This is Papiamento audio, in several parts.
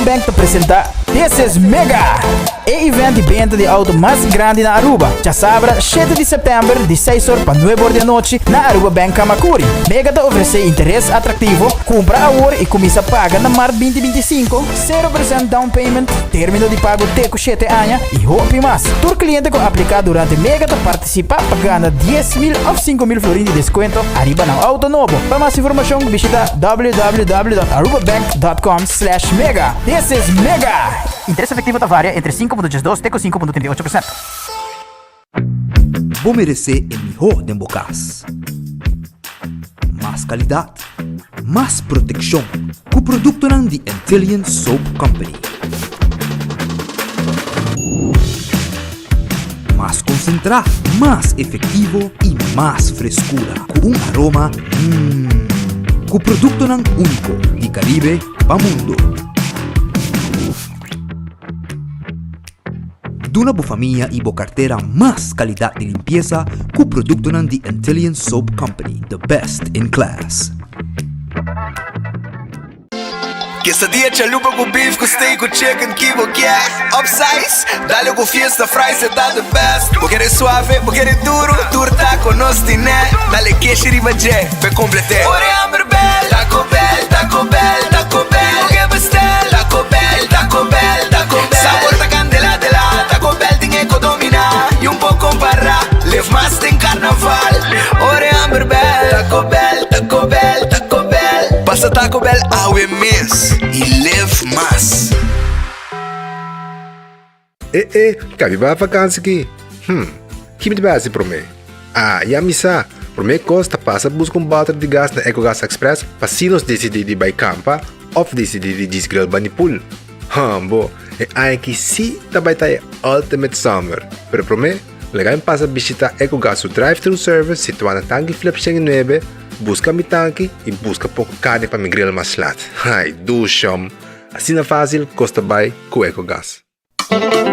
Bank ta presenta This is Mega! E event di benta di auto mas grandi na Aruba, djasabra shete di september di seis or pa nuebe or di anochi na Aruba Bank Camacuri. Mega ta ofrece interes atractivo, cumpra awor y cuminsa paga na mart 2025, 0% down payment, termino di pago te cu shete aña y hopi mas. Tur cliente cu aplica durante Mega ta participa pa gana 10,000 of 5,000 florin di descuento ariba nan auto nobo. Pa mas informacion bishita www.arubabank.com slash mega. This is Mega! Interes efectivo ta varia entre 5.12 te cu 5.38%. Bo meresé e mihó den bo kas. Mas kalidat, mas protekshon ku produktonan di Antillian Soap Company. Mas konsentrá, mas efektivo i mas freskura ku un aroma mmm. Ku produktonan úniko di Karibe pa mundu. Duna bo famia i bo kartera mas kalidat di limpiesa ku produktonan di Antillian Soap Company, the best in class. Quesadilla chalupa cu beef cu steak cu chicken ki bo kier Upsize, dale cu fiesta fries e ta the best Bo kere suave, bo kere duro, tur taco nos tine Dale keshi riba dje, p'e complete Ora e hamber bel, Taco Bell, Taco Bell, Taco Bell Ki bo ke bestel, Taco Bell, Taco Bell, Taco Bell Sabor ta candela de la, Taco Bell tin e co domina Y un po compara, live mas den carnaval Ora e hamber bel, Taco Bell, Taco Bell, Taco Bell Pasa Taco Bell awe mes y live mas. E e, ka mi bai vakansi ki? Hm, ki mi ta bai hasi promé? Ah, ya mi sa! Promé kos ta pasa buska un bòter di gas na Ecogas Express pa si nos disidí di bai kampa òf disidí di djis grill bani pool. Hambo, e aña aki sí ta bai ta e ultimate summer! Pero promé, laga mi pasa bishitá Ecogas su drive-thru service situá na Tanki Flip 109, buska mi tanki i buska poko karni pa mi grill mas lat. Ai, dushom! Asina fásil kos ta bai ku Ecogas.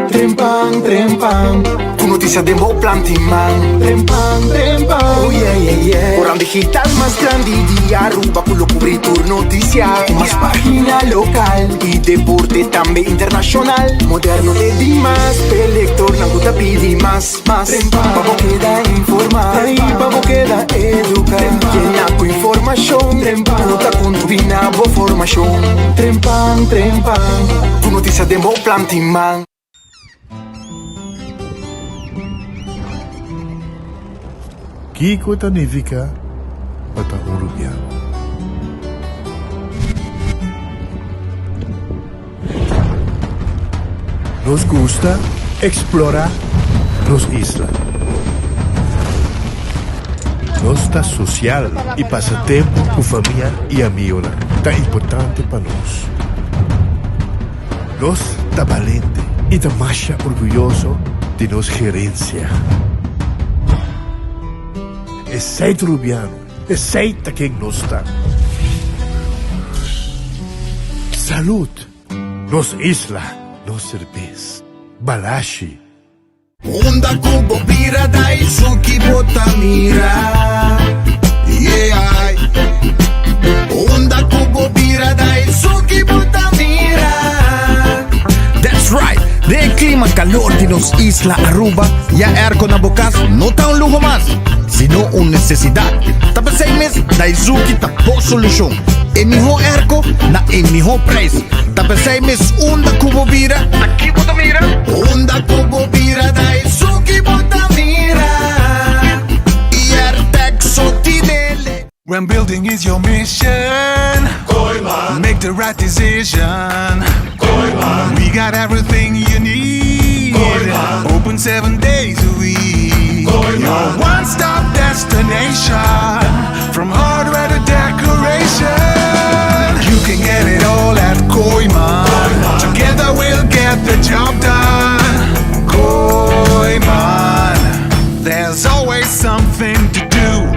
Trempan, trempan, ku notisia den bo planti man. Trempan, trempan, oh yeah, yeah, yeah. Koran digital mas grandi di Aruba ku lo kubri tur notisia. Ku mas pagina lokal i deporte tambe internashonal. Moderno te dimas, p'e lektornan ku ta pidi mas, mas. Pa bo keda informa i pa bo keda eduka. Yena ku informashon ku ta kontribuí na bo formashon. Trempan, trempan, ku notisia den bo planti man. Kiko ta nifiká pa ta un rubiano? Nos gusta eksplorá nos isla. Nos ta sosial i pasa tempu ku famia i amigunan ta importante pa nos. Nos ta balente i ta masha orguyoso di nos gerensia. Esei ta Rubiano, esei ta ken nos ta. Salud! Nos isla, nos serbes. Balashi. Unda ku bo bira Daisuki bo ta mira Yeah Unda ku bo bira Daisuki bo ta mira That's right! Den e klima kalor di nos isla Aruba, ya airco na bo kas no ta un luho mas, sino un nesesidat. Ta p'esei mes Daizuki ta bo solushon. E mihó airco na e mihó prijs. Ta p'esei mes unda ku bo bira, aki bo ta mira. Unda ku bo bira Daizuki bo ta mira I Airtec so tinele. When building is your mission Kooyman Make the right decision Kooyman We got everything you need Kooyman Open seven days a week Kooyman Your one-stop destination From hardware to decoration You can get it all at Kooyman Kooyman Together we'll get the job done Kooyman There's always something to do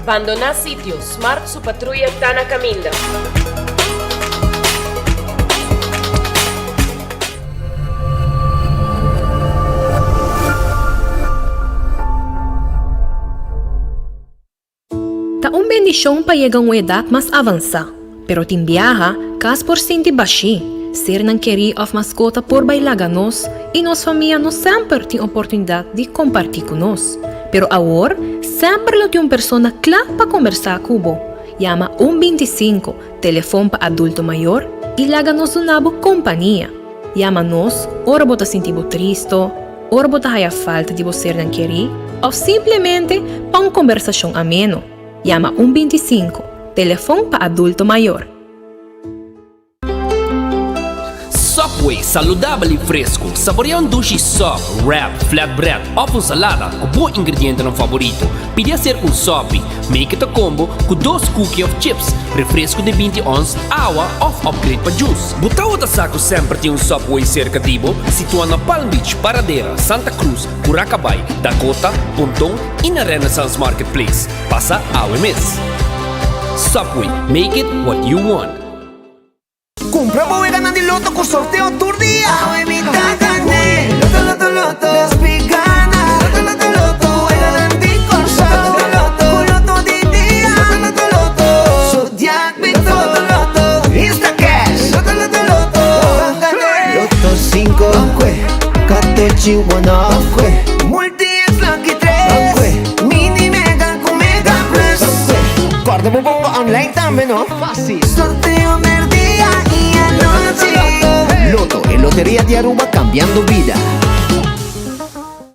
Bandoná sitio, Smart su patruya ta na kaminda. bendishon pa yega un edat mas avansá, pero tin biaha kas por sinti bashí, sernan kerí òf maskota por bai laga nos i nos famia no semper tin oportunidat di kompartí ku nos. Pero awor semper lo tin un persona kla pa kombersá ku bo. Yama un 25, telefon pa adulto mayor, i laga nos duna bo kompania. Yama nos ora bo ta sinti bo tristo, ora bo ta haya falta di bo sernan kerí òf simplemente pa un kombersashon ameno. Yama un 25, telefon pa adulto mayor. Subway, saludabel i fresku. Saborea un dushi sub, wrap, flatbread òf un salada ku bo ingredientenan faborito. Pidi hacer un sopi. Make it a combo ku dos cookie òf chips, refresku di 20 ons, awa òf upgrade pa juice. Bo tabata sa ku semper tin un Subway serka di bo? Situá na Palm Beach, Paradera, Santa Cruz, Curacabai, Dakota, Ponton i na Renaissance Marketplace. Pasa awe mes! Subway, make it what you want. Cumpra bo weganan di loto cu sorteo tur dia. Awe mi ta gane. Loto, loto, loto. Despi gana. Loto, loto, loto. Weganan di Corsou. Loto, loto, Cu loto di dia. Loto, loto, loto. Zodiac Bito. Loto, loto. Insta Cash. Loto, loto, loto. Gane. Loto 5. Katochi one Multi X Lucky 3. Mini Mega cu Mega Plus. Corda bo bomba online tambe no. Fácil. Sorteo merdia y anochi. Lotto, e loteria di Aruba cambiando bida.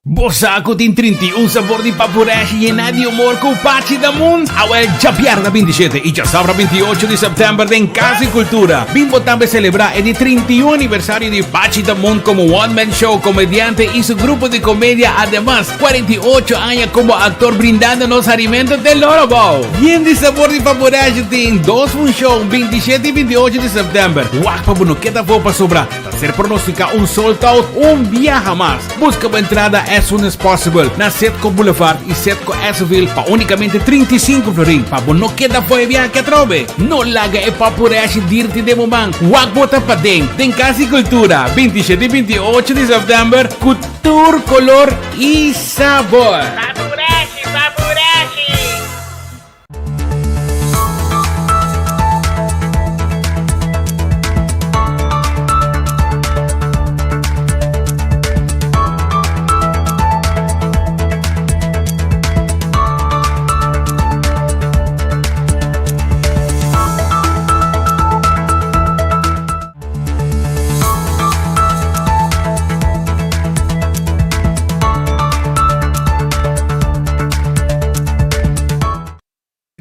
Bo sa ku tin 31 sabor di papureshi yená di humor ku Pachi Damun? Awel djabièrnè 27 i djasabra 28 di sèptèmber den Kas di Kultura bin bo tambe selebrá e di 31 aniversario di Pachi Damun komo one man show komediante i su grupo di komedia ademas 48 aña komo aktor brindando nos harimento te loro bou. Yen di sabor di papureshi tin dos funshon 27 i 28 di sèptèmber. Wak pa bo no keda afó pasobra ta ser pronosticá un sold out un biaha mas. Busca bo entrada as soon as possible na Setco Boulevard y Setco Esseville pa unicamente 35 florin pa bo no keda fo'i viaje atrobe. No laga e papureshi dirti den bo man. Wak bo ta paden den Cas di Cultura 27 y 28 di september cu tur color y sabor. Papureshi, papureshi!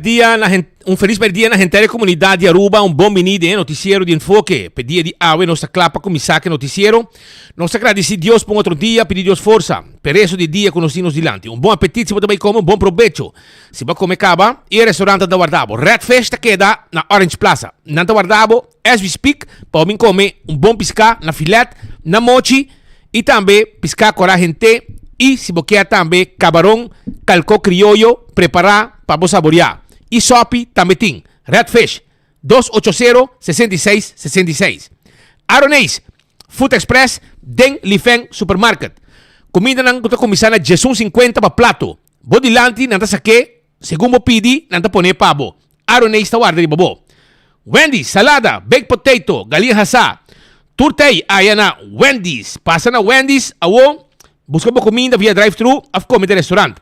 Dia na un felis merdia na henter e comunidad di Aruba, un bon bini den e noticiero di Enfoke. P'e dia di awe nos ta cla pa cuminsa cu e noticiero. Nos ta gradici Dios pa un otro dia, pidi Dios forsa p'e resto di dia cu nos tin nos dilanti. Un bon apetit si bo ta bay come, un bon probecho si bo a come caba y e restaurant ta warda bo. Red Fish ta keda na Orange Plaza. Nan ta warda bo As we speak, pa bo bin come un bon piská na filet, na mochi y tambe piská kora hente y si bo kier tambe cabaron calco crioyo prepara pa bo saborea. Y sopi tambe tin. Red Fish, dos ocho sero, 66, 66. Aroneis, Food Express den Lifeng Supermarket. Cumindanan cu ta cuminsa na diesun cincuenta pa plato. Bo dilanti nan ta sake Segun bo pidi, nan ta pone pa bo. Aroneis ta warda riba bo. Wendy's, salada, baked potato, galiña hasá. Tur ta ei aya na Wendy's. Pasa na Wendy's awo, buska bo kuminda via drive-thru òf kome den restaurant.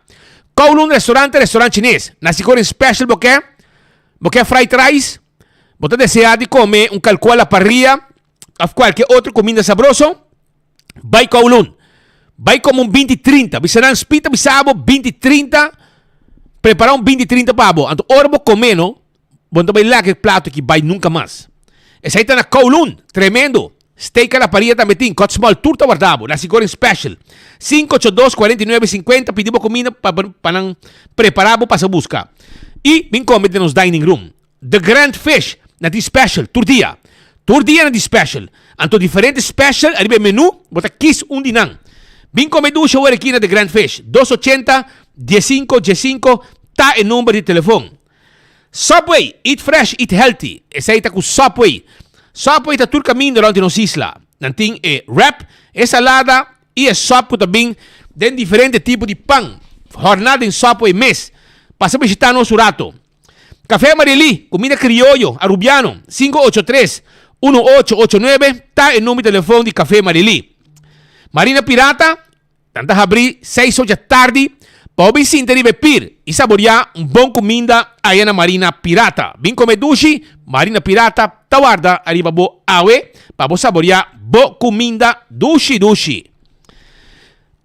Kowloon Restaurant ta restaurant chines. Nasi goreng special bo ke? Bo ke fried rice? Bo ta deseá di kome un kalkó a la parrilla òf kualke otro kuminda sabroso? Bai Kowloon. Bai como un 20 30. Bisa nan spita bisa bo 20 30. Prepara un 20 30 pa bo. Anto ora bo come no, bo no ta bai laga e plato aki bai nunca mas. Esai ta na Kowloon. Tremendo. Steak a la parrilla tambe tin. Cut small tur ta warda bo. Nasi goreng special. 582 49 50 pidi bo comida pa, pa nan prepara bo pasa busca. Y bin come den nos dining room. The Grand Fish na tin special tur dia. Tur dia na tin special. Anto diferente special ariba e menu, bo ta kies un di nan. Bin come dushi awor aki na The Grand Fish. Dos ochenta, diesinco, diesinco ta e number di telefon. Subway, eat fresh, eat healthy. Esey ta cu Subway. Subway ta tur caminda rond di nos isla. Nan tin e wrap, e salada y e sop cu ta bin den diferente tipo di pan. Horna den Subway mes. Pasa bishita nos un rato. Café Marilí, comida crioyo, arubiano, 583 1889 ta e number di telefon di Café Marilí. Marina Pirata, Nan ta habrí seis or dja tardi pa bo bin sinta riba e pir i saboriá un bon kuminda aya na Marina Pirata. Bin kome dushi, Marina Pirata ta warda ariba bo awe pa bo saboriá bo kuminda dushi dushi.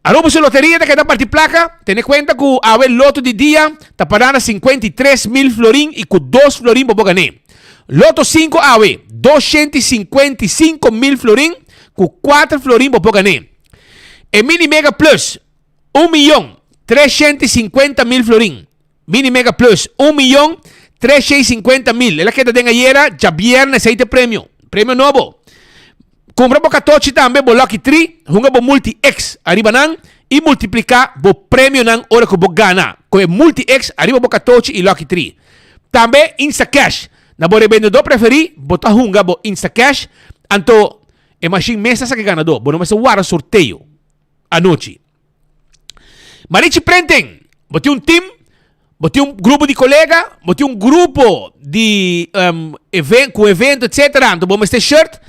Aruba su loteria ta keda parti plaka, tene kuenta ku awe loto di dia ta pará na 53,000 florin i ku dos florin pa bo gané. Loto sinku awe, 255,000 florin ku kuater florin pa bo gané. E Mini Mega Plus, un miyon 350,000 florin. Mini Mega Plus, un miyon 350,000. El a keda den ayera, djabièrnè esei ta e premio. Premio nobo. Kumpra bo katochi tambe, bo Lucky Tree, hunga bo Multi X ariba nan i multipliká bo premionan ora ku bo gana ku e Multi X ariba bo katochi i Lucky Tree. Tambe Instacash. Na bo rebendedó preferí bo ta hunga bo Instacash, anto E mashin mes ta saka e ganadó. Bo no mester warda sorteo anochi. Marichi Prenten, bo tin un team, bo tin un grupo di kolega, bo tin un grupo di um, even, ku evento, etc. Anto bo mester shirt.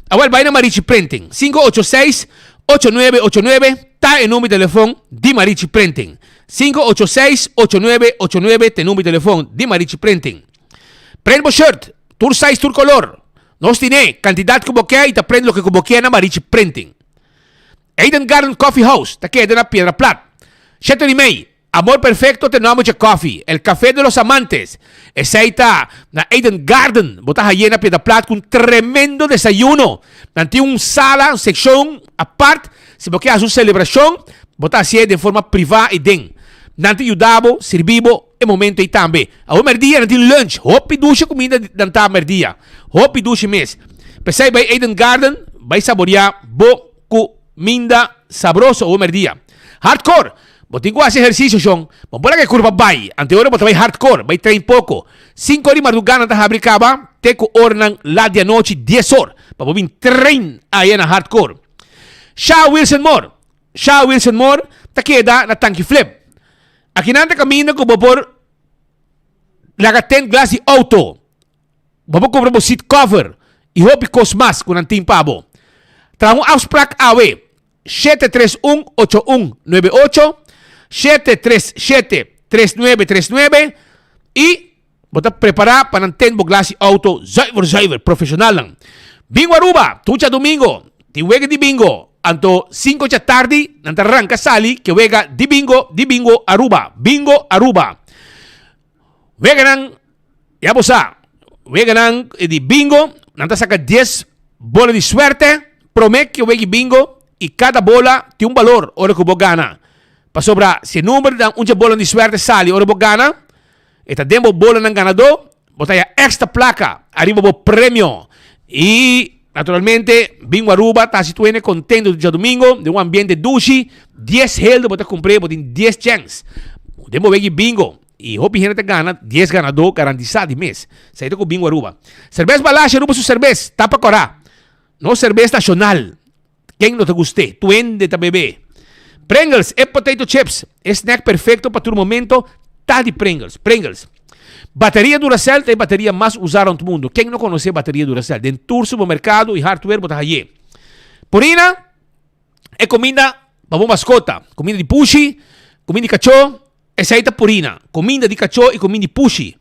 Awel, bai na Marichi Printing. 586 8989 ta e number di telefon di Marichi Printing. 586 8989 ta e number di telefon di Marichi Printing. Print bo shirt, tur size, tur color. Nos tine kantidat ku bo ke i ta prende loke ku bo ke na Marichi Printing. Eden Garden Coffee House ta keda na Piedra Plat. Shete di mei, Amor Perfecto ta e nomber dje koffie, El Café de los Amantes. Esei ta na Eden Garden. Bo ta haye na Piedra Plat ku un tremendo desayuno. Nan tin un sala, un sekshon apart. Si bo ke hasi un selebrashon, bo ta hasié den forma privá ei den. Nan ta yuda bo, sirbi bo. E momento ei tambe. Awe merdia nan tin lunch. Hopi dushi kuminda nan ta merdia. Hopi dushi mes. P'esei bai Eden Garden bai saboria bo kuminda sabroso awe merdia. Hardcore! Bo tin ku hasi ehersisio shon. Bo por laga e kurpa bai. Ante ora bo ta bai hardcore, bai train poko. Sinku or di mardugá nan ta habri kaba te ku oranan lat di anochi dies or pa bo bin train aya na hardcore. Sha Wilson Moore. Sha Wilson Moore ta keda na Tanki Flip. Akinan ta kaminda ku bo por laga tent glas di outo. Bo por kumpra bo seat cover i hopi kos mas ku nan tin pa bo. Traha un afsprak awe, 731 8198, 737 3939 i Bo ta prepará pa nan ten bo glas di outo zuiver zuiver, profeshonalnan. Bingo Aruba, tur djadumingo tin wega di bingo, anto sinku djatardi nan ta ranka sali ke wega di bingo di Bingo Aruba. Bingo Aruba. Weganan, ya bo sa, weganan di bingo, nan ta saka dies bola di suerte promé ke wega di bingo i kada bola tin un balor ora ku bo gana. Pasobra si e number di un dje bola di suerte sali ora bo gana, E ta den bo bolanan ganadó, bo ta haya extra placa ariba bo premio. Y naturalmente Bingo Aruba ta haci tur hende contento djadomingo den un ambiente dushi. Dies heldo bo ta cumpr'e, bo tin dies chens. Den bo wegi bingo y hopi hende ta gana, dies ganadó garantisa di mes. Esey ta cu Bingo Aruba. Cerbes Balashi Aruba su cerbes ta pa cora. Nos cerbes nacional. Ken no ta gust'é? Tur hende ta bebé. Pringles, e potato chips, e snack perfecto pa tur momento ta di Pringles. Pringles. Bateria Duracell ta e bateria mas usá rond mundo. Ken no conoce bateria Duracell? Den tur supermercado y hardware bo ta hay'é. Purina, e cuminda pa bo mascota. Cuminda di pushi, cuminda di cachó, Esei ta Purina, kuminda di kachó i kuminda di pushi.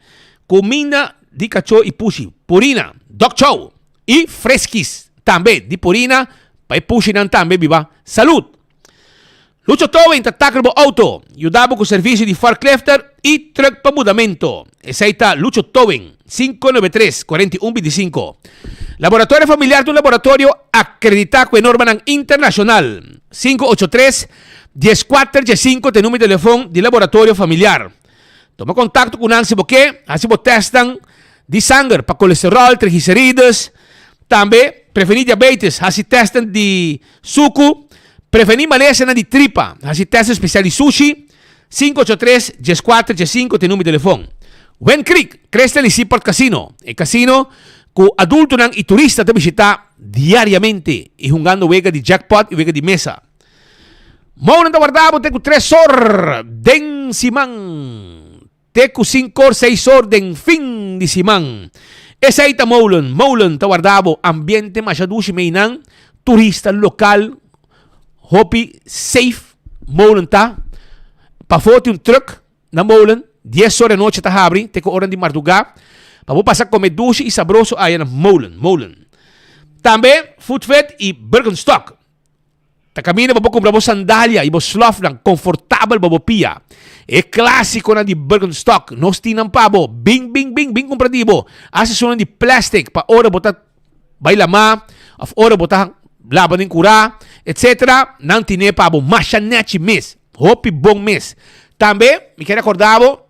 Kuminda di kachó i pushi. Purina, Dog Chow i Friskies tambe di Purina pa e pushinan tambe biba salud. Lucho Towing ta tackle bo auto, yuda bo ku servisio di forklifter i truck pa mudamento. Esei ta Lucho Towing, 593 41 25. Laboratorio Familiar ta un laboratorio akreditá ku e normanan internashonal. 583 Dieskuater diesinku ta e numero di telefon di Laboratorio Familiar. Tuma kontakto ku nan si bo ke hasi bo tèstnan di sanger pa kolesteròl, trigliserides. Tambe prevení diabetes, hasi tèstnan di suku. Prevení malesanan di tripa, hasi tèstnan spesial di sushi. 583 14 15 ta e numero di telefon. Wind Creek, Crystal i Seaport Casino, e kasino ku adultonan i turista ta bishitá diariamente i hungando wega di jackpot i wega di mesa. Mounan ta warda bo te ku tres or den siman, te ku sinkor, seis or den fin. fin di siman. Esei ta Molen. Molen ta warda bo ambiente masha dushi meinan, turista lokal hopi safe Molen ta. Pafó tin un truck na Molen, dies ora di anochi ta habri te ku ora di mardugá pa bo pasa kome dushi i sabroso aya na Molen. Molen. Tambe Foodfit i Birkenstock. Ta kaminda pa bo kumpra bo sandalia i bo slòfnan konfortabel pa bo pia. E klásikonan di Birkenstock, nos tin nan pa bo. Bin, bin, bin, bin kumpra di bo. Hasta esunnan di plèstik pa ora bo ta bai lamá òf ora bo ta laba den kurá, etsetera, nan tine pa bo masha nèchi mes. Hopi bon mes. Tambe mi kier rekordá bo.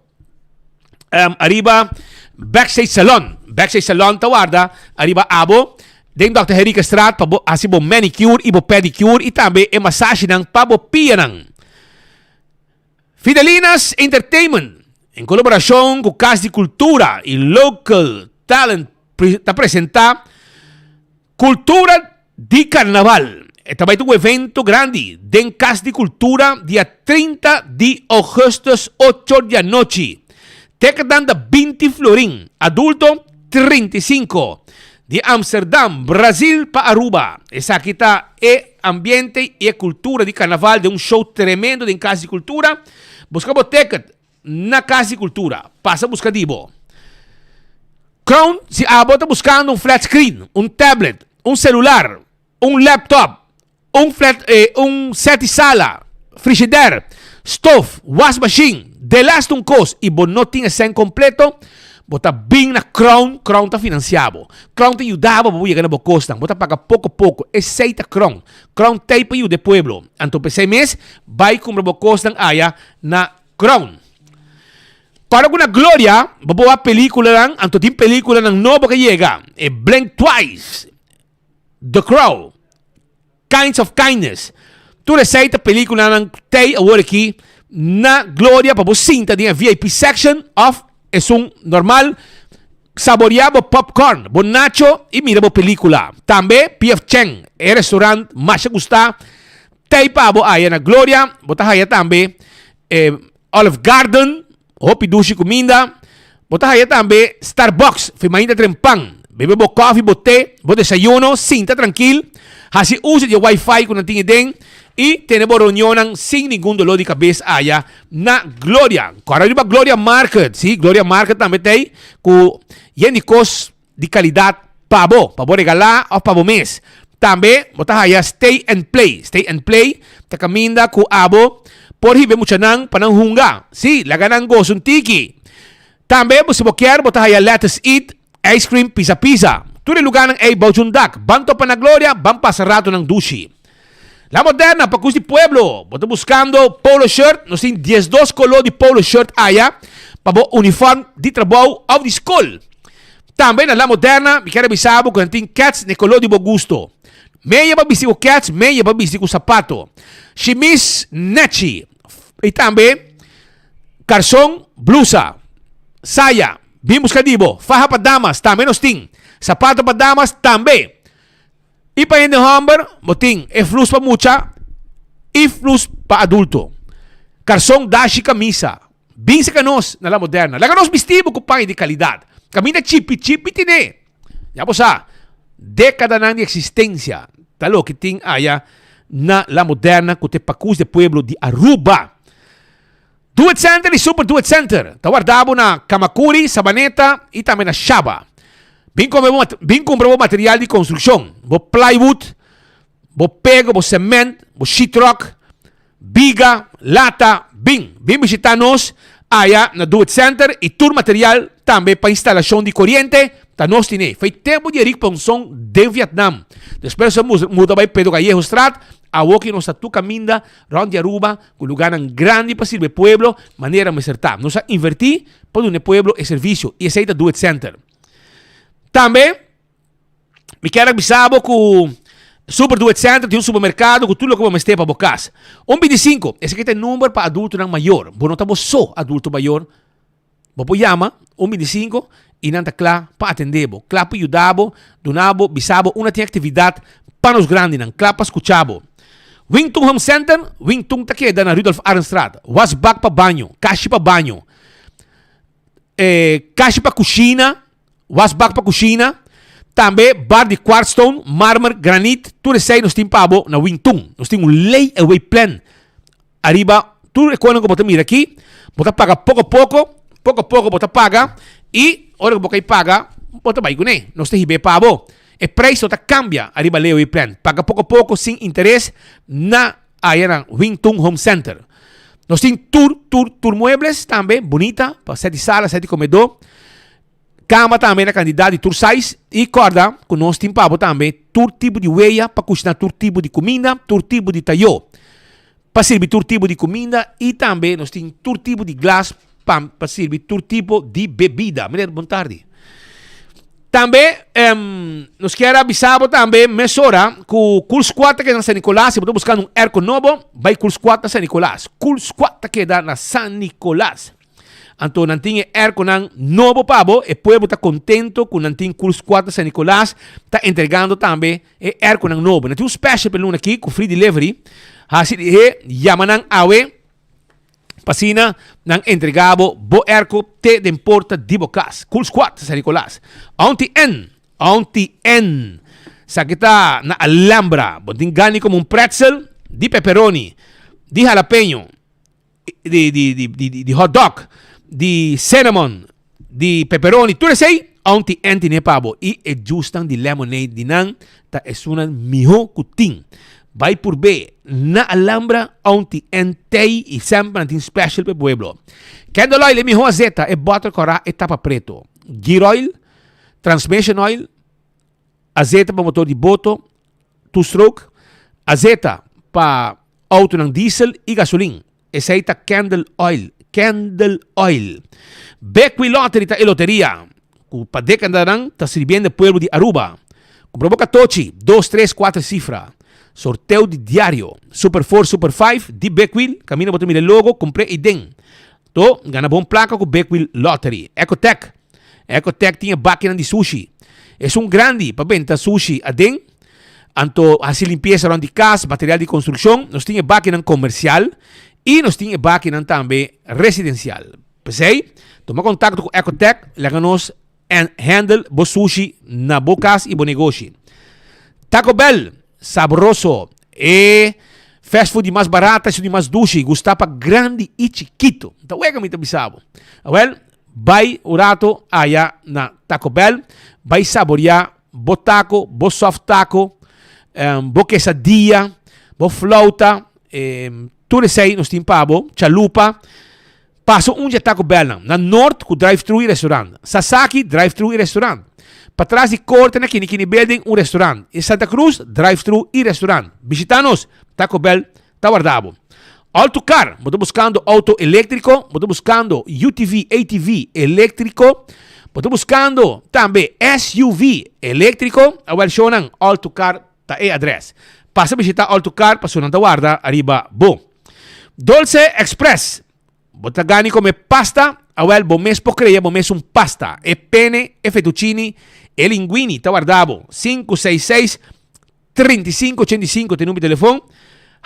um, ariba Backstage Salon. Backstage Salon ta warda ariba abo den Dr. Henriquestraat pa bo hasi bo manicure y bo pedicure y tambe e massagenan pa bo pianan. Fidelinas Entertainment en colaboracion cu Cas di Cultura y Local Talent ta presenta Cultura di Carnaval. E ta bai ta un evento grandi den Cas di Cultura dia 30 di augustus ocho di anochi. Ticketnan ta binti florin, adulto 35. Di Amsterdam, Brazil pa Aruba. Esaki ta e ambiente y e cultura di Carnaval den un show tremendo den Cas di Cultura. Busca bo ticket Na Cas di Cultura, pasa busca di bo. Crown, si abo ta buscando un flat screen, un tablet, un celular, un laptop, un flat, eh, un set di sala, frigidaire, stoof, wasmachine, delaste un cos y bo no tin e cen completo, bo ta bin na Crown, Crown ta financia bo. Crown ta yuda bo pa bo yega na bo cosnan. Bo ta paga poco poco. Esey ta Crown. Crown t'ey pa yuda e pueblo. Anto p'esey mes, bay cumpra bo cosnan aya na Crown. Kòrda ku na Gloria bo por wak pelíkulanan, anto tin pelíkulanan nobo ke yega, e Blink Twice, The Crow, Kinds of Kindness. Tur esei ta pelíkulanan ku t'ei awor aki na Gloria pa bo sinta den e VIP section òf esun normal, saboreá bo popcorn, bo nacho i mira bo pelíkula. Tambe PF Chang, e restaurant masha gustá. Tei pa bo aya na Gloria, bo ta haya tambe eh, Olive Garden, hopi dushi kuminda. Bo ta haya tambe Starbucks, fi mainta trempan. Bebe bo koffie, bo te, bo desayuno, sinta trankil, hasi uso di e wifi ku nan tin eden i tene bo reunionnan sin ningun dolor di kabes aya na Gloria. Kòrda riba Gloria Market, si, Gloria Market tambe t'ei ku yen di kos di calidad pa bo, pa bo regalá of pa bo mes. Tambe bo ta haya Stay and Play. Stay and Play ta caminda cu abo por hiba e muchanan pa nan hunga. Sí, laga nan goza un tiki. Tambe bo si bo kier bo ta haya Lettuce Eat, Ice Cream, Pizza Pizza. Tur e lugarnan ey bou djun dak. Ban topa na Gloria, ban pasa ratonan dushi. La Moderna, pa cus di pueblo. Bo ta buscando polo shirt? Nos tin 12 color di polo shirt aya pa bo uniform di trabou of di scol. Tambe na La Moderna mi kier a bisa bo ku nan tin kets na e koló di bo gusto. Meya pa bisti ku kets, meya pa bisti ku sapato. Shimis nechi i tambe karson, blusa, saya. Bin buska di bo. Faha pa damas tambe nos tin. Sapato pa damas tambe. I pa hende hòmber bo tin e flus pa mucha i flus pa adulto. Karson, dashi, kamisa. Bin saka nos na La Moderna. Laga nos bisti bo ku paña di kalidat. Kaminda chipi chipi tine. Ya bo sa, dekadanan di eksistensia ta loke tin aya na La Moderna ku ta e pakus di e pueblo di Aruba. Do It Center i Super Do It Center ta warda bo na Kamakuri, Sabaneta i tambe na Shaba. Bin kome bo bin kumpra bo material di konstrukshon, bo plywood, bo pego, bo sement, bo sheetrock, Biga, lata, bin. Bin bishita nos aya na Do It Center y tur material tambe pa instalacion di coriente ta nos tine. Fey tempo di Eric Ponson den Vietnam. Despues nos a muda bay Pedro Callejo Straat, awo ki nos ta tur caminda rond di Aruba cu lugarnan grandi pa sirbi e pueblo manera mester ta. Nos a inverti pa duna e pueblo e servicio y esey ta Do It Center. Tambe. Mi kier a bisa bo ku Super Do It Center tin un supermerkado ku tur loke bo mester pa bo kas. Un 25, esaki ta e number pa adultonan mayor. Bo no ta bo so adulto mayor. Bo por yama un 25 i nan ta kla pa atendé bo, kla pa yuda bo, duna bo, bisa bo unda tin aktividat pa nos grandinan, kla pa skucha bo. Wingtung Home Center, Wingtung ta keda na Rudolf Arendstraat. Wasbak pa baño, kashi pa baño. eh, kashi pa kushina, wasbak pa kushina, tambe bar di quartzstone, marmer, granit, tur esei nos tin pa bo na Wing Tun. Nos tin un lay away plan ariba tur e konan ku bo ta mira aki, bo ta paga poko poko, poko poko bo ta paga i ora ku bo kai paga bo ta bai kuné, nos ta hib'é pa bo. E prijs no ta kambia ariba lay away plan, paga poko poko sin interes na aya na Wing Tun Home Center. Nos tin tur tur tur muebles tambe bunita pa sèt di sala, sèt di komedó. Kama tambe na kandidat di tur size i kòrda ku nos tin pa bo tambe tur tipo di weya pa kushiná tur tipo di kuminda, tur tipo di tayó pa sirbi tur tipo di kuminda i tambe nos tin tur tipo di glas pa pa sirbi tur tipo di bebida. Meneer, bon tardi. Tambe nos kier a bisa bo tambe mesora ku Cool Squad ta keda na San Nicolas. Si bo ta buskando un airco nobo, bai Cool Squad na San Nicolas. Cool Squad ta keda na San Nicolas. Anto nan tin e airconan nobo pa bo, e pueblo ta contento cu nan tin Cool Squad na San Nicolas ta entregando tambe e airconan nobo. Nan tin un special pa e luna aki cu free delivery. Haci di e yama nan awe pa asina nan entrega bo bo airco te den porta di bo cas. Cool Squad San Nicolas. Auntie N, Auntie N. Esaki ta na Alhambra. Bo tin gani como un pretzel di pepperoni, di jalapeño. di, di, di, di, di, di hot dog, di cinnamon, di pepperoni, tur esei, auntie Anthony e pabo. I e juicenan di lemonade di nan ta esunnan miho ku tin. Bai purbe na Alhambra, auntie Ann tei i semper nan tin special pa e pueblo. Candle oil e miho azeta, e bottle kora, e tapa preto. Gear oil, transmission oil, azeta pa motor di boto, two stroke, azeta pa autonan diesel y gasolin. Esey ta Candle Oil. Candle Oil. Bequi Lottery ta e loteria cu pa decadanan ta sirbiendo e pueblo di Aruba. Cumpra bo catochi, dos, tres, cuater cifra. Sorteo di diario. Super four, super five di Bequil. Caminda bo ta mira e logo, cumpr'e y den. To gana bon placa cu Bequil Lottery. Ecotech. Ecotech tin e bakinan di sushi. Esun grandi pa benta sushi aden. Anto hasi limpiesa rond di cas, material di construccion. Nos tin e bakinan comercial y nos tin e bakinan tambe residencial. P'esey, tuma contacto cu Ecotech, laga nos handle bo sushi na bo cas y bo negoshi. Taco Bell, sabroso. E fast food di mas barata, esun di mas dushi, gusta pa grandi y chikito. Ta wega mi ta bisa bo. Awel, bai un rato aya na Taco Bell, bai saboria bo taco, bo soft taco, bo quesadilla, bo flauta, tur esei nos tin pa bo, chalupa. Pasa un dje Taco Bellnan, na Noord cu drive-thru y restaurant, Sasaki drive-thru y restaurant, patras di Corte na Kini Kini Building un restaurant, y Santa Cruz drive-thru y restaurant. Bishita nos, Taco Bell ta warda bo. All to Car, bo ta buscando auto electrico, bo ta buscando UTV, ATV electrico, bo ta buscando tambe SUV electrico, awel shownan All to Car ta e adres. Pasa bishita All to Car pasobra nan ta warda ariba bo. Dolce Express, Bo ta gani come pasta? Awel, bo mes por crea bo mes un pasta. E pene, e fettuccini, e linguini ta warda bo. 566 35 85 ta e numero di telefon.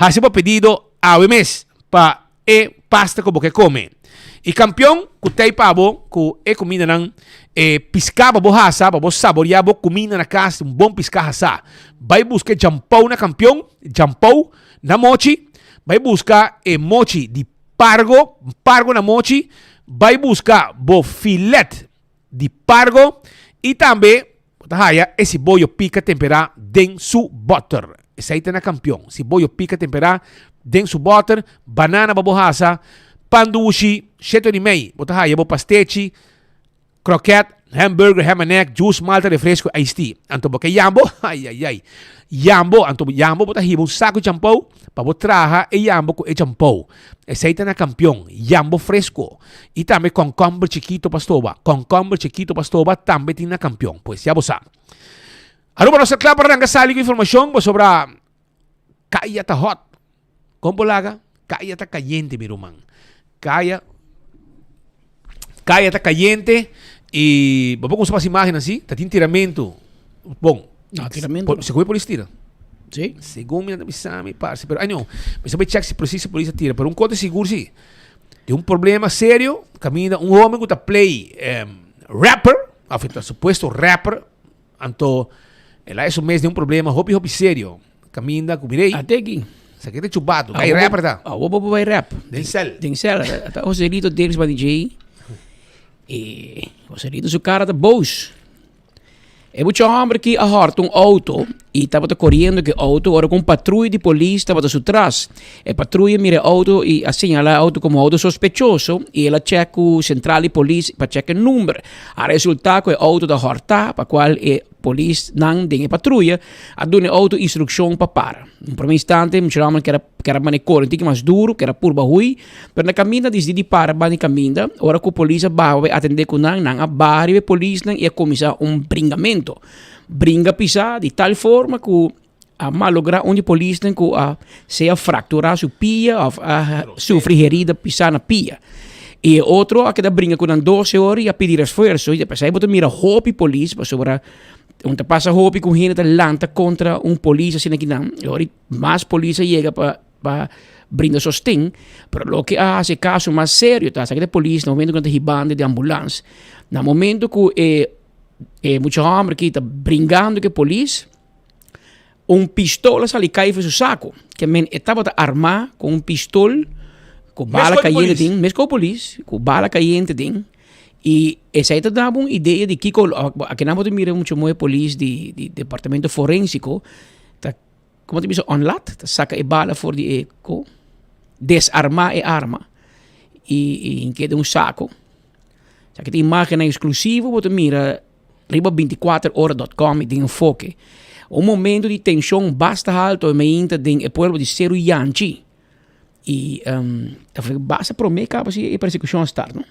Haci bo pedido awe mes pa e pasta cu bo ke come. Y campeon cu t'ey pa bo cu e cumindanan, e pisca pa bo hasa, pa bo saborea bo cuminda na cas, un bon pisca hasa. Bay busca e jampou na campeon, jampou na mochi, bay busca e mochi di pargo, pargo na mochi, bay busca bo filet di pargo y tambe bo ta haya e siboyo pica tempera den su boter. Esey ta na campeon, siboyo pica tempera den su boter, banana pa bo hasa, pan dushi, sheto di mei, bo ta haya bo pastechi, Kroket, hamburger, ham and egg, juice, malta, refresco, iced tea. Anto bo ke yambo? Ai, ai, ai. Yambo, anto yambo bo ta hiba un saco di champou pa bo traha e yambo cu e champou. Esey ta na Campeon. Yambo fresco. Y tambe concomber chikito pa stoba. Concomber chikito pa stoba tambe tin na Campeon. Pues ya bo sa. Aruba nos ta cla pa ranca sali cu informacion pasobra Kaya ta hot. Kon bo laga? Kaya ta kayente, mi ruman. Kaya, kaya ta kayente i bo por kumsa pas imagen asi, ta tin tiramentu. Bon. No, tiramentu no. Segun e polis tira. Sí. Segun mi nan ta bisa mi parse, pero ai no, mi sa bai check si precies si polis a tira, pero un kos ta sigur si. Tin un problema serio kaminda un homen ku ta play rapper, òf e ta supuesto rapper, anto el a su mes den un problema hopi hopi serio. Kaminda ku mirei. Ateki. Sa ke ta chubato, gai rapper ta. Awo bo bai rap. Den sel. Den sel. Ata Joselito Dirks ba DJ. E Joselito su cara ta boos. E mucha homber ki a hòrta un outo i tabata koriendo ku e outo ora ku un patruya di polis tabata su tras. E patruya mira e outo i a señalá e outo komo outo sospechoso i el a chèk ku sentral di polis pa chèk e number. A resultá ku e outo ta hòrtá pa kual e polisnan den e patruya a duna e outo instrukshon pa para. Un promé instante e mucha homber ker a ker a manda e kore un tiki mas duru, ker a purba hui, Pero na kaminda disdi di para banda di kaminda, ora ku polis a baha pa bai atendé ku nan, nan a baha riba e polisnan i a kuminsá un bringamentu. Bringa pisá di tal forma ku a malográ un di polisnan ku a sea frakturá su pia òf a sufri herida pisá na pia. I e otro a keda bringa ku nan dose ora i a pidi refuerso i despues bo ta mira hopi polis pasobra un ta pasa hopi ku hende ta lanta kontra un polis asina kinan i ora mas polis a yega pa pa brinda sosten, pero loke a hasi e kaso mas serio ta esaki ta polis na momento ku nan ta hibando di ambulans, na momento ku e e mucha hòmber aki ta bringando ku e polis, un pistol a sali kai for su sako, ke men e tabata armá ku un pistol ku bala kayente den, mes ku polis, ku bala kayente den, i esei ta daba un idea di kiko, akinan bo ta mira mucha moe polis di di departamento forensiko ta. Como ta bisa onlat, ta saca e bala for di e co, desarma e arma y y keda un saco. Esaki ta imagennan exclusivo bo ta mira riba binticuater ora dot com y den enfoke. Un momento di tension basta halto e meinta den e pueblo di Seru Yanchi. Y ta fue basta prome caba si e persecucion a start, no?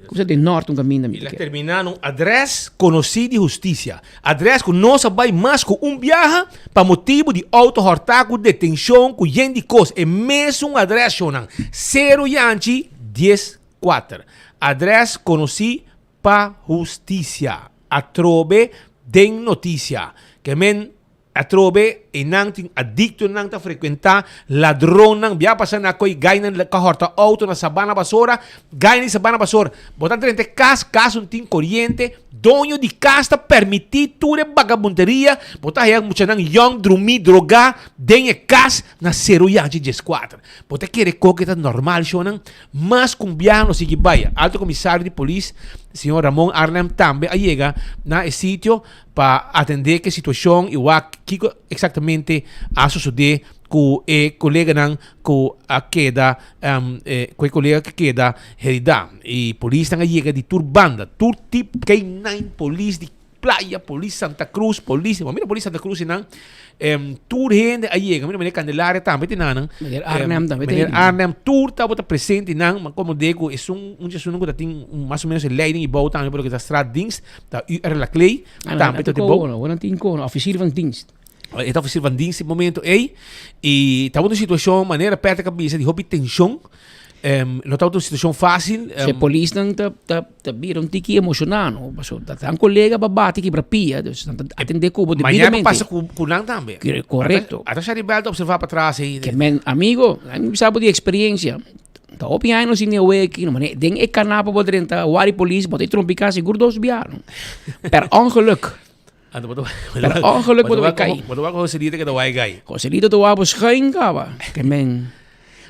Cosa den norte un caminda mi ta kere. Termina na un adres conoci di husticia. Adres cu nos a bay mas cu un biaha pa motibo di auto horta cu detencion cu yen di cos. E mesun adres shownan. Cero Yanchi 10 4. Adres conoci pa husticia. Atrobe den noticia. Ke men Atrobe einan tin adictonan ta frecuenta, ladronnan, bia pasa na koy gainan ka horta auto na Sabana Basora, gainan di Sabana Basora, bo ta drenta e cas, cas no tin coriente, doño di cas ta permiti tur e bagabunteria, bo ta haya muchanan yong drumi droga den e cas na Seru Yanchi 14. Bo ta kere koke ta normal shownan? Mas ku un biaha no sigui bai. Alto Comisario di Polis, señor Ramon Arnhem tambe a yega na e sitio pa atendé ku e situashon i wak kiko eksaktamente a sosodé ku e koleganan ku a keda ku e kolega ku keda heridá. I polisnan a yega di tur banda, tur tip K-nine polis di Playa, polis Santa Cruz, polis, bo mira polis Santa Cruz einan, tur hende a yega, mira meneer Candelaria tambe tin nan, Meneer Arnhem tambe tin. Meneer Arnhem tur tabata presente einan, ma komo de ku esun un esun ku ta tin mas o menos e leiding i bou tambe por loke ta straatdienst, Ta UR Laclay tambe ta di bou. Nan tin kono, officier van dienst. E ta officier van dienst e momento ei. I tabata un situacion manera Patrick a bisa di hopi tension. No tabata un situacion facil. Se polisnan ta ta ta bira un tiki emociona no, pasobra ta nan colega pa bati kibra pia, dus nan ta atende ku bo debidamente. Mañana pasa ku ku nan tambe. Correcto. Ata Sharibel ta observa patras ei. Ke men amigo, mi bisa bo di experiencia. Ta hopi aña nos tin e weki, no, mane den e kanapa bo drenta wari polis, bo ta trompiká sigur dos bia, no. Per ongeluk. Per ongeluk bo ta bai kai. Bo ta wak Joselito ke ta wai gai. Joselito ta wak bo schuin kaba. Ke men.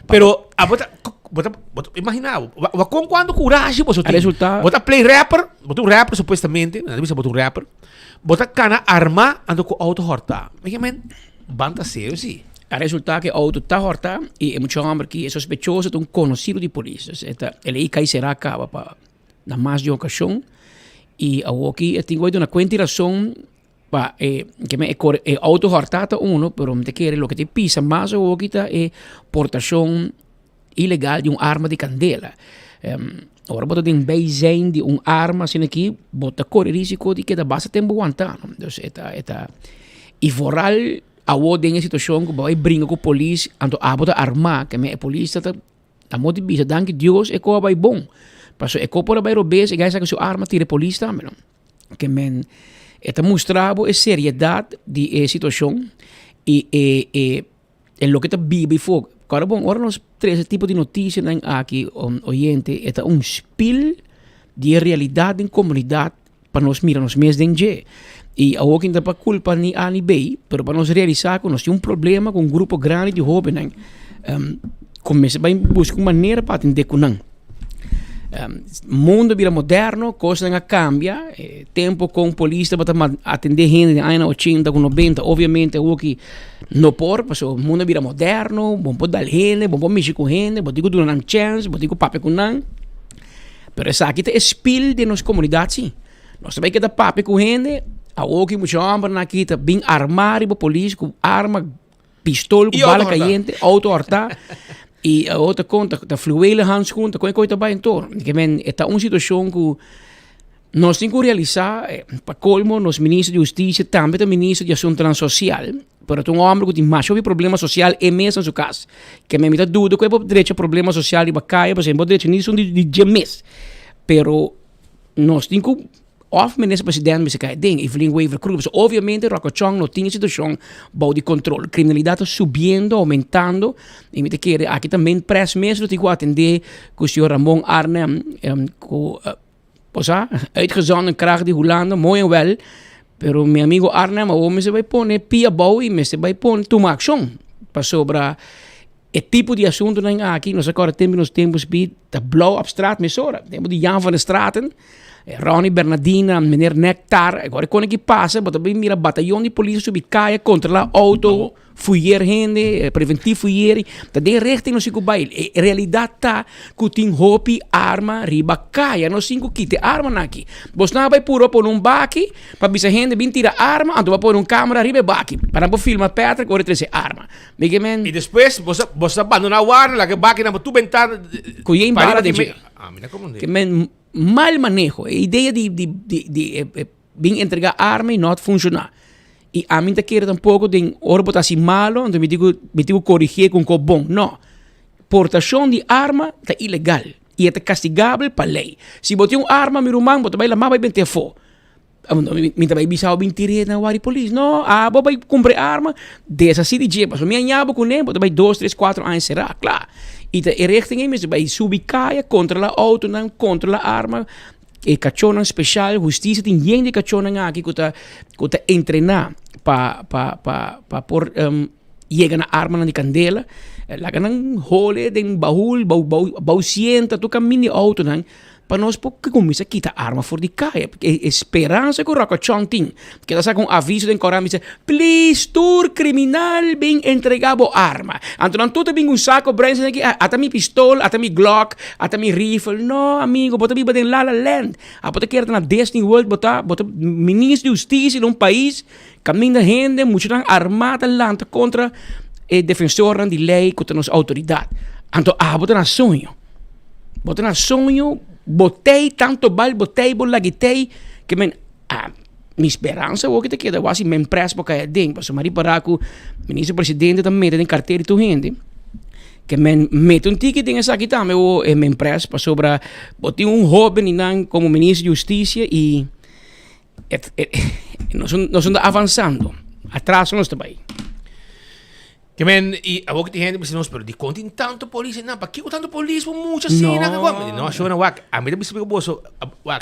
Pero abo ta, bo ta, bo ta imagina bo, wa kon kuantu kurashi boso tin. Resulta. Bo ta play rapper, bo ta un rapper supuestamente, nan ta bisa bo ta un rapper. Bo ta kana arma anto ku auto horta. Mi ke men, ban ta serio si. A resultá ku e outo ta hòrtá i e mucha hòmber ki e sospechoso ta un konosido di polis. Dus e ta e lei kai será kaba pa na mas di un okashon i awoki e tin ku bai duna kuenta i rason pa e ke men e kore e outo hòrtá ta uno pero mi ta kere loke ta pisa mas awoki ta e portashon ilegal di un arma di kandela. Ora bo ta den bijzijn di un arma asina aki bo ta kore risiko di keda basta tempu wantá. Dus e ta e ta i vooral Awor den e situacion cu bo a bringa cu polis, anto abo ta arma, ke men e polis ta ta moti bisa danki Dios e co a bay bon, paso e co por a bay robes e guy saca su arma tira e polis tambe no. Ke men e ta mustra bo e seriedad di e situacion y e e e loke ta biba y for. Kòrda bon, ora nos trese tipo di notisianan aki, oyente, e ta un spil di e realidat den komunidat pa nos mira nos mes den dje. I awor ki no ta pa kulpa ni A ni B, pero pa nos realisá ku nos tin un problema ku un grupo grandi di hóbennan ku mester bai buska un manera pa atendé ku nan. Mundo a bira moderno, kosnan a kambia, e tempu kon polis tabata atendé hende den añanan ochenta ku nobenta, obviamente awor ki no por, pasobra mundo a bira moderno, bo no por dal hende, bo no por mishi ku hende, bo tin ku duna nan chèns, bo tin ku papia ku nan. Pero esaki ta e spil den nos komunidat si. Nos ta bai keda papia ku hende, awor ki mucha hòmbernan aki ta bin armá riba polis ku arma, pistol ku bala kayente, outo hòrtá. I awor ta kon ta fluwelen handschoen, ta kon e kos ta bai anto. Ke men e ta un situashon ku nos tin ku realisá, pa kolmo nos minister di hustisia tambe ta minister di asuntunan sosial. Pero ta un homber cu tin masha hopi problema social e mes na su cas. Ke mi ta duda cu e por drecha problema social riba caya pasobra e por drecha ni esun di dje mes. Pero nos tin cu of minister president mester cay aden, Evelyn Wever Croes, pasobra obviamente Rocco Chong no tin e situacion bou di control. Criminalidad ta subiendo, aumentando y mi ta kere aki ta men pres mes lo tin cu atende cu señor Ramon Arnhem cu Osea, uitgezonden kracht di Hulanda, mooi en wel, pero mi amigo Arnhem awor mester bai pone pia abou y mester bai pone tuma accion. Pasobra e tipo di asuntonan aki, nos a corda tempo nos tempo speed, ta blauw op straat mesora. Tempo di Jan van der Straten, Ronnie Bernadina, meneer Nectar, awor e con aki pasa, bo ta bin mira batayon di polis subi caya, controla auto. Fuyer hende, preventief fuyeri, ta den richting nos tin ku bai. E realidat ta ku tin hopi arma riba kaya. Nos tin ku kita e armanan aki. Bosnan a bai purba pone un baki pa bisa hende bin tira arma, anto bo a pone un kamera riba e baki pa nan por filma Patrick ora e trese arma. Mi ke men. I despues bos a bos a bandona warda laga e bakinan pa tur bentana Ku yen pa bala riba den di dje. Ah, mi na komprende. Ke men mal maneho. E idea di di di di e Bin entrega arma y no a funciona. Y ami ta kere tampoco den ora bo ta haci malo, anto mi tin cu, mi tin cu corrigie cu un cos bon. No. Portacion di arma ta ilegal y e ta castigabel pa ley. Si bo tin un arma, mi ruman, bo ta bay lama bay bente afo. Mi ta bay bisa bo bin tire na wari polis. No, abo bay cumpra e arma, deshaci di dje. Pasobra mi a ña bo cune, bo ta bay dos, tres, cuatro aña cera, cla. Y ta e richting ey mester bay subi caya, controla autonan, controla arma. E kachónan speshal, hustisia tin yen di kachónan aki ku ta ku ta entrená pa pa pa pa por yega na armanan di kandela. Laga nan hole den bahul, bou bou bou sienta tur kaminda di outonan pa nos por kuminsá kita arma for di kaya. E speransa ku Ròkòchòn tin, ke ta saka un aviso den koran bisa, Please tur kriminal bin entregá bo arma. Anto nan tur ta bin ku un sako bruin esaki ata mi pistol, ata mi glock, ata mi rifle. No amigo, bo ta biba den la la land. Abo ta kere ta na Disney World bo ta, bo ta minister di hustisia den un pais kaminda hende muchanan armá ta lanta kontra e defensornan di lei ku ta nos outoridat. Anto abo ta na soño. Bo ta na soño, bo tei tanto bal, bo tei bo lagi tei ke men a. Mi speransa awor ki ta keda wasi men pres por kai aden pasobra mi a ripara ku minister presidente ta mete den kartera di tur hende ke men mete un tiki den esaki tambe awor e men pres pasobra bo tin un hoben di nan komo minister di hustisia i nos nos no ta avansando atras nos ta bai. Ke men i awor ki tin hende bisa nos pero dikon tin tantu polis einan pakiko tantu polis pa mucha asina no shona wak ami ta bisa boso wak.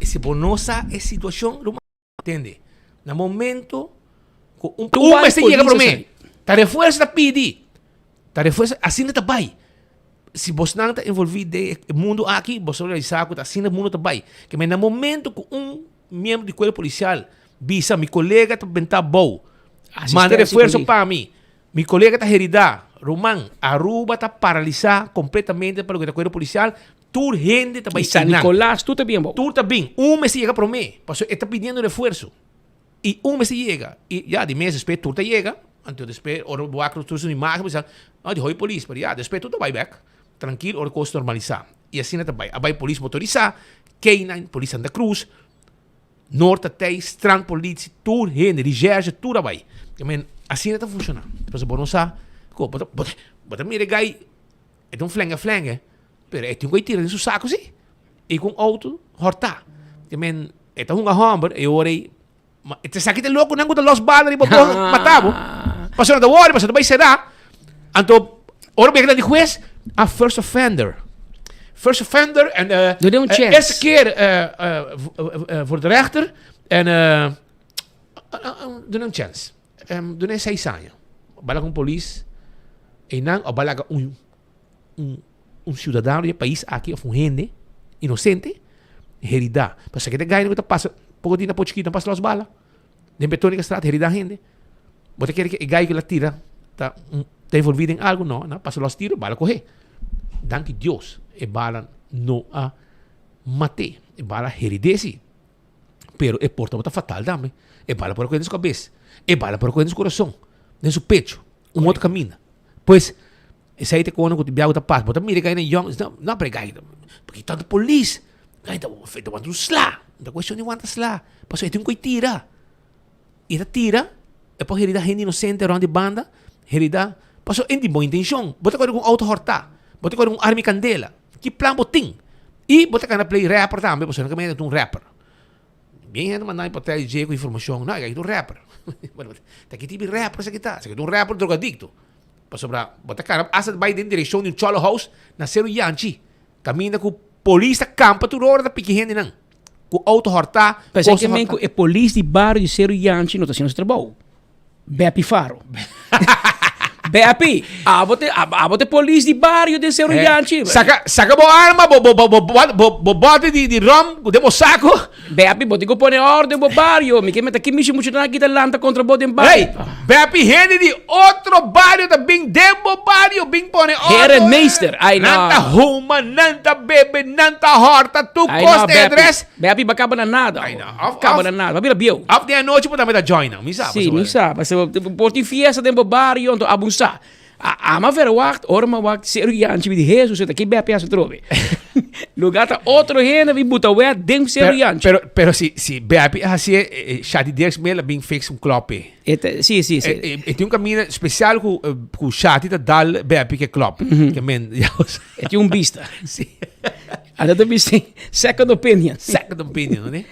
Si bo no sa e situacion, ruman, tende. Na momento cu un, un mester yega prome, ta refuerzo ta pidi. Ta refuerzo, asina ta bay. Si bosnan ta envolvi den e mundo aki, bos ta realisa cu ta asina e mundo ta bay. Ke men na momento cu un miembro di cuerpo policial bisa mi colega ta benta abou, manda refuerzo pa mi, mi colega ta herida, ruman, Aruba ta paralisa completamente pa loke ta cuerpo policial, Tur hende ta bai San Nicolas tur ta bien bo. Tur ta bin. Un mester yega prome. Pasobra e ta pidiendo refuerso. I un mester yega. I ya di mes despues tur ta yega. Anto despues ora bo wak tur su imagen bo bisa oh di hoi polis. Pero ya despues tur ta bai bek. Trankil ora kos normalisa. I asina ta bai. A bai polis motorisa, K-nine, polis Santa Cruz, Noord ta tei, strand politie, tur hende, recherche, tur a bai. I mean asina ta funciona. Pasobra bo no sa bo ta bo ta mira e guy e ta un flenge flenge. Pero e tin ku e tira den su saku si. I ku un outo hòrtá. Te men, e ta hunga hòmber, e ora ei, ma e ta esaki ta loko nan ku ta lòs bala riba bo, mata bo. Pasobra nan ta wòri, pasobra ta bai será. Anto. Ora mi a di hues, a first offender. First offender en uh, Doe un chance. Eerste keer uh, uh, voor de rechter en uh, doe een chance. Um, doe een seis años. Bala con polis en nan o bala un, un, un ciudadano di país aki of un hende inocente herida. Pasobra ke te gaina ku ta pasa poko dia na po chikito pasa los bala. Den Betonica straat herida hende. Bo ta kere ke e gai ku la tira ta ta envolvi den algo? No, nan pasa los tiro bala kohe. Danki Dios e bala no a mate. E bala herid'é si. Pero e por tabata fatal tambe. E bala por a kohe den su kabes. E bala por a kohe den su kurason, den su pecho, un otro kaminda. Pues Esei ta kono ku tin biaha ku ta pasa. Bo ta mira e gainan yòn, no, no, pero e gai ta, pakico tantu polis? Gai ta, ta wanta un sla. No ta kuestion di wanta sla. Pasobra e tin ku e tira. E ta tira, e por herida hende inosente rònt di banda, herida, pasobra e tin bon intenshon. Bo ta kore ku un outo hòrtá, bo ta kore ku un arma di kandela. Ki plan bo tin? I bo ta kana play rapper tambe, pasobra nan kaminda ta un rapper. Bien hende manda mi pa trae dje ku informashon, no, e gai ta un rapper. Ta ki tipo di rapper esaki ta? Esaki ta un rapper drogadikto. Pasobra bo ta kana asta bai den direkshon di un cholo house na Seru Yanchi, kaminda ku polis ta kampa tur ora ta piki hendenan ku outo hòrtá, P'esei kos ke men hòrtá. ku e polis di bario di Seru Yanchi no ta hasiendo su trabou. Beppy Faro. Beppy, abo te, abo te polis di bario den Seru Eh, Yanchi. saka, saka bo arma, bo, bo, bo, bo, bo, bo bote di, di rom ku den bo sako. Beppy, bo tin ku pone orde den bo bario. Mi ke meta ki mishi muchanan aki ta lanta kontra bo den bario. Hey, Beppy, hende di otro bario ta bin den bo bario bin pone orde. Herenmeester, ay no. Nan ta huma, nan ta bebe, nan ta horta, tur Ay kos no, ta Beppy. adres. Beppy, bo kaba na nada. Ay no, of, Kaba of, na nada, bo bira bieu. Of den anochi bo tambe ta join nan, mi sa. Si, mi sa. Pasobra por tin fiesta den bo bario, anto abunsa. Ama verwacht, ora mi a wak Seru Yanchi, mi di, Hesus, ta ki Beppy hasi atrobe? Lugar ta otro hende bin buta wet den Seru Yanchi. Pero, pero si, si Beppy a hasié, Shadi Dirks mel a bin fix un klop p'e. E ta, si, si, si. E, e tin un kaminda spesial ku, ku Shadi ta dal Beppy ke klop. Ke men, ya bo sa. E tin un bista. Si. Anda ta bisa second opinion. Second opinion, no?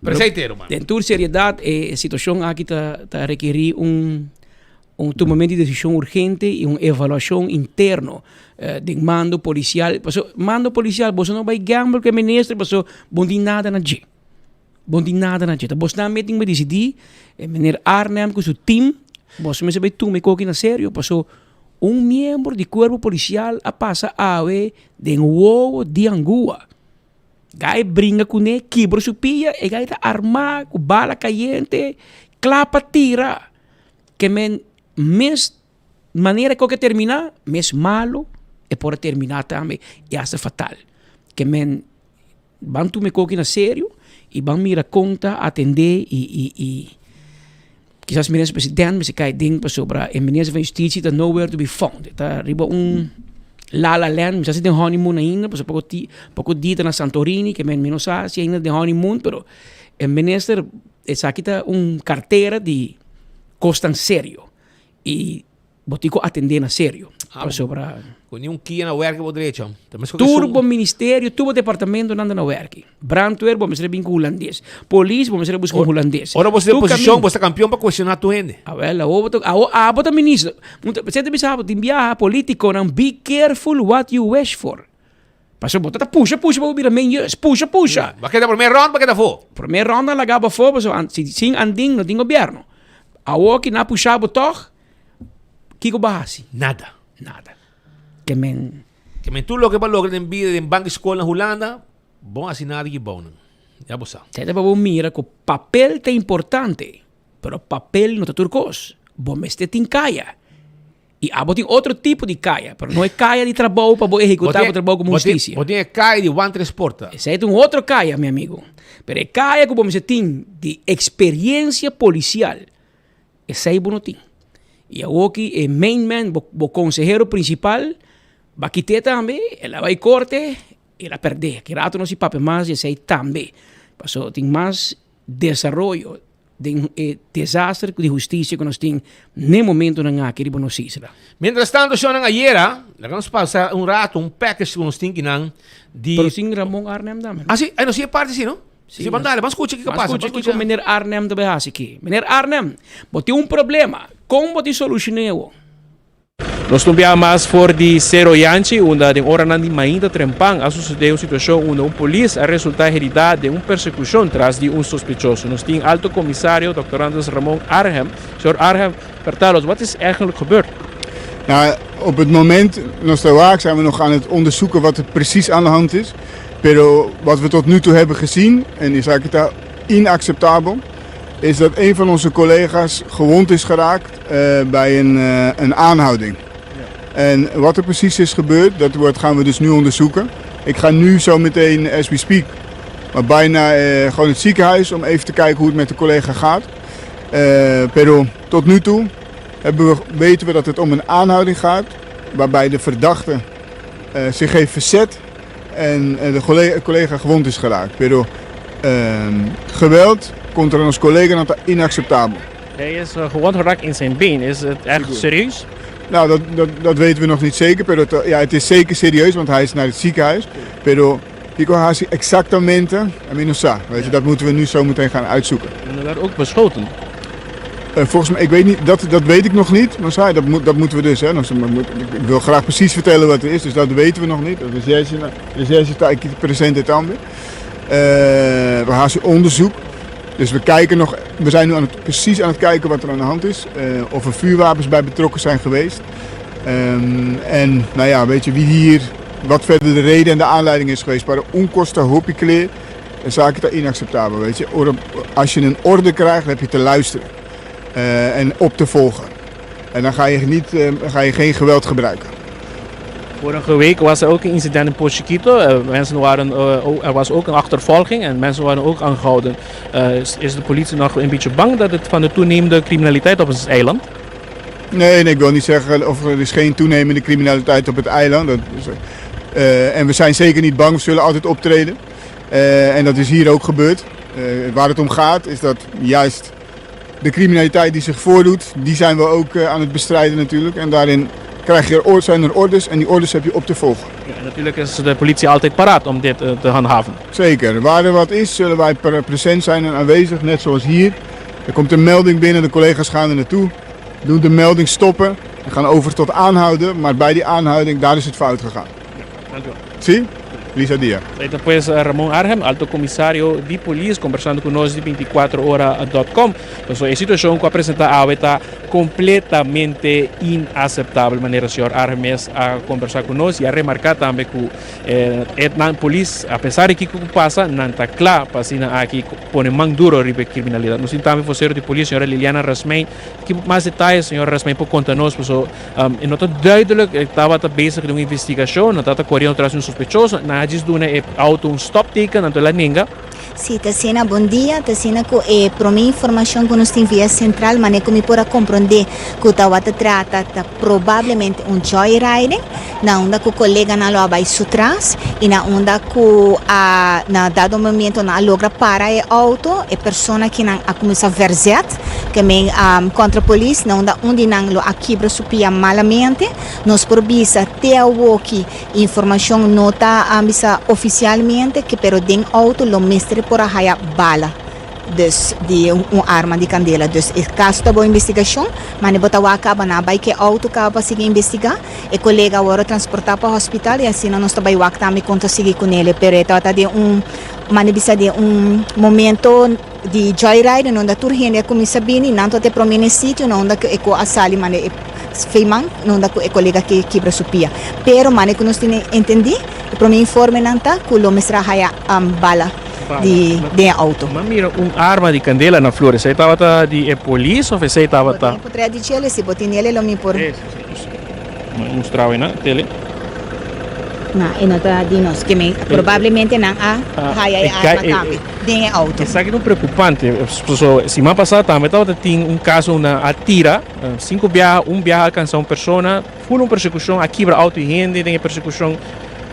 Pero esei te, ruman. Den tur seriedad, e situacion aki ta, ta rekerí un Un tumamento di desishon urgente i un evaluashon interno den mando polisial. Paso mando polisial boso no bai gamble ku e minister paso bo no tin nada na dje. Bo no tin nada na dje. Ta bosnan mes tin ku disidí, e meneer Arnhem ku su team, boso mester bai tuma e koki na serio paso un miembro di kuerpo polisial a pasa awe den wowo di angua. Gai bringa kuné, kibra su pia, e gai ta armá ku bala kayente, kla pa tira. Ke men mes manera ku ke terminá, mes malu e por a terminá tambe i hasta fatal. Ke men ban tuma e koki na serio i ban mira kon ta atendé i i i kisas minister president mester kai den pasobra e minister van Justitie ta nowhere to be found. E ta riba un la la land, mi sa si den honeymoon ainda pasobra poko ti poko dia ta na Santorini ke men mi no sa si ainda den honeymoon pero e minister Esaki ta un kartera di kosnan serio i bo tin ku atendé na serio. Pasobra. Ku niun kia na wèrki bo drecha. Tur bo ministerio, tur bo departamentonan ta na wèrki. Brandweer bo mester a bin ku hulandes. Polis bo mester a buska un hulandes. Ora bo sta den posishon bo sta kampion pa kuestioná tur hende. Awèl, awor bo ta, awor abo ta minister. Esei ta bisa bo tin biaha politikonan be careful what you wish for. Pasobra bo ta ta pusha pusha pa bo bira men yus, pusha pusha. Bo a keda prome rond, bo a keda afó. Prome rond nan laga bo afó pasobra si sin andin no tin gobierno. Awor ki nan a pusha bo tog, kiko bo a hasi? Nada. Nada. Ke men. Ke men tur loke bo a logra den bida den bank di skol na Hulanda, bo no hasi nada di ki bou nan. Ya bo sa. Esei ta pa bo mira ku papel ta importante, pero papel no ta tur kos. Bo mester tin kaya. I abo tin otro tipo di kaya, pero no e kaya di trabou pa bo ehekutá bo trabou komo hustisia. Bo tin e kaya di wan tres porta. Esei ta un otro kaya, mi amigo. Pero e kaya ku bo mester tin di eksperiensia polisial, esei bo no tin. I awoki e main man, bo bo konsehero prinsipal, ba kit'é tambe, el a bai korte, el a pèrdè. Ki rato nos si papia mas di esei tambe. Pasobra tin mas desaroyo den e desaster di husticia cu nos tin n'e momentonan aki riba nos isla. Mientras tanto shownan ayera, laga nos pasa un rato un package cu nos tin kinan di. Pero sin Ramon Arnhem tambe. Ah si, ay no si e parti si no? Si, ban dale, ban scucha kico pasa. Ban scucha kico meneer Arnhem ta bay haci aki. Meneer Arnhem, bo tin un problema, con bo tin solucion'e awo? Nos ta un biaha mas for di Sero Yanchi unda den oranan di mainta trempan a sucede un situacion unda un polis a resulta herida den un persecucion tras di un sospechoso. Nos tin Alto Comisario Dòkter Andres Ramon Arnhem. Señor Arnhem, vertel ons, wat is eigenlijk gebeurd? Nou, op het moment, nos ta wak, zijn we nog aan het onderzoeken wat er precies aan de hand is. Pero wat we tot nu toe hebben gezien, en esaki ta inacceptabel, is dat een van onze collega's gewond is geraakt bij een, een aanhouding. En wat er precies is gebeurd, dat wordt, gaan we dus nu onderzoeken. Ik ga nu zo meteen, as we speak, maar bijna gewoon het ziekenhuis om even te kijken hoe het met de collega gaat. Pero tot nu toe hebben we, weten we dat het om een aanhouding gaat, waarbij de verdachte zich heeft verzet en de collega, collega gewond is geraakt. Pero geweld contra ons collega dat inacceptabel. Hij is gewond geraakt in zijn been. Is het echt serieus? Nou, dat, dat, dat weten we nog niet zeker. Pero het, ja, het is zeker serieus, want hij is naar het ziekenhuis. Pero Kiko hasi exactamente, ami no sa. Weet je, dat moeten we nu zo meteen gaan uitzoeken. En er werd ook beschoten? Volgens mij, ik weet niet, dat, dat weet ik nog niet. Maar zei, dat, moet, dat moeten we dus. Hè. Ik wil graag precies vertellen wat het is, dus dat weten we nog niet. Recherche, recherche presente tambe. We gaan onderzoek. Dus we kijken nog, we zijn nu aan het, precies aan het kijken wat er aan de hand is. Of er vuurwapens bij betrokken zijn geweest. En nou ja, weet je wie hier, wat verder de reden en de aanleiding is geweest. Maar un kos ta hopi kla, esaki ta inacceptabel, weet je. Als je een orde krijgt, dan heb je te luisteren en op te volgen. En dan ga je, niet, ga je geen geweld gebruiken. Vorige week was er ook een incident in Pos Chiquito. Mensen waren, er was ook een achtervolging en mensen waren ook aangehouden. Is de politie nog een beetje bang dat het van de toenemende criminaliteit op het eiland? Nee, nee, ik wil niet zeggen of er is geen toenemende criminaliteit op het eiland. Dat is, en we zijn zeker niet bang, we zullen altijd optreden. En dat is hier ook gebeurd. Waar het om gaat is dat juist de criminaliteit die zich voordoet, die zijn we ook aan het bestrijden natuurlijk. En daarin krijg je, zijn er orders en die orders heb je op te volgen. Ja, en natuurlijk is de politie altijd paraat om dit te handhaven. Zeker. Waar er wat is, zullen wij present zijn en aanwezig, net zoals hier. Er komt een melding binnen, de collega's gaan er naartoe, doen de melding stoppen en gaan over tot aanhouden. Maar bij die aanhouding, daar is het fout gegaan. Ja, dank u wel. Zie? Lisa Dia. Esta pues Ramon Arnhem, alto comisario di polis, conversando cu nos di 24ora.com. Pues e situacion cu a presenta awe ta completamente inaceptabel, manera señor Arnhem mes a conversa cu nos y a remarca tambe cu eh, nan polis, a pesar di kico cu pasa, nan ta cla pa asina aki pone man duro riba e criminalidad. Nos tin tambe vocero di polis, señora Liliana Rasmijn. Ki mas detaye señora Rasmijn por conta nos? Paso e no ta duidelijk, e tabata bezig den un investigacion, nan tabata coriendo tras di un sospechoso, nan a djis duna e auto un stopteken, anto el a nenga. Sí, ta asina. Bon dia. Ta asina cu e prome informacion cu nos tin via central, mane cu mi por a comprende cu tawata trata ta probablemente un joyriding, na unda cu coleganan lo a bay su tras y na unda cu a na dado momento nan a logra para e auto, e persona kinan a cuminsa verzet, ke men contra polis, na unda un di nan lo a kibra su pia malamente. Nos por bisa te awoki Informacion no ta bisa oficialmente ke pero den auto lo mester por a haya bala dus di un arma di candela. Dus e caso ta bo investigacion, mane bo ta wak caba nan a bay ke auto caba pa sigui investiga. E colega a worde transporta pa hospital y asina nos ta bay wak tambe con ta sigui cunele pero e tabata den un mane bisa den un momento di joyride en unda tur hende a cuminsa bini, nan tabata e prome na e sitio na unda cu e co a sali mane e feiman na unda cu e colega ke kibra su pia. Pero mane cu nos tene entendi, e prome informenan ta cu lo mester a haya bala di den e auto. M'a mira un arma di candela na flor, esey tabata di e polis of esey tabata? Bo tin potret di djele, si bo tin ele lo mi por. M'a mustra awe na tele. Na, e no ta di nos, ke men probablemente nan a haya e arma tambe den e auto. Esaki ta un preocupante, paso siman pasa tambe tabata tin un caso unda a tira cinco biaha, un biaha a alcansa un persona, full un persecucion, a kibra auto di hende den e persecucion,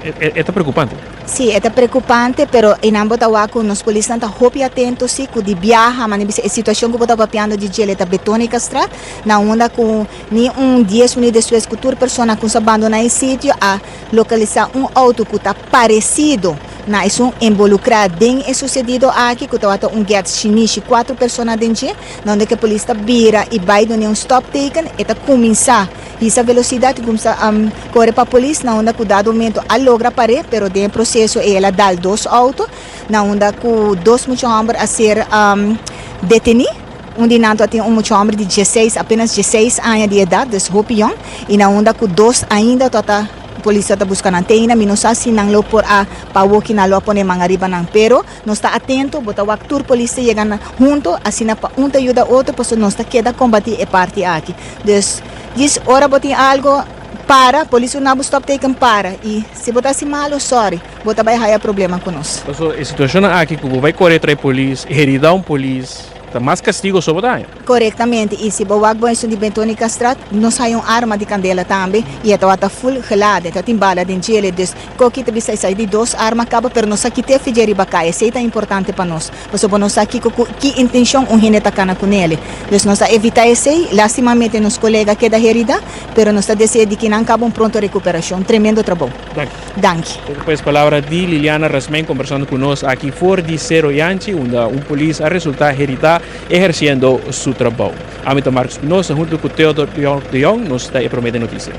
e ta preocupante. Sí, e ta preocupante, pero einan bo ta wak cu nos polisnan ta hopi atento sí, cu di biaha, mane bisa e situacion cu bo ta papiando di djele ta Betonicastraat, na unda cu Ni un dies minuut despues ku tur persona ku sa bandoná e sitio a lokalisá un outo ku ta paresido na esun involucra den e sucedido aki cu tabata un Getz shinishi cuatro persona den dje, na unda cu e polis ta bira y bay dune un stopteken, e ta cuminsa hisa velocidad y cuminsa core pa polis na unda cu dado momento a logra pare pero den e proceso ey el a dal dos auto na unda cu dos mucha homber a ser deteni. Un di nan tabatin un mucha homber di dieseis, apenas dieseis aña di edad, dus hopi yong, y na unda cu dos ainda tabata polis tabata busca nan. Te ainda mi no sa si nan lo por a pa awoki nan lo a pone man ariba nan, pero nos ta atento, bo ta wak tur polis ta yega na hunto asina pa un ta yuda otro pasobra nos ta keda combati e parti aki. Dus djis ora bo tin algo para, polis una bo stopteken para y si bo ta haci malo sorry, bo ta bay haya problema cu nos. Pasobra e situacionnan aki cu bo bay core trae polis, herida un polis, Ta mas castigo so bo ta haña. Corectamente, y si bo wak bo esun di Bentonicastraat, nos haya un arma di candela tambe, y e tabata full gelada, e tabatin bala den djele, dus koki ta bisa esaki di dos arma caba, pero nos a kit'e fidje riba caya, esey ta importante pa nos, pasobra bo no sa kico cu ki intencion un hende ta cana cunele, dus nos a evita esey, lastimamente nos colega a keda herida, pero nos ta desea di kinan caba un pronto recuperacion, tremendo trabou. Danki. Danki. Esaki pues palabra di Liliana Rasmijn kombersando ku nos aki for di Sero Yanchi unda un polis a resulta herida ehersiendo su trabou. Ami ta Marco Spinoza hunto ku Theodor de Jong nos ta e prome den notisia.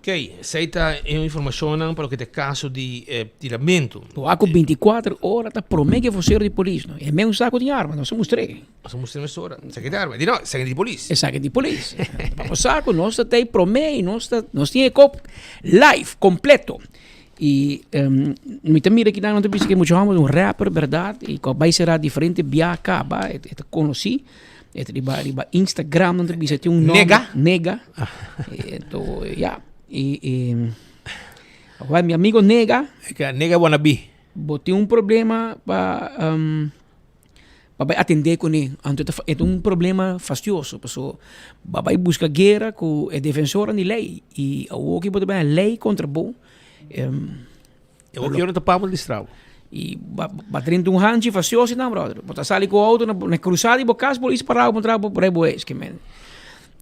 Ok, esei ta e informashonnan pa loke ta e kaso di e tiramentu. Bo a ku bintikuater ora ta prome ku e fosero di polis no. E mes un sa ku tin arma, nos a mustr'é. Nos a mustra mesora. Esaki ta arma. Di no, esaki di polis. Esaki di polis. Pa bo sa ku nos ta tei promé i nos ta nos tin e kop live kompleto. I um, mi ta mira kinan nan ta bisa ku e mucha hòmber un rapper bèrdat i ku a bai será diferente bia kaba e ta konosí. E ta riba riba Instagram nan ta bisa tin un nòmber. Nega. Nega. Ento ya i i awor mi amigo Nega. Nega wannabe. Bo tin un problema pa um. Pa bai atendé kuné. Anto ta e ta un problema fastioso paso bo a bai buska guera ku e defensornan di lei i awor ki bo ta bai lei kontra bo. E awor ki ora ta pablo di strabo. I bo a drenta un hanchi fastioso nan brother. Bo ta sali ku outo na krusa di bo kas polis parau puntra bo por bo es ke men.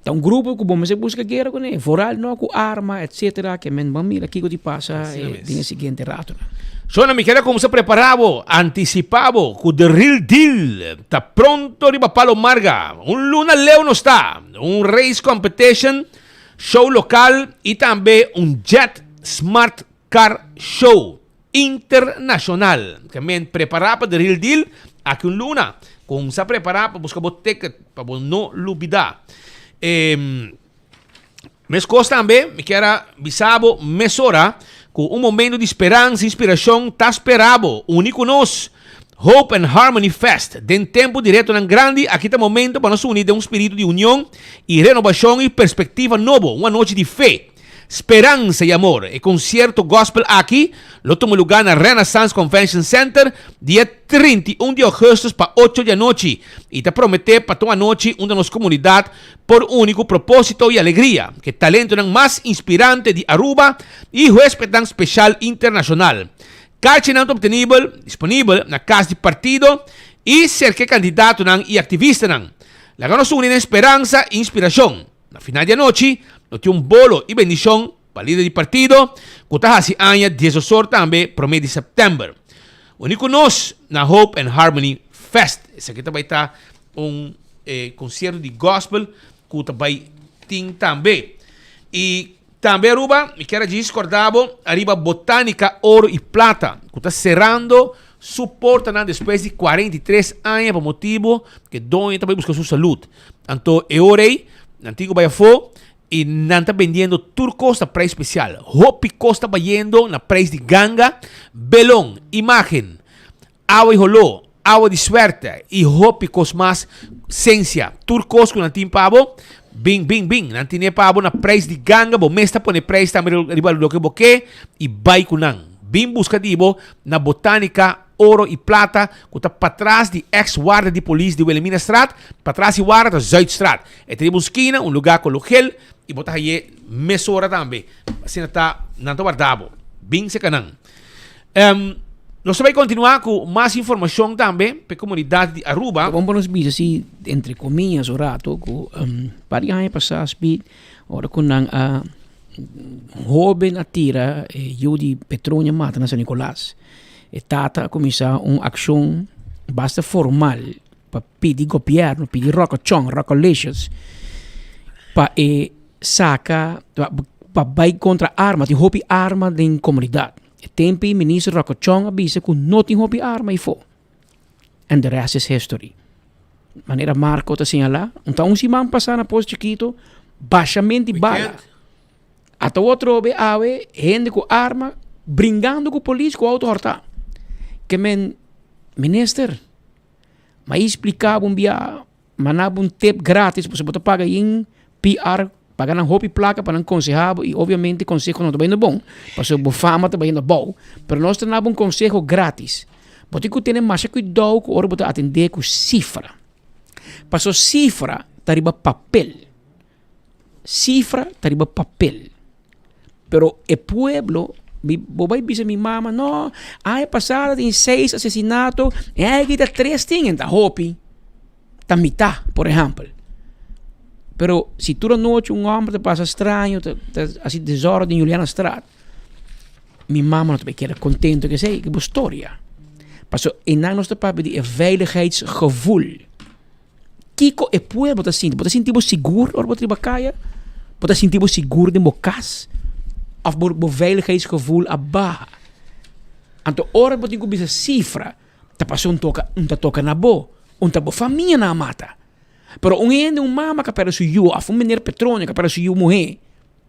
Ta un grupo ku bo mester buska guera kuné, vooral no ku arma etcetera ke men ban mira kiko di pasa den e siguiente ratonan. Shona mi kere kumsa prepara bo, antisipa bo ku the real deal ta pronto riba Palo Marga. Un luna leu nos ta, un race competition, show lokal i tambe un jet smart car show. Internacional. Ke men prepara pa the real deal aki un luna. Kumsa prepara pa buska bo ticket pa bo no lubida. E meskos tambe mi kier a bisa bo mesora ku un momento di speransa i inspirashon ta spera bo. Uni ku nos Hope and Harmony Fest. Den tempu di retonan grandi aki ta momento pa nos uni den un spiritu di union i renobashon i perspektiva nobo. Un anochi di fe. Speransa y Amor. E concierto gospel aki lo tuma lugar na Renaissance Convention Center dia 31 di augustus pa ocho di anochi y ta promete pa ta un anochi unda nos comunidad por uni cu proposito y alegria cu e talentonan mas inspirante di Aruba y huespednan special internacional. Carchinan ta obtenibel, disponibel, na cas di partido y cerca e candidatonan y activistanan. Laga nos uni den speransa y inspiracion. Na final di anochi lo tin un bolo y bendicion pa lider di partido cu ta haci aña diesosor tambe prome di september. Uni cu nos na Hope and Harmony Fest. Esaki ta bay ta un concierto di gospel cu ta bay tin tambe. Y tambe Aruba, mi kier a djis corda bo ariba Botanica Oro y Plata cu ta cerando su portanan despues di 43 aña pa motibo cu e doño ta bay busca su salud. Anto e ora ei, nan tin ku bai afó i nan ta bendiendo tur kos na preis spesial. Hopi kos ta bayendo na preis di ganga, belon, imágen, awa i holó, awa di suerte i hopi kos mas, sensia. Tur kos ku nan tin pa bo, bin, bin, bin. Nan tine pa bo na preis di ganga, bo mes ta pone preis tambe riba loke bo ke i bai ku nan. Bin buska di bo na Botanica Oro y plata cu ta patras di ex warda di polis di Wilhelminastraat, patras di warda ta Zuidstraat. E ta riba un skina, un lugar colo gel y bo ta haye mesora tambe. Asina ta, nan ta warda bo. Bin seca nan. Um, nos ta bay continua cu mas informacion tambe p'e comunidad di Aruba. Ta bon pa nos bisa si, entre comillas, un rato cu um, par di aña pasa, Speed, ora cu nan a. Un hoben a tira e yu di Petronia mata na San Nicolas. E tata a kuminsá un akshon basta formal pa pidi gobièrnu, pidi Ròkòchòn, Ròkòlicious, pa e saka, pa bai kontra arma. Tin hopi arma den komunidat. E tempu ei minister Ròkòchòn a bisa ku no tin hopi arma ei afó. And the rest is history. Manera Marco ta señalá, un ta un siman pasá na Pos Chikito, bashamento di bala. Ata otro be awe, hende ku arma, bringando ku polis ku auto hòrtá. Ke men, minister, m'a expliká bo un bia, m'a na bo un tip gratis, pasobra bo ta paga yin PR, paga nan hopi plaka pa nan konsehá bo i obviamente konseho no ta bayendo bon, pasobra bo fama ta bayendo abou. Pero nos ta na bo un konseho gratis. Bo tin ku tene masha kuidou ku ora bo ta atendé ku sifra. Pasobra sifra ta riba papel. Sifra ta riba papel. Pero e pueblo, mi, bo bai bisa mi mama, no, aña pasado tin seis asesinato, e aña aki ta tres tin, en ta hopi, ta mitá, por ehèmpel. Pero si tur anochi un hòmber ta pasa straño, ta, ta hasi desòrdu den Julianastraat, mi mama no ta bai keda kontento ku esei, ku bo storia. Pasobra einan nos ta papia di e veiligheidsgevoel. Kiko e pueblo ta sinti? Bo ta sinti bo sigur ora bo ta riba kaya? Bo ta sinti bo sigur den bo kas? Of bo bo veiligheidsgevoel a baha? Anto ora bo tin ku bisa sifra, ta pasobra un toka un ta toka na bo, un ta bo famianan a mata. Pero un hende, un mama ku a pèrdè su yu òf un meneer Petronio ku a pèrdè su yu muhé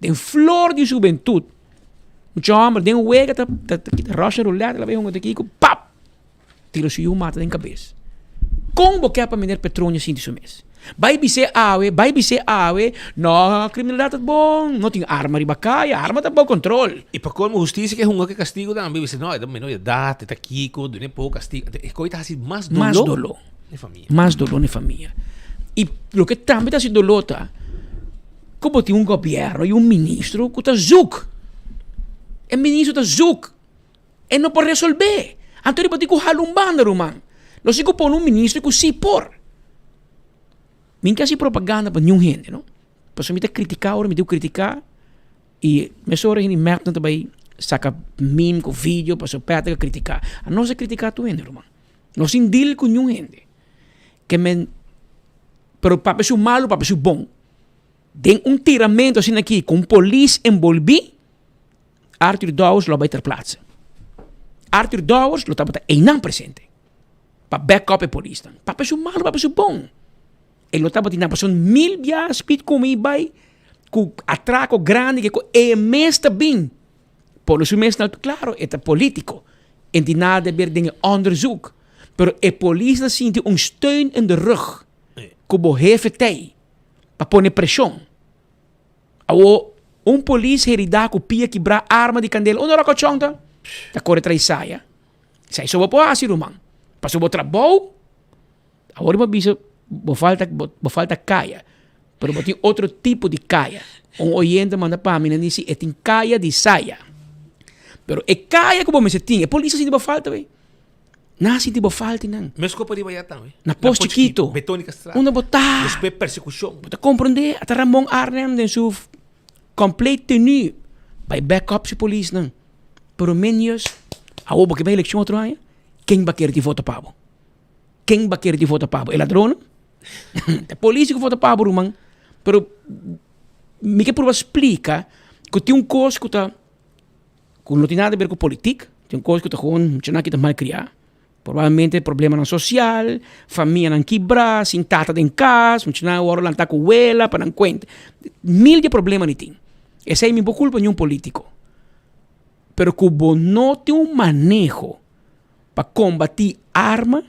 den flor di hubentut, mucha hòmber den wega ta ta kita Russian roulette la bai hunga ta kiko, pap! Tira su yu mata den kabes. Kon bo ke pa meneer Petronio sinti su mes? Bai bis'é awe, bai bis'é awe, no, kriminalidat ta bon, no tin arma riba kaya, arma ta bou kontrol. I pa kolmo hustisia ke hunga ku e kastigu tambe, bisa no, e ta menor di edat, e ta kiko, dun'é poko kastigu, e koi ta hasi mas doló. Mas doló. Na e famia. Mas doló na e famia. I loke tambe ta hasi doló ta ku bo tin un gobièrnu i un ministro ku ta zoek. E ministro ta zoek. E no por resolvé. Anto riba tin ku hala un banda, ruman. Nos tin ku pone un minister ku sí por. Mi no ke hasi propaganda pa niun hende, no. Pasobra mi ta kritiká ora mi tin ku kritiká i mesora hende mep nan ta bai saka meme ku video pasobra Patrick a kritiká. Anos a kritiká tur hende, ruman. Nos sin deal ku niun hende. Ke men, pero papia su malu, papia su bon. Den un tiramento asina aki ku un polis enbolbí, Arthur Dowers lo a bai ter plaatse. Arthur Dowers lo tabata einan presente pa back up e polisnan. Papia su malo, papia su bon. E lo tabatin nan pasobra mil biaha speed come i bai ku atraco grandi ke ku e mes ta bin pone su mes na claro e ta politico en tin nada de ber den e onderzoek pero e polis ta sinti un steun in de rug ku bo hefe tei pa pone presion. Awo un polis heridá ku pia kibrá arma di kandela unda Rokochon ta? Ta kore tra'i saya. Esei so bo por hasi ruman. Pasobra bo trabou, awor bo a bisa bo falta bo falta kaya, pero bo tin otro tipo di kaya. Un oyente manda pa mi nan di si e tin kaya di saya. Pero e kaya ku bo mester tin, e polis a sinti bo falta wei. Nan a sinti bo falta nan. Mes kopa riba ya tambe. Na Pos Chikito. Betonica Straat. Unda bo ta. Despues persecucion. Bo ta comprende ata Ramon Arnhem den su compleet tenue bay back up su polisnan. Pero menios, awor bo ke bay eleccion otro aña? Ken ba kere tin vota pa bo? Ken ba kere tin vota pa bo? E ladronnan? Ta polis ku vota pa bo ruman. Pero mi ke purba splika ku tin un kos ku ta. Ku no tin nada di ber ku politik, tin kos ku ta gewoon muchanan ki ta malkriá. Probablemente problemanan sosial, famianan kibrá, sin tata den kas, muchanan a wòrdu lantá ku wela pa nan kuenta. Mil di problema di tin. Esei mi por kulpa niun politiko. Pero ku bo no tin un maneho pa kombatí arma,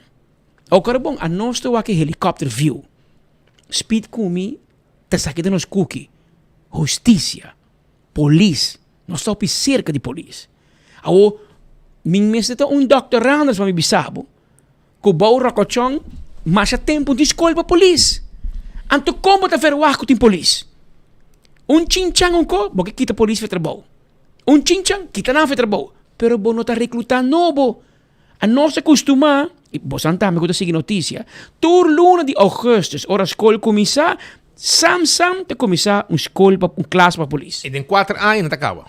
oko bon, anos ta wak e helikòpter view. Speed ku mi ta saki den nos kuki. Hustisia. Polis. Nos ta hopi serka di polis. Awor, mi mester ta un Dòkter Randers pa mi bisa bo ku bou Rokochon masha tempu no tin skol pa polis. Anto kon bo ta verwagt ku tin polis? Un chinchan un ko, bo ke kita polis for trabou. Un chinchan, kita nan for trabou. Pero bo no ta reklutá nobo. Anos ta kustumá, i bosan tambe ku ta sigui notisia, tur luna di ougùstùs ora skol kuminsá, Sam sam ta kuminsá un skol pa un klas pa polis. I den kuater aña nan ta kaba.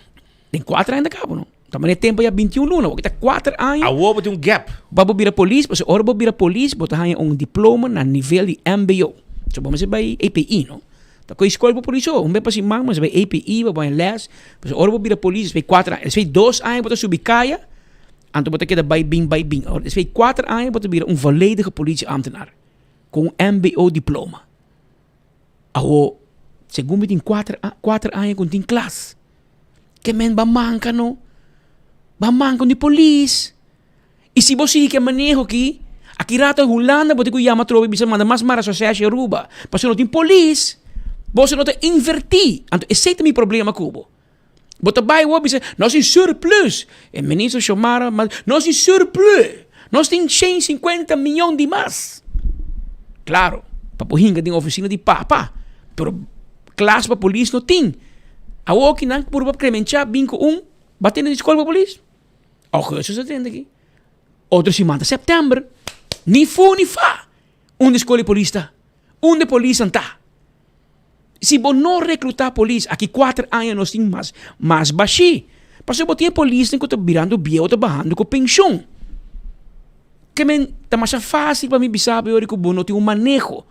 Den kuater aña nan ta kaba no. Ta manera tempo ya bintiun luna, bo kita kuater aña. Awor bo tin un gap. Pa bo bira polis, pasobra ora bo bira polis bo ta haña un diploma na nivel di mbo. So bo mester bai EPI no. Ta koe skol pa polis so, un bes pa siman bo mester bai EPI bo bai les. Pasobra ora bo bira polis despues kuater aña, despues dos aña bo ta subi kaya, anto bo ta keda bai bin bai bin. Ora despues kuater aña bo ta bira un volledige politieambtenaar ku un mbo diploma. Awo segun mi tin kuater kuater aña ku tin klas ke men ba manka no ba manka di polis i si bo sigui ke maneho aki aki rato Hulanda bo tin ku yama atrobe bisa manda mas mara sosesha Aruba pasobra no tin polis boso no ta inverti anto esei ta mi problema ku bo bo ta bai awor bisa nos tin surplus e minister Xiomara nos tin surplus nos tin shen sinkuenta miyon di mas klaro pa bo hinka den ofisina di papa pero klas pa polis no tin awor ki nan purba kremencha bin ku un ba tene di skol pa polis augustus a tende aki otro siman ta september ni fu ni fa unda skol di polis ta unda polisnan ta. Si bo no recluta polis, aki cuater aña nos tin mas mas bashi. Pasobra bo tin e polisnan cu ta birando bieu, ta bahando cu pension. Ke men ta masha facil pa mi bisa bo yori cu bo no tin un maneho.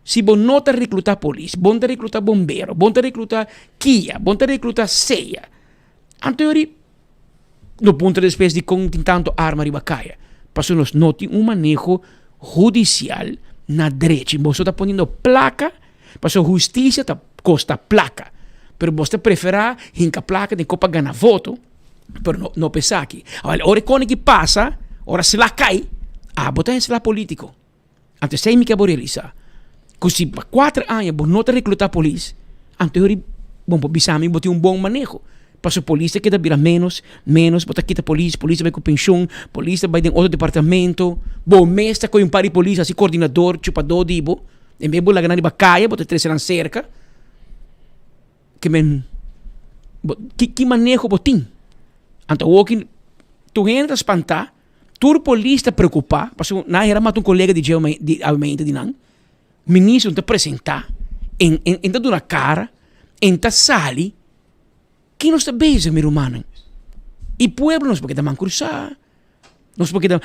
Si bo no ta recluta polis, bo no ta recluta bombero, bo no ta recluta kia, bo no ta recluta sea. Anto yori no puntra despues dikon tin tanto arma riba kaya. Pasobra nos no tin un maneho hudisial na drechi. Boso ta poniendo plaka, pasobra hustisia ta kosta plaka. Pero boso ta preferá hinka plaka den kopa gana voto, pero no no pa esaki. Awor ora e kone ki pasa, ora sla kai, abo ta e sla politiko. Anto esei mi ke bo realisa, ku si pa kuater aña bo no ta rekluta polis, anto yori bo por bisa mi bo tin un bon maneho. Pasobra polis ta keda bira menos, menos, bo ta kita polis, polis ta bai ku penshon, polis ta bai den otro departamento, bo mes ta kohe un par di polis hasi koordinador, chupadó di bo, en bes bo laga nan riba kaya bo ta trese nan serka. Ke men bo ki ki maneho bo tin? Anto awoki tur hende ta spantá. Tur polis ta preocupa pasobra nan hera mata un colega di dje di awe di nan. Ministro no ta presenta, en en ta duna cara, en ta sali. Ki nos ta bezig mi rumannan? Y pueblo nos por keda man cruza, nos por keda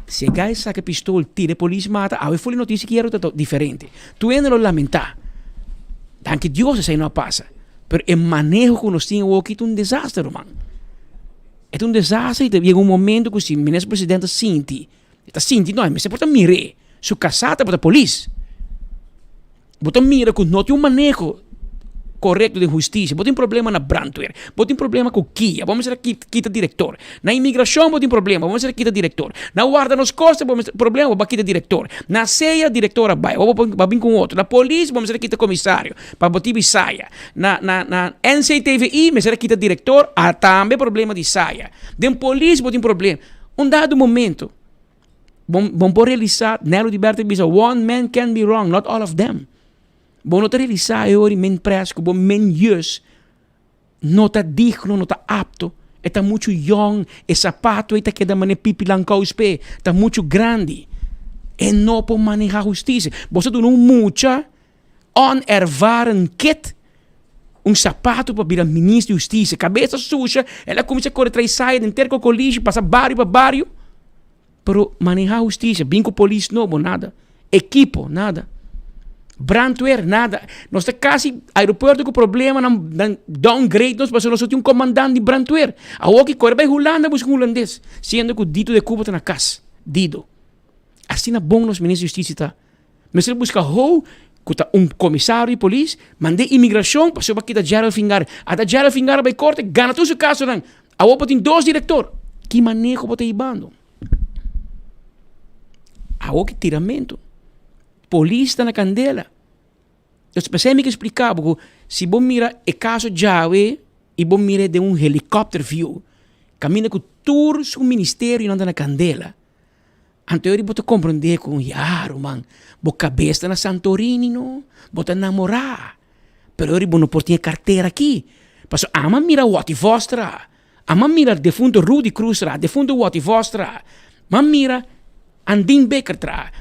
si e guy saca e pistol tira e polis mata awe for di noticia kier ta diferente. Tur hende lo lamenta. Danki Dios esey no a pasa. Pero e maneho cu nos tin awoki ta un desastre ruman. E ta un desastre y ta yega un momento cu si minister presidente ta sinti, e ta sinti no, e mester por ta mir'é, su casá tabata polis. Bo ta mira cu no tin un maneho corecto den husticia, bo tin problema na brandweer, bo tin problema cu kia, bo mester a kita director, na inmigracion bo tin problema, bo mester a kita director, na warda nos costa bo mester problema, bo a kita director, na sea director a bay, bo a bin cu un otro, na polis bo mester a kita comisario. Pa motibu di saya. Na na na NCTVI mester a kita director a tambe problema di saya. Den polis bo tin problem. Un dado momento bon bon por realisa Nelo di Berto a bisa one man can be wrong not all of them. Bo no ta realisa e ora men pres ku bo men yus no ta digno no ta apto e ta muchu yong e sapato ei ta keda mane pipi lankous p'e ta muchu grandi e no por maneha hustisia. Bo sa duna un mucha. Onervaren kit, un sapato pa bira minister di hustisia. Kabesa susha, el a kuminsá kore trae saya den ter kokolishi, pasa bario pa bario. Pero manehá hustisia, bin ku polis nobo, nada. Ekipo, nada. Brandweer, nada. Nos ta kasi aeropuerto ku problema, nan, nan downgrade nos pasobra nos no tin un komandant di brandweer. Awor ki kore bai Hulanda buska un hulandes, siendo ku Dito de Cuba ta na kas. Dido. Asina bon nos minister di hustisia ta. Mester buska hou ku ta un komisario di polis, mand'é imigrashon pasobra kita Gerald Fingar. Ata Gerald Fingar a bai korte, gana tur su kasonan. Awor bo tin dos direktor. Ki maneho bo ta hibando? Awor ki tiramentu. Polis ta na kandela. Entonces p'esei mi ke splika bo ku si bo mira e kaso djawe i bo mir'é den un helikòpter view, kaminda ku tur su ministerionan ta na kandela. Anto yori bo ta komprondé ku ya ruman, bo kabes ta na Santorini no, bo ta namorá. Pero yori bo no por tin e kartera aki. Pasobra ama mira Watty Vos traha, ama mira defunto Rudy Cruz traha, defunto Watty Vos traha, m'a mira Andin Bikker traha.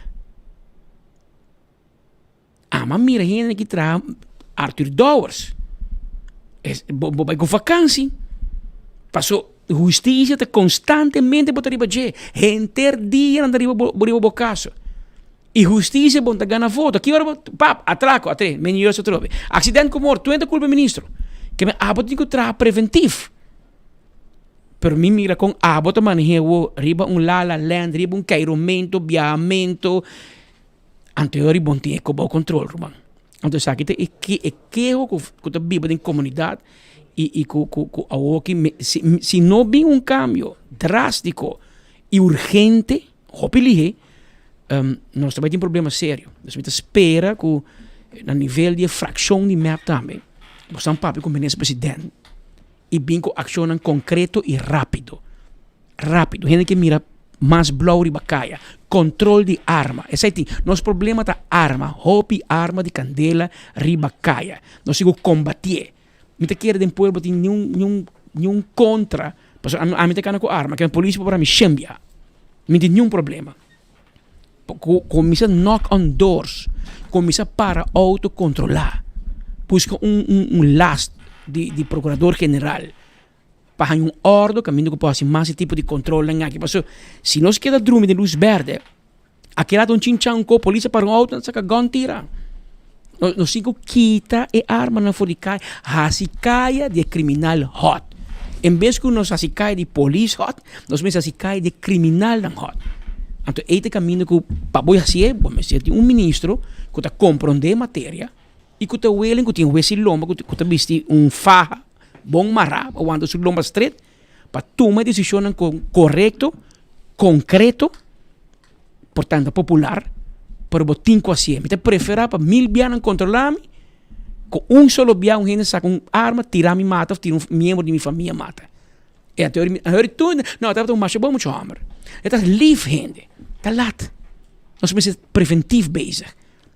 Ama mira hende ki traha Arthur Dowers. Es, bo, bo bai ku vakansi. Paso hustisia ta konstantemente bo ta riba dje. Henter dia nan ta riba bo, riba bo kaso. I hustisia bon ta gana voto. Ki ora bo, pap, atrako, atre, menioso atrobe. Aksident ku morto, tur hende ta kulpa ministro. Ke men abo tin ku traha preventif. Pero mi mira kon abo ta maneh'é awo riba un la la land, riba un keiromento, biahamento. Anto e ora bon tin e kobou kontrol ruman. Anto esaki ta e ke e keho ku ku ta biba den komunidat i i ku ku ku awoki me si si no bin un kambio drástiko i urgente hopi lihé nos ta bai tin problema serio. Dus mi ta spera ku na nivel di e frakshon di mep tambe nos ta papia ku minister president i bin ku akshonnan konkreto i rápido. Rápido. Hende ke mira mas blou riba kaya. Kontrol di arma. Esei tin. Nos problema ta arma. Hopi arma di kandela riba kaya. Nos tin ku kombatié. Mi ta kere den pueblo tin niun niun niun kontra. Pasobra ami ami ta kana ku arma. Ke polis por para mi shen bia. Mi tin niun problema. Kuminsá knock on doors. Kuminsá para outo kontrolá. Buska un un un last di di prokurador general. Pa haña un òrdu kaminda ku por hasi mas e tipo di kontrolnan aki. Pasobra si nos keda drumi den lus bèrdè, akela ta un chinchan ku polis a para un outo nan saka gòn tira. Nos tin ku kita e armanan for di kaya, hasi kaya di e kriminal hòt. En bes ku nos hasi kaya di polis hòt, nos mester hasi kaya di e kriminalnan hòt. Anto ei ta kaminda ku pa bo hasié bo mester tin un ministro ku ta komprondé e materia i ku ta willing ku tin wes i lomba ku ta bisti un faha. Bon mará pa wanta su lomba stret pa tuma e desishonnan korekto, konkreto, por tanto popular, pero bo tin ku hasié. Mi ta preferá pa mil bianan kontrolá mi ku un solo bia un hende saka un arma tira mi mata òf tira un miembro di mi famia mata. E anto mi a hori tur, no tabata un masha bon mucha hòmber. E ta lif hende, ta lat. Nos mester preventif bezig.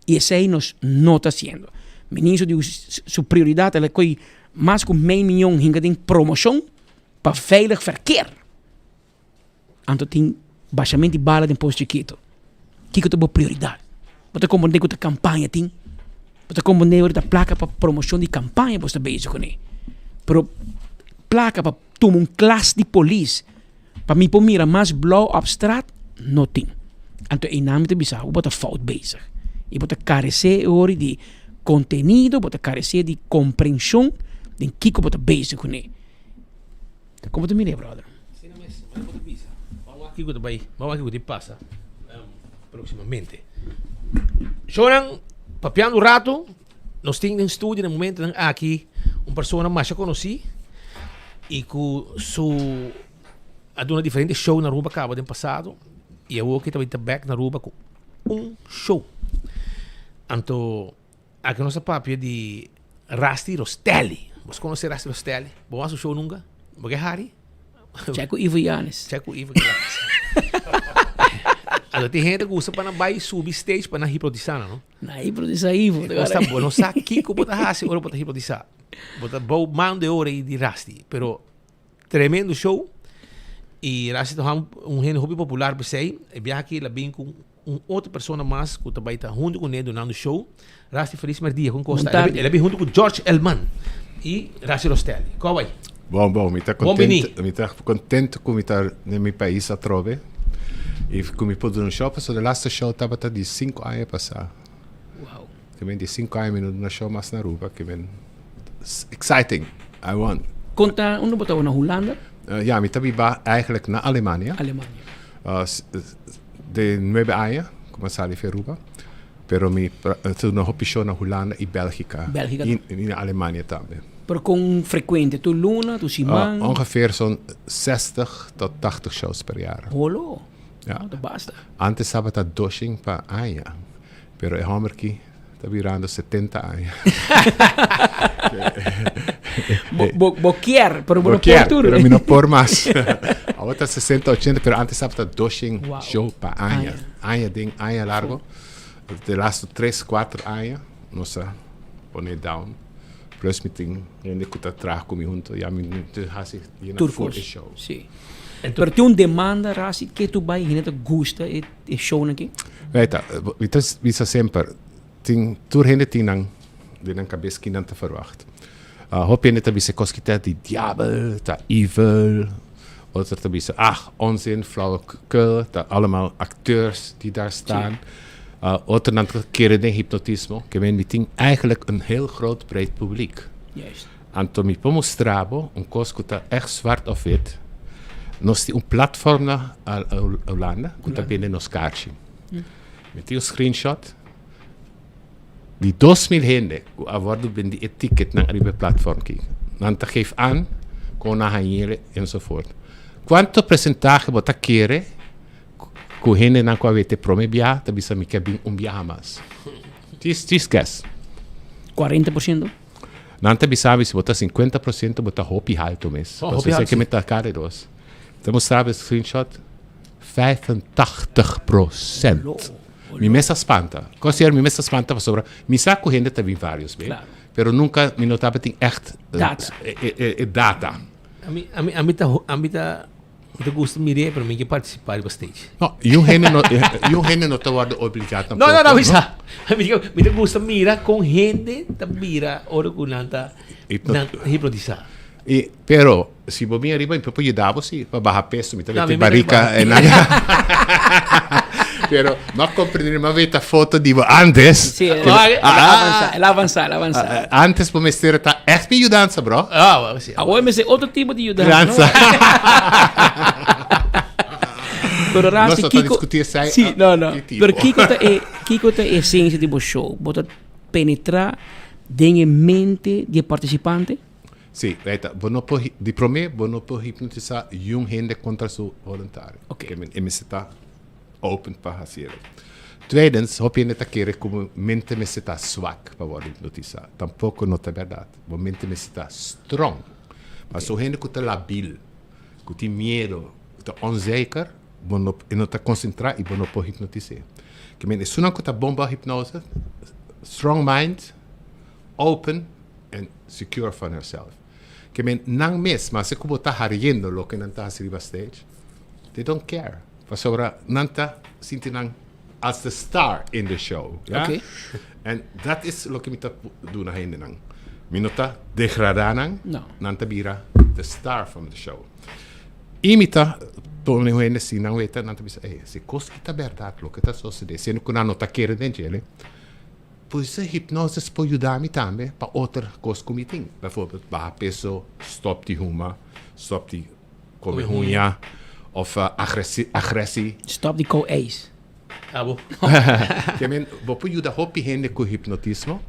Y esey nos no ta haciendo. Ministro di su prioridad el a coy mas cu mey miyon hinca den promocion pa veilig verkeer. Anto tin bashamento di bala den Pos Chikito. Kico ta bo prioridad? Bo ta comprende cu ta campaña tin? Bo ta comprende ora ta placa pa promocion di campaña bo sta bezig cune? Pero placa pa tuma un klas di polis Pa mi por mira mas blou op straat, no tin. Anto einan mi ta bisa bo ta fout bezig. I bo ta karesé e ori di kontenido, bo ta karesé di komprenshon den kiko bo ta bezig kuné. Ta komo ta mir'é, brother? Asina mes, manera bo ta bisa. Ban wak kiko ta bai, ban wak kiko ta pasa próximamente. Shownan, papiando un rato. Nos tin den studio na momentonan aki un persona masha conoci y cu su a duna diferente show na Aruba caba den pasado y awor ki ta bin ta back na Aruba cu un show. Anto aki nos a papia di Rusty Rostelli. Bos conoce Rusty Rostelli? Bo wak su show nunca? Bo ke hari? Check cu Ivo Yanes. Check cu Ivo Yanes. Anto tin hende gusta pa nan bai subi stage pa nan hipnotisa nan, no? Na hipnotisa Ivo. Bo sa, bo no sa kiko bo ta hasi ora bo ta hipnotisa. Bo ta bou man de ora di Rusty. Pero tremendo show. Y Rusty ta un hende hopi popular p'esei. E biaha aki el a bin cu un otro persona mas cu ta bay ta hunto cu ne dunando show. Rusty feliz merdia con cosa. El a bin hunto cu George Elman y Rusty Rostelli. Con bay? Bon, bon, mi ta contento, mi ta contento cu mi ta den mi pais atrobe y cu mi por duna un show pasobra de laatste show tabata di cinco aña pasa. Wow. Ke men di cinco aña mi no duna show mas na Aruba, ke men exciting, I want. Conta unda bo tabata na Hulanda? Ja, mi ta biba eigenlijk na Alemania. Alemania. De nuebe aña cu mi a sali fi Aruba, pero mi ta duna hopi show na Hulanda y Belgica. Belgica y na Alemania tambe. Pero con frecuente? Tur luna, tur siman? Ongeveer zo'n zestig tot tachtig shows per jaar. Holo? Ja. Oh, ta basta. Antes tabata doshin pa aña, pero e homber aki ta birando setenta aña. Bo, bo, bo kier, pero bo Bo no por kier, tur. pero mi no por mas. Awor ta sesenta, ochenta, pero antes tabata doshin Wow. show pa aña. Aña. Aña den aña largo. De laatste tres, cuatro aña nos a pone down. Plus mi tin hende ku ta traha ku mi hunto, ya mi ta hasi yena Tur full kos. e show. Sí. Pero tin un demanda Rasi ke tu bai hende ta gusta e, e shownan aki? Weet ta, mi ta bisa semper. Tin tur hende tin nan den nan kabes ki nan ta verwacht. Hopi hende ta bisa kos ki ta di diabel, ta evil. Otro ta bisa, ah, onzin, flauwekul, ta allemaal acteurs die daar staan. Otronan ta kere den hipnotismo, ke men mi tin eigenlijk een heel groot breed publiek. Anto mi por mustra bo un kos ku ta ègt zwart of wit. Nos tin un platform na Hulanda ku ta bende nos karchi. Mi tin un screenshot di 2000 hende ku a wòrdu bendí e ticketnan ariba e platform aki. Nan ta geef aan kon nan hañ'é enzovoort. Kuantu presentahe bo ta kere ku hendenan ku a wete promé biaha ta bisa mi ke bin un biaha mas? Just guess. 40%? Nan ta bisa mi si bo ta 50% bo ta hopi haltu mes. Oh, hopi Pasobra haltu. esei ke mi ta kare dos. Ta mustra bo e screenshot. 85%. Mi mes a spanta. Consider mi mes a spanta pasobra mi sa cu hende ta bin varios be, pero nunca mi no tabatin echt Data. e data. Ami, ami, ami ta, ami ta, mi ta gusta mir'é, pero mi ke participa riba stage. No, y un hende no, y un hende no ta wordo obliga No, no, no, tampoco, mi sa. Mi ta, mi ta gusta mira con hende ta bira ora cu nan ta, nan hipnotisa. Y, pero, si bo bin ariba, mi por yuda bo si, pa baha peso, mi ta No, mete mi mete barrica baha. en Pero, m'a comprende, m'a weta foto di bo antes. Sí, el Que- a Ah, avanza, el a avanza, el a avanza. ah, ah, antes bo mester ta echt mi yudanza, bro. Ah, well, sí. Awor mester otro tipo di yudanza, no? Yudanza. Pero Rasti, Nos no ta Kiko... discuti esei, Sí, ah, no, no. ki tipo. Pero Kiko ta e, Kiko ta e esencia di bo show. Bo ta penetra den e mente di e participante? Sí, weta, bo no por, di promé bo no por hipnotisá yun hende kontra su voluntario. Oké. Ke men, e mester ta open pa hasi esei. Tweedens, hopi hende ta kere ku bo mente mester ta swak pa wòrdu hipnotisá. Tampoko no ta bèrdat. Bo mente mester ta strong. Pasobra hende ku ta labil, ku tin miedo, ku ta onzeker, bo no, e no ta konsentrá i bo no por hipnotis'é. Ke men, esunnan ku ta bon pa hipnose, strong mind, open and secure van herself. Ke men nan mes, maske ku bo ta hariendo loke nan ta hasi riba stage, they don't care. Pasobra nan ta sinti nan as the star in the show. Ja? Oké. En dat is loke mi ta duna hendenan. Mi no ta degradá nan, No. nan ta bira the star from the show. I mi ta pone hende si nan weta, nan ta bisa, ey, si kos ki ta bèrdat loke ta sosodé, siendo ku nan no ta kere den djele, Pues e hipnosis por yuda mi tambe pa otro kos ku mi tin. Bijvoorbeeld baha peso, stop di huma, stop di kome huña of agressie. Stop di kou ijs. Abo. Ke men bo por yuda hopi hende ku hipnotismo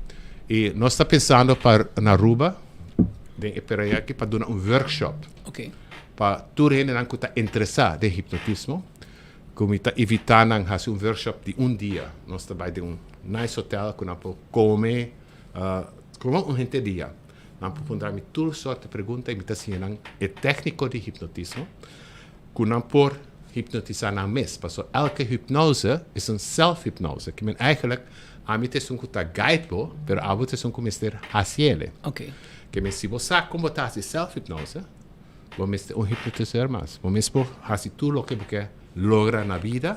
i nos ta pensando pa na Aruba den e periodo aki pa duna un workshop. Oké. Pa tur hendenan ku ta interesá den hipnotismo. Ku mi ta invitá nan hasi un workshop di un dia. Nos ta bai den un nice hotel ku nan por kome, komo un henter dia. Nan por puntra mi tur sorte pregunta i mi ta siña nan e tékniko di hipnotismo ku nan por hipnotisá nan mes. Pasobra elke hipnose is un self-hipnose. Ke men eigenlijk ami ta esun ku ta guide bo, pero abo ta esun ku mester hasiele. Ke men si bo sa kon bo ta hasi self-hipnose, Bo mester un hipnotiseur mas. Bo mes por hasi tur loke bo ke logra na bida,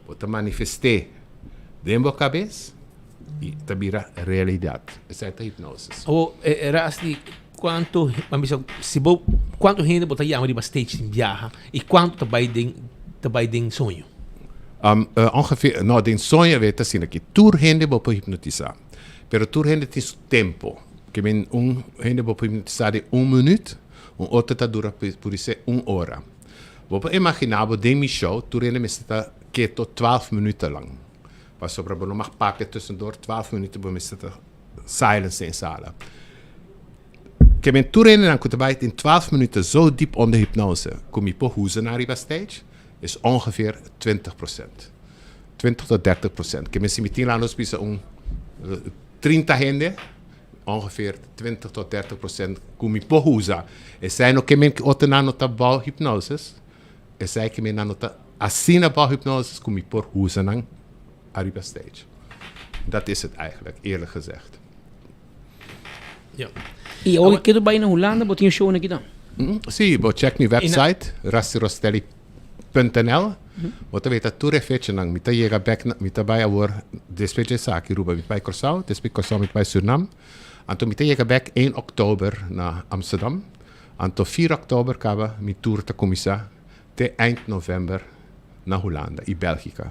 bo ta manifest'é den bo kabes i ta bira realidat. Esei ta hipnosis. Awor, Rasty, kuantu, ban bisa, si bo, kuantu hende bo ta yama riba stage tin biaha i kuantu ta bai den, ta bai den soño? Ongeveer, no, den soño a wet asina ki tur hende bo por hipnotisá, pero tur hende tin su tempo. Ke men un hende bo por hipnotisá den un minuut, un otro ta dura pudi ser un ora. Bo por imaginá bo den mi show tur hende mester ta keto twaalf minuten lang. Pasobra bo no mag papia tussendoor, twaalf minuten bo mester ta silence den e sala. Ke men tur hendenan ku ta bai den twaalf minuten zo diep onder hypnose ku mi por huza nan riba stage is ongeveer 20%. 20 tot 30%. Ke men si mi tin laat nos bisa un 30 hende, ongeveer 20 tot 30% ku mi por usa. Esei no ke men ku otronan no ta bou hipnosis, esei ke men nan no ta asina bou hipnosis ku mi por usa nan ariba stage. Dat is het eigenlijk, eerlijk gezegd. Ja. I awor ke ta bai na Hulanda bo tin un show na kidan? Sí, bo check mi website, rastyrostelli.nl. Bo ta weta tur e fechanan. Mi ta yega bek na, mi ta bai awor despues di esaki Aruba mi ta bai Kòrsou, despues di Kòrsou mi ta bai Surinam. Anto mi ta yega bek één òktober na Amsterdam. Anto vier òktober kaba mi tour ta kuminsá te eind novèmber na Hulanda i Bèlgika.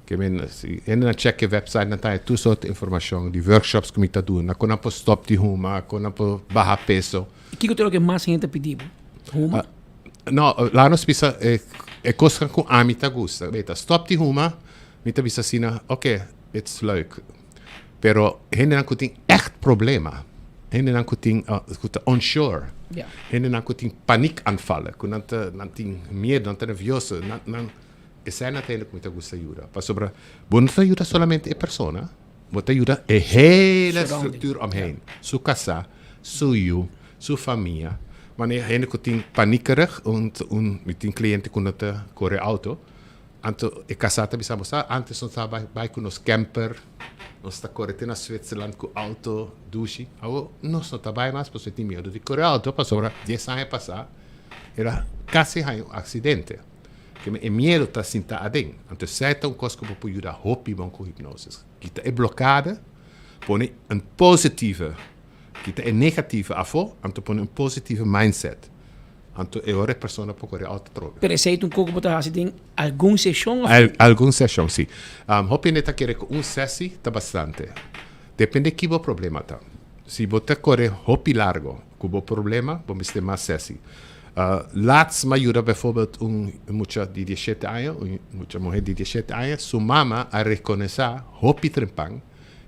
Ke men si hende nan check e website nan ta haña tur sorto informashon di workshops ku mi ta duna, kon nan por stòp di huma, kon nan por baha peso. Kiko ta loke mas hende ta pidi bo? Huma? No, laga nos bisa e e kosnan ku ami ta gusta. Beta, stòp di huma, mi ta bisa asina, oke, it's leuk. Pero hendenan ku tin ègt problema, hendenan ku tin ku ta unsure, hendenan ku tin paniekaanvallen, ku nan ta nan tin miedu, nan ta nervioso, nan nan esei nan ta hende ku mi ta gusta yuda. Pasobra bo no ta yuda solamente e persona, bo ta yuda e hele structuur omheen. Su kasá, su yu, su famia. Wanneer hende ku tin paniekerig, un un mi tin kliente ku no ta kore outo, Anto e kasá ta bisa bo sa antes nos ta bai bai ku nos kemper, nos ta kore te na Zwitserland ku outo dushi. Awor nos no ta bai mas pasobra e tin miedu di kore outo pasobra dies aña pasá el a kasi haña un aksidente. Keme e miedu ta sinta aden. Anto esei ta un kos ku bo por yuda hopi bon ku hipnosis. Kita e blokada, pone un positieve, kita e negatieve afó, anto pone un positieve mindset. Anto e ora e persona por kore auto atrobe. Pero esei ta un kos ku bo ta hasi den algun seshon of? Algun seshon, si. Hopi hende ta kere ku un sesi ta bastante. Depende ki bo problema ta. Si bo ta kore hopi largo ku bo problema, bo mester mas sesi. Laatst mi a yuda bijvoorbeeld un mucha di dieshete aña, un mucha muher di dieshete aña, su mama a rekonesá hopi trempan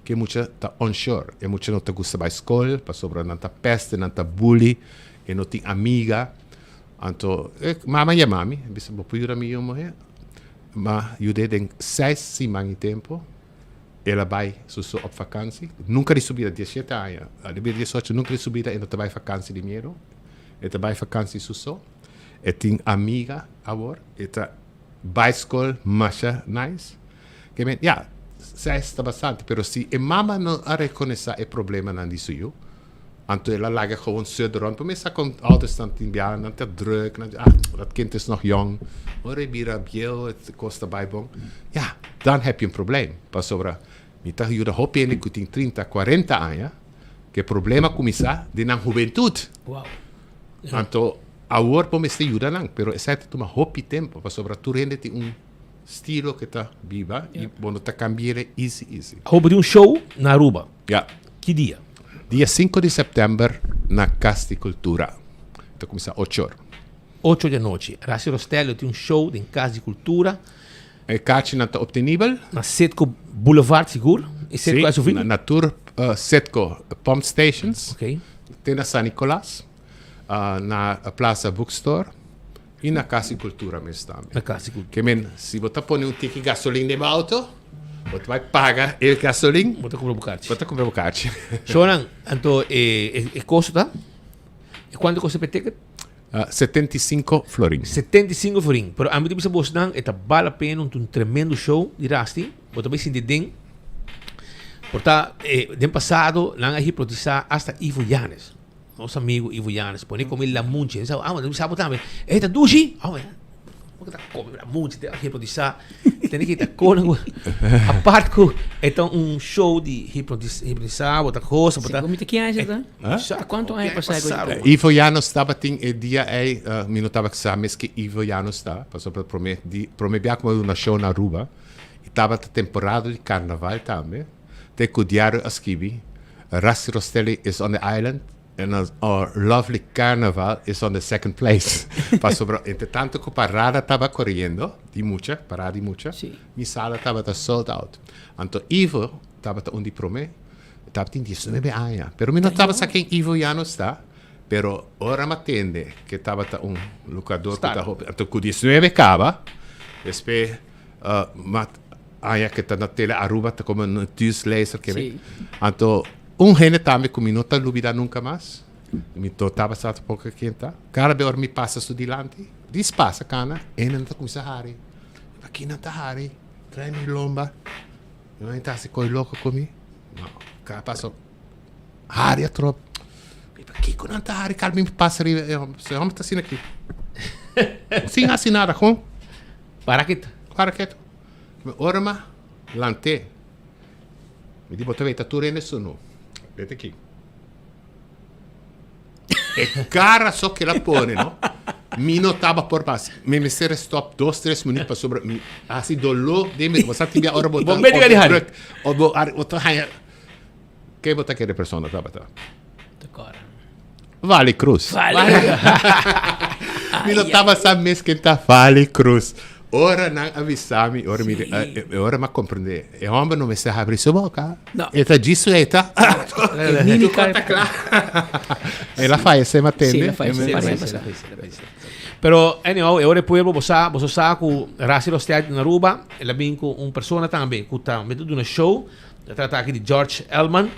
ku e mucha ta onshore. E mucha no ta gusta bai skol pasobra nan ta pèste, nan ta bully. E no tin amiga. Anto e mama yama mi, bisa bo por yuda mi yu muhé? Ma yud'é den seis siman i tempu. El a bai su so op vakansi. Nunka di su bida, dieshete aña, a bira diesocho, nunka di su bida e no ta bai vakansi di miedu. E ta bai vakansi su so. E tin amiga awor. E ta bai skol masha nice. Ke men, ya, seis ta bastante, pero si e mama no a rekonesá e problemanan di su yu, Anto el a laga gewoon zut rond. Por mesa con ouders nan tin bia, nan ta druk, nan ah, dat kind is nog jong. Ora e bira bieu, e cos ta bai bon. Ja, dan heb je een probleem. Pasobra mi ta yuda hopi hende cu tin trinta, cuarenta aña, cu e problema cuminsa den nan hubentud. Wow. Anto awor bo mester yuda nan, pero esei ta tuma hopi tempo, pasobra tur hende tin un stilo cu ta biba y bo no ta cambi'e easy easy. Awor bo tin un show na Aruba. Ja. Ki dia? Dia sinku di sèptèmber na Kas di Kultura. Ta kuminsá ocho or. Ocho di anochi. Raci Rostello tin un show den Kas di Kultura. E kachinan ta optenibel. Na Citgo Boulevard sigur? E Citgo SUV? Si, na tur Citgo pump stations. Ok. Te na San Nicolas, na Plaza Bookstore i na Kas di Kultura mes tambe. Na Kas di Kultura. Ke men, si bo ta pone un tiki gasolin den bo auto, bo ta bai paga e gasolin. Bo ta kumpra bo karchi. Bo ta kumpra bo karchi. Shonan, anto e e kosto ta? E kuantu kosta p'e ticket? 75 florin. 75 florin. Pero ami ta bisa bosnan e ta bal la pena, un un tremendo show di Rasti. Bo ta bai sinti den. Por ta den pasado nan a hipnotisa hasta Ivo Yanes. Nos amigo Ivo Yanes pone come lamunchi. Sa, ah, mi sa bo tambe. E ta dushi. Ah, bo ta come lamunchi, te hipnotisa. Tene ki ta kone ku apart ku e ta un show di hipnotisa, bo ta gosa, bo ta. Mi ta ki aña ta? Sa kuantu aña pasa ku Ivo Yanos tabatin e dia ei, mi no tabata sa mes ke Ivo Yanos ta, pasobra prome di prome bia ku mi a duna show na Aruba, i tabata temporada di karnaval tambe. Te cu diario a skibi, Rasty Rostelli is on the island and our lovely carnaval is on the second place. Pasobra entre tanto cu parada taba coriendo di mucha, parada di mucha, mi sala tabata sold out. Anto Ivo tabata un di prome, e tabatin diesnuebe aña. Pero mi no tabata sa ken Ivo ya no sta, pero ora mi a tende ke tabata un lucador cu ta hopi, anto cu diesnuebe caba, despues mi Aña ke ta na tele Aruba ta como noticielezer ke Sí. Anto un hende tambe ku mi no ta lubida nunka mas, mi no tabata sa tampoco ken ta, kada be ora mi pasa su dilanti, dis pasa kana, hende nan ta kuminsa hari. Paki nan ta hari? Trae mi lomba. Nan ta hasi koi loko ku mi. No, kada paso hari atrobe. Mi pakiko nan ta hari kada be mi pasa riba e homber? E homber ta asina aki. Sin hasi nada, gewoon. Para ketu. Para ketu. Mi ora ma lant'é. Mi di bo ta weta tur hende sunu. Weta aki. E cara so ke la pone no. Mi no taba por pas. Mi mester a stop dos tres minuut pasobra mi hasi doló den mi. Bo sa tin bia ora bo ta Bo medi di hari. O bo bo ta haña. Ke bo ta kere persona tabata? Vale Cruz. Vale. Mi no taba sa mes ken ta Vale Cruz. Ora nan a bisa mi, ora mi, ora mi a comprende. E homber no mester habri su boca. No. E ta djis sueta. E mímica. Ta kla. El a fallece, mi a tende. Sí, el a fallece, el a fallece. Pero anyhow, e ora e pueblo bo sa, boso sa ku Rassi Rostet na Aruba, el a bin ku un persona tambe ku ta mete duna show. Ta trata aki di George Elman.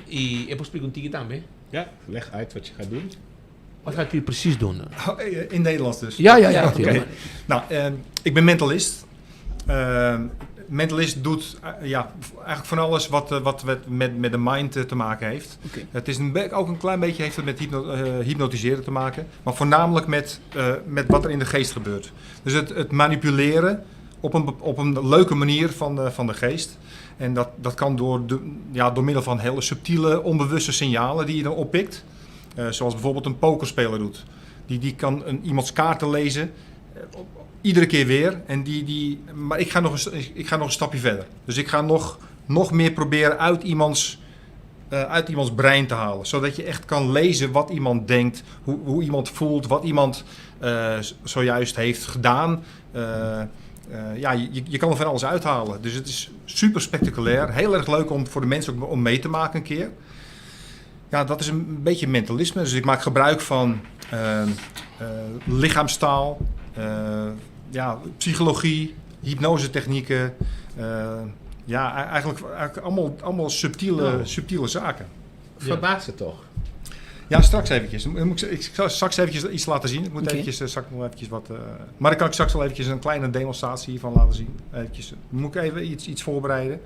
Y e por splica un tiki tambe. Ja, leg uit wat je gaat doen. Wat gaat u precies doen? In Nederlands dus? Ja, ja, ja. Oké. Nou, ik ben mentalist. Mentalist doet ja, eigenlijk van alles wat, wat met, met de mind te maken heeft. Het is een ook een klein beetje heeft het met hypno hypnotiseren te maken. Maar voornamelijk met, met wat er in de geest gebeurt. Dus het, het manipuleren op een, op een leuke manier van de, van de geest. En dat, dat kan door, de, ja, door middel van hele subtiele, onbewuste signalen die je dan oppikt. Uh, zoals bijvoorbeeld een pokerspeler doet. Die, die kan een, iemands kaarten lezen, uh, iedere keer weer. En die, die, maar ik ga, nog een, ik ga nog een stapje verder. Dus ik ga nog, nog meer proberen uit iemands, uh, uit iemands brein te halen. Zodat je echt kan lezen wat iemand denkt, hoe, hoe iemand voelt, wat iemand zojuist heeft gedaan. Uh, ja, je, je kan er van alles uithalen. Dus het is super spectaculair. Heel erg leuk om voor de mensen ook om mee te maken een keer. Ja, dat is een beetje mentalisme. Dus ik maak gebruik van uh, uh, lichaamstaal, ja, psychologie, hypnosetechnieken. ja, eigenlijk, eigenlijk allemaal, allemaal subtiele, oh. subtiele zaken. Verbaast het toch? Ja, straks eventjes. Moet ik, ik zal straks eventjes iets laten zien. Ik moet okay. eventjes, straks nog eventjes wat... Uh, maar dan kan ik straks wel eventjes een kleine demonstratie hiervan laten zien. Eventjes, moet ik even iets, iets voorbereiden.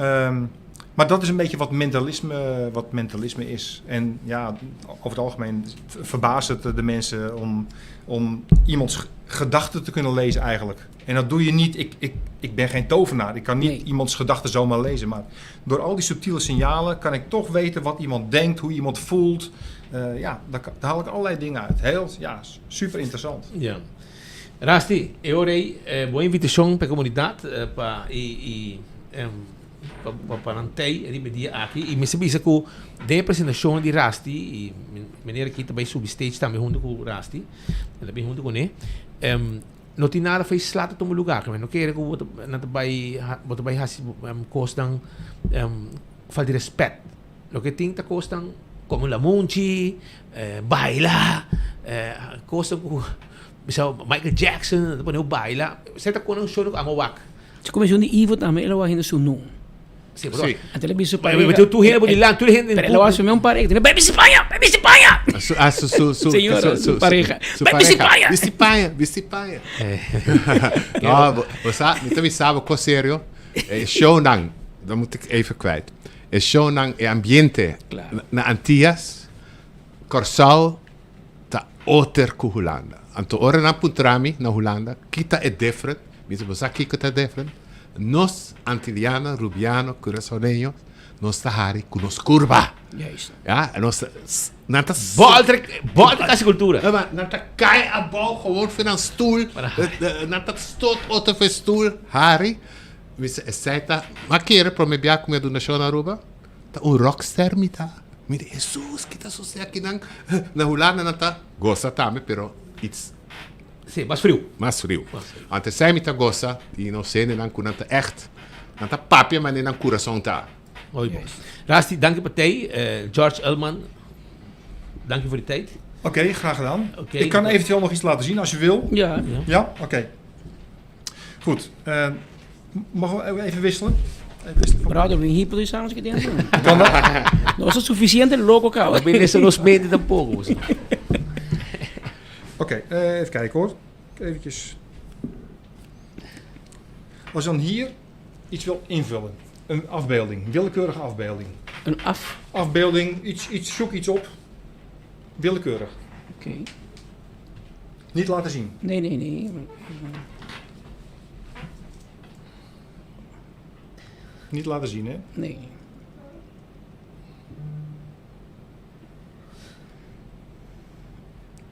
Um, maar dat is een beetje wat mentalisme, wat mentalisme is. En ja, over het algemeen verbaast het de mensen om, om iemands gedachten te kunnen lezen eigenlijk. En dat doe je niet. Ik, ik, ik ben geen tovenaar. Ik kan niet nee. iemands gedachten zomaar lezen. Maar door al die subtiele signalen kan ik toch weten wat iemand denkt, hoe iemand voelt. Uh, ja, daar, daar haal ik allerlei dingen uit. Heel, ja, super interessant. Ja. Rasti, e ora ei, eh, bo invitacion pa e comunidad eh, pa y, y em, pa, pa, pa nan tei riba e dia aki. Y mester bisa cu den e presentacion di Rasti, y meneer aki ta bay subi stage tambe hunto cu Rasti, el a bin hunto cune, em, no tin nada fei sla ta tuma lugar. Keme no kere cu bo ta, nan ta bay, bo ta bay haci em, cosnan em, falta di respet. Loke tin ta cosnan como lamunchi, eh, baila, eh, cosnan cu bisa Michael Jackson ta pone baila. Esei ta con un show cu amo wak. Su comision di Ivo tambe el a wak hende su nu. Sí, bro. Sí. Anto el a bisa su Pero pareja. tur hende por dilanti, tur hende Pero el a wak su mes un pareja. Tiene, Bai bisti paña, bai bisti paña. Su, ah, su, su, su, Señora, su, su su, pareja. su Bai bisti pareja. paña. Bisti paña, bisti paña. No, bo, bo sa, mi ta bisa bo cos serio. E shownan, dat moet ik even kwijt. E shownan, e ambiente Claro. na Antillas, Kòrsou ta oter ku Hulanda. Anto ora nan puntra mi na Hulanda, ki ta e different? Mi di, bo sa kiko ta e different? Nos Antiliano, Rubiano, Curaçaoleño, nos ta hari ku nos kurba. Juist. Ja, en nos ta, nan ta Bolter, bolter kasi kultura. Ja, maar nan ta kai abou gewoon van nan stoel. Nan ta stoot otro van stoel. Hari, mi sa, esei ta, m'a kere prome bia ku mi a duna show na Aruba, ta un rockster mi ta. Mi di, Hesus, ki ta sosede akinan? Na Hulanda nan ta gosa tambe, pero iets Sí, mas friu. Mas friu. Anto esei mi ta gosa di nos hendenan ku nan ta ègt, nan ta papia manera nan kurason ta. Mooi bon. Rasti, danki pa tei. George Elman, danki voor de tijd. Oké, graag gedaan. Oké. Ik kan eventueel nog iets laten zien als je wil. Ja. Ja? Oké. Goed. Uh, mogen we even wisselen? Even wisselen van- Brother, we hipo samen que dentro. Kan dat? No es suficiente loco, cabrón. No eso los mede tampoco. Oké, eh, even kijken hoor. Eventjes. Als je dan hier iets wil invullen. Een afbeelding, een willekeurige afbeelding. Een af? Afbeelding, iets, iets, zoek iets op. Willekeurig. Oké. Niet laten zien. Nee, nee, nee. Niet laten zien, hè? Nee.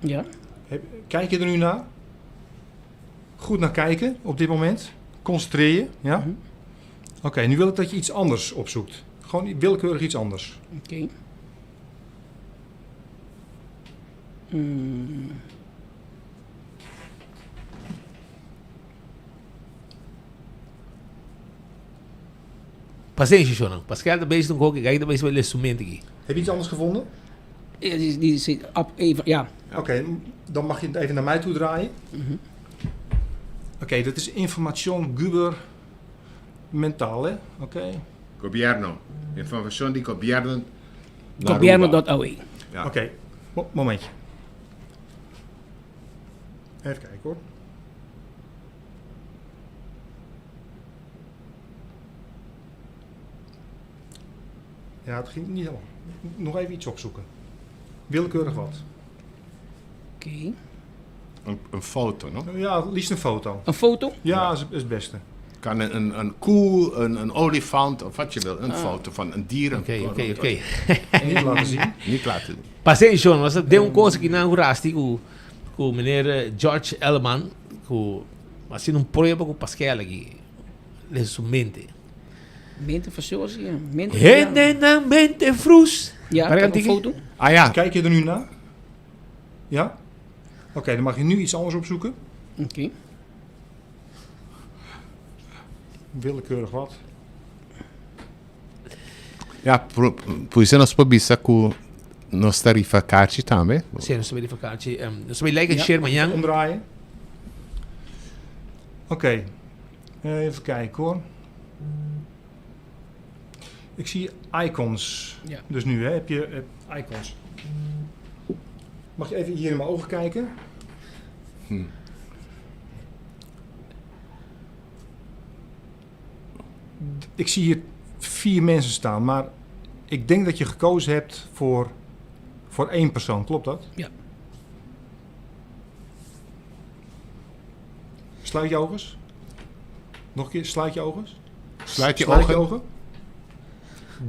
Ja. Kijk je er nu naar? Goed naar kijken op dit moment. Concentreer je, ja? Mhm. Oké, nu wil ik dat je iets anders opzoekt. Gewoon willekeurig iets anders. Oké. Mm. Pasenshi, Shonan. Pascal ta bezig un koki, gai ta bezig met instrument aki. Heb je iets anders gevonden? Ja, die, die zit op even, ja. Oké, dan mag je het even naar mij toe draaien. Mhm. Oké, dat is information gubernamentale, hè? Oké. Gobierno. Informacion di gobierno. na Gobierno.aw. Ja. Oké, momentje. Even kijken hoor. Ja, het ging niet helemaal. Nog even iets opzoeken. Willekeurig wat. Oké. Een foto, no? Ja, het liefst een foto. Een foto? Ja, is het beste. Kan een koe, een olifant of wat je wil. Een Ah. foto van een dier. Oké, oké, oké. Niet laten zien. Niet laten zien. Pasenshi, nos ta den un cos aki nan cu Rasti, cu meneer George Elman, cu a haciendo un prueba cu Pascal aki, den su mente. Mente faciosa, ja. Mente Hende nan mente frus. Ja, Waar kijk, kan een die? foto. Ah ja. Kijk je er nu naar? Ja? Oké, dan mag je nu iets anders opzoeken. Oké. Willekeurig wat. Ja, pues nos por bisa cu nos ta rifa kaartje tambe. Sí, nos ta rifa kaartje. Nos ta like en Ja, share mañan. Omdraaien. Oké, even kijken hoor. Ik zie icons. Ja. Dus nu hè, heb je icons. Mag je even hier in mijn ogen kijken? Ik zie hier 4 mensen staan, maar ik denk dat je gekozen hebt voor 1 persoon. Klopt dat? Ja. Sluit je ogen. Nog een keer, sluit je ogen. Sluit je Sluit ogen. je ogen.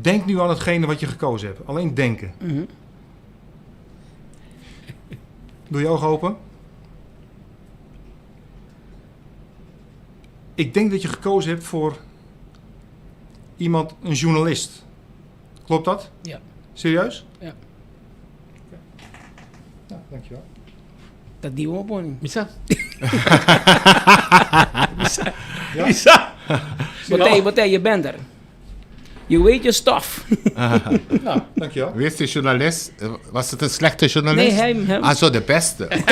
Denk nu aan hetgene wat je gekozen hebt. Alleen denken. Doe je ogen open. Ik denk dat je gekozen hebt voor iemand, een journalist. Klopt dat? Ja. Serieus? Ja. Nou, dankjewel. Dat die we op, Misa? Misa. Ja. Misa. Matthij, Matthij, je bent er. Je weet je stuff. Nou, dankjewel. Wie is de journalist? Was het een slechte journalist? Nee, hem. Ah, zo, de beste. Ik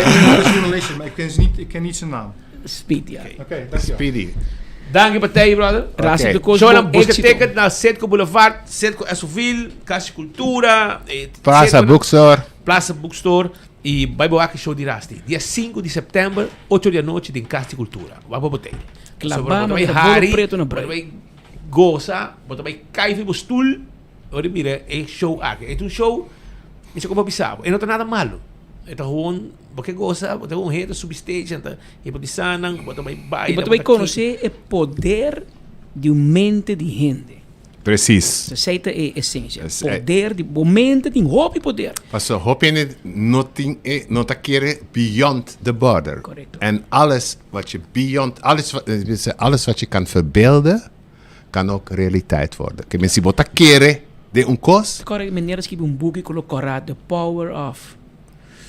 weet niet wie de journalist is, maar ik ken, ze niet, ik ken niet zijn naam. Speedy, ja. Oké, dankjewel. Speedy. Dank je partij, brother. Rasi de Koos, Zo, dan bon busca éxito. ticket naar Citgo Boulevard, Citgo Esoville, Casa Cultura, Plaza Citgo- Bookstore. Plaza Bookstore e vai boa que show de Rasti. Dia 5 de setembro, 8 da noite, em Casa Cultura. Vai para botar. Clabando met bolo preto na brei. Vai goza, bota vai cair no stoel. Ora mira, é show aqui. É um show, isso é como pensava. E não tá nada malo. É gewoon, porque goza, bota um rede substage, tá? E bota sanan, bota vai baila. Y bo ta conoce e poder di un mente di hende. Precies. Esey ta e esencia. Es- eh. Poder di bo mente tin hopi poder. Paso hopi hende no tin e no ta kere beyond the border. Correcto. En alles wat je beyond, alles wat, tenminste, alles wat je kan verbeelden, kan ook realiteit worden. Ke men si bo ta kere den un kos. Correct, meneer a skirbi un buki cu lo cora The Power of.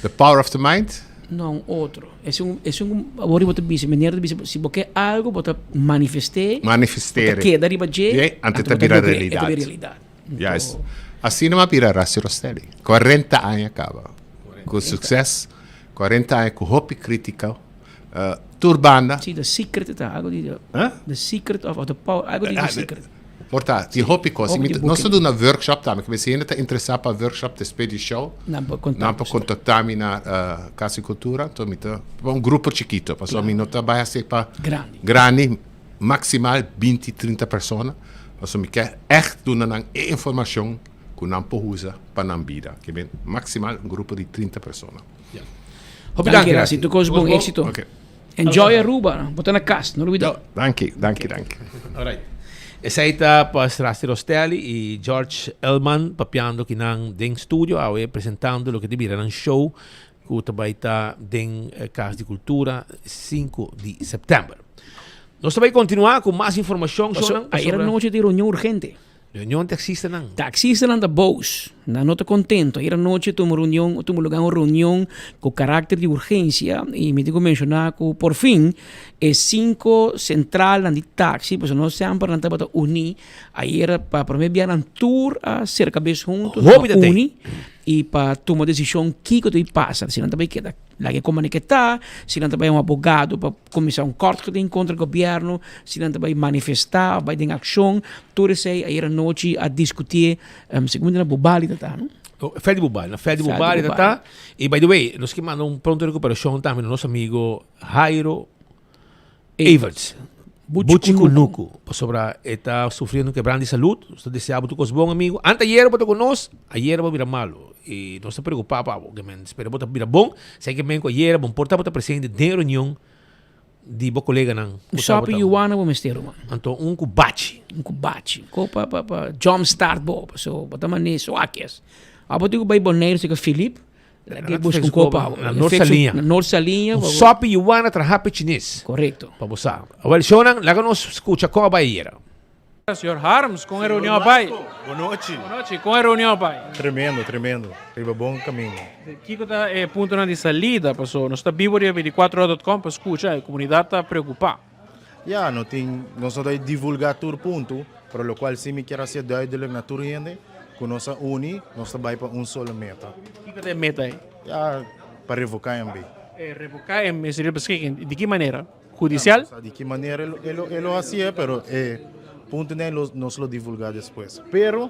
The Power of the Mind? No, un otro. Es un, es un, awor bo ta bisa, meneer ta bisa, si bo ke algo, bo ta manifest'e. Manifesteren. Bo ta keda riba dje. Dje, anto anto ta bo ta bira logr'e, e ta realidad. bira realidad. Juist. Asina m'a bira Rasti Rostelli. 40 aña caba. Cu succes. 40 aña cu hopi critica. Tur banda. Si, The Secret ta, algo di, Huh? The Secret of, of the Power, algo di The Ah, Secret. Por ta, tin hopi cos. Hopi Mi di ta- Nos ta boeken. doen een workshop tambe. Cu si hende ta interesa pa workshop despues di show. Nan por contacta Nan por contacta mi na Cas di Cultura. Anto mi ta pa un grupo chikito. Pasobra mi no ta bay haci pa Grandi. grandi, maximal 20, 30 persona. Pasobra mi kier echt duna nan e informacion cu nan por usa pa nan bida. Ke ben maximal un grupo di 30 persona. Hopi Danki, danki, Rasi. Rasi. Tur cos bon, Bon. exito. Oké. Enjoy Aruba, bo ta na cas, no lubida. Danki, danki, danki. Alright. Esei ta pas Rasti Rostelli y George Elman papiando kinan den studio awe presentando loke ta bira nan show ku ta bai ta den Cas di Cultura sinku di september. Nos ta bai kontinuá ku mas informashon, Paso, shownan. Ayera nochi tin reunion urgente. Reunion taxistanan. Taxistanan ta boos. Nan no ta contento. Ayera nochi tuma reunion, tuma lugar un reunion cu caracter di urgencia y mi tin cu menciona cu por fin e cinco centralnan di taxi, pasobra no semper nan tabata uni, ayera pa prome bia nan tur a cerca bes hunto, nan a uni y pa tuma decision kico ta bay pasa, si nan ta bay keda Laga e komani ke ta, si nan ta bai un abogado pa kuminsá un kort geding kontra gobièrnu, si nan ta bai manifestá òf bai den akshon, tur esei ayer anochi a diskutié, segun mi na Bubali ta ta, no? Freddy Bubali, na Freddy Bubali ta ta. I by the way, nos ke manda un pronto rekuperashon tambe na nos amigo Jairo Everts. Buchi Kunuku, pasobra e ta sufriendo un kebran di salud. Nos ta desea bo tur kos bon, amigo. Anta ayera bo ta ku nos, ayera bo a bira malo. I nos ta preokupa pa bo. Ke spera bo ta bira bon. Sa ke men ku ayera bo por tabata presente den e reunion di bo koleganan. Un sopi yuana bo mester, ruman. Anto un ku bachi. Un ku bachi. Ko pa pa pa jump start bo. Paso bo ta manera suakies. Abo tin ku bai Boneiru seka Philip. Laga busca un copa. Na Noord Saliña. Na Noord Saliña. Un sopi yuana traha pe chines. Correcto. Pa bo sa. Awel, shownan, laga nos scucha con a bai ayera. Señor Harms, con e reunion a bai? Bon nochi. Bon nochi, con e reunion a bai? Tremendo, tremendo. Riba bon caminda. Kico ta e puntonan di salida? Paso nos ta bibo riba 24ora.com pa scucha, e comunidad ta preocupa. Ya, no tin, nos no ta divulga tur punto, pero locual si mi kier hacia duidelijk na tur hende, cu nos a uni, nos ta bay pa un solo meta. Kico ta e meta ey? Ya, pa revoca MB. E revoca MB seria beschikking, di ki manera? Hudicial? Ya, no sa di ki manera e lo, e lo haci'e, pero e puntonan ey nos lo divulga despues. Pero,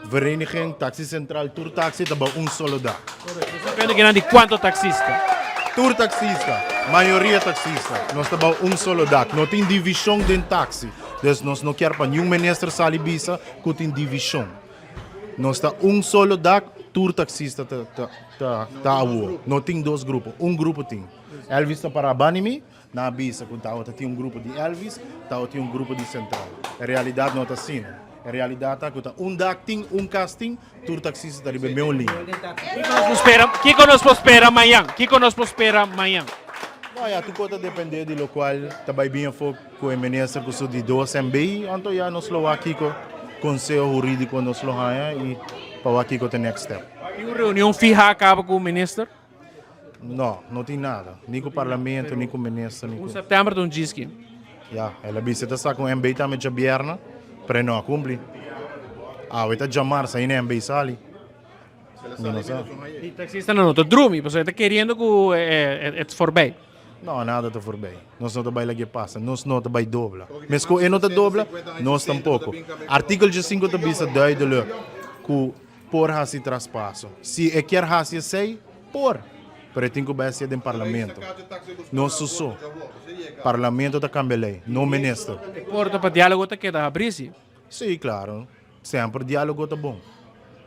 Vereniging Taxi Central, tur taxi ta bao un solo dak. Correcto. Nos ta pende kinan di cuanto taxista? Tur taxista, mayoria taxista, nos ta bao un solo dak. No tin division den taxi. Dus nos no kier pa niun minister sali bisa cu tin division. Nos ta un solo dak, tur taxista ta ta ta ta awo. No tin dos grupo, un grupo tin. Elvis ta para bani mi, Nan a bisa ku tabata tin un grupo di Elvis, tabata tin un grupo di Central. E realidat no ta asina. E realidat ta ku ta un dak tin, un kas tin, tur taksista ta riba e meun liña. Kiko nos por spera, kiko nos por spera mañan? Kiko nos por spera mañan? No, ya tur kos ta depende di lokual ta bai bin afó ku e minister ku su di dos MB, anto ya nos lo wak kiko konseho hurídiko nos lo haña i pa wak kiko ta e next step. Tin un reunion fiha kaba ku minister? No, no tin nada. Ni ku parlamento, ni ku minister, ni ku. Un september ta un djiski. Ya, el a bisa e ta saka un MB tambe djabierna, pero e no a kumpli. Awe ta djamars, ainda e MB sali. Mi no sa. E taksistanan no ta drumi, pasobra e ta keriendo ku e ta forbij. No, nada ta forbij. Nos no ta bai lag'e pasa. Nos no ta bai dobla. Meskos e no ta dobla, nos tampoko. Artikel djesinku ta bisa duidelijk ku. Por hasi traspaso. Si e kier hasi esei, por. Pero e tin ku bai hasié den parlamento. No su so. Parlamento ta kambia lei, no minister. E porta pa dialogo ta keda habrí, si? Sí, klaro. Semper dialogo ta bon,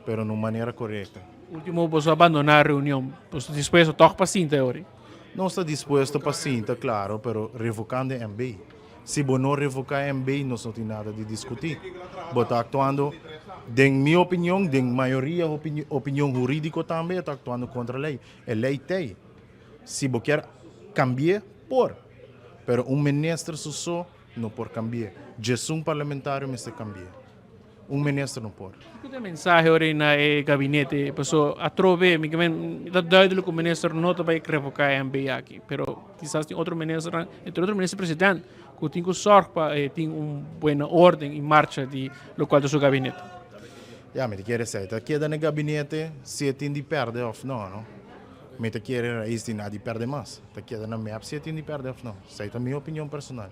pero na un manera korekto. Ultimo boso a bandoná reunion. Boso ta dispuesto tòg pa sinta e ora? Nos ta dispuesto pa sinta, klaro, pero revokando e MB. Si bo no revoká MB nos no tin nada di diskutí. Bo ta aktuando, den mi opinion, den mayoria opinion hurídiko tambe, e ta aktuando kontra lei. E lei t'ei. Si bo kier kambi'é, por. Pero un minister su so no por kambi'é. Djesun parlamentario mester kambi'é. Un minister no por. Kiko ta e mensahe ora na e gabinete? Paso atrobe mi ke men ta duidelijk ku minister no ta bai revoká e MB aki, pero kisas tin otro ministernan, entre otro minister president, ku tin ku sòrg pa e tin un buena orden i marcha di lokual ta su gabinete. Ya, mi ta kere esei ta keda na e gabinete si e tin di pèrdè òf no, no. Mi ta kere rais di na di pèrdè mas. Ta keda na mep si e tin di pèrdè òf no. Esei ta mi opinion personal.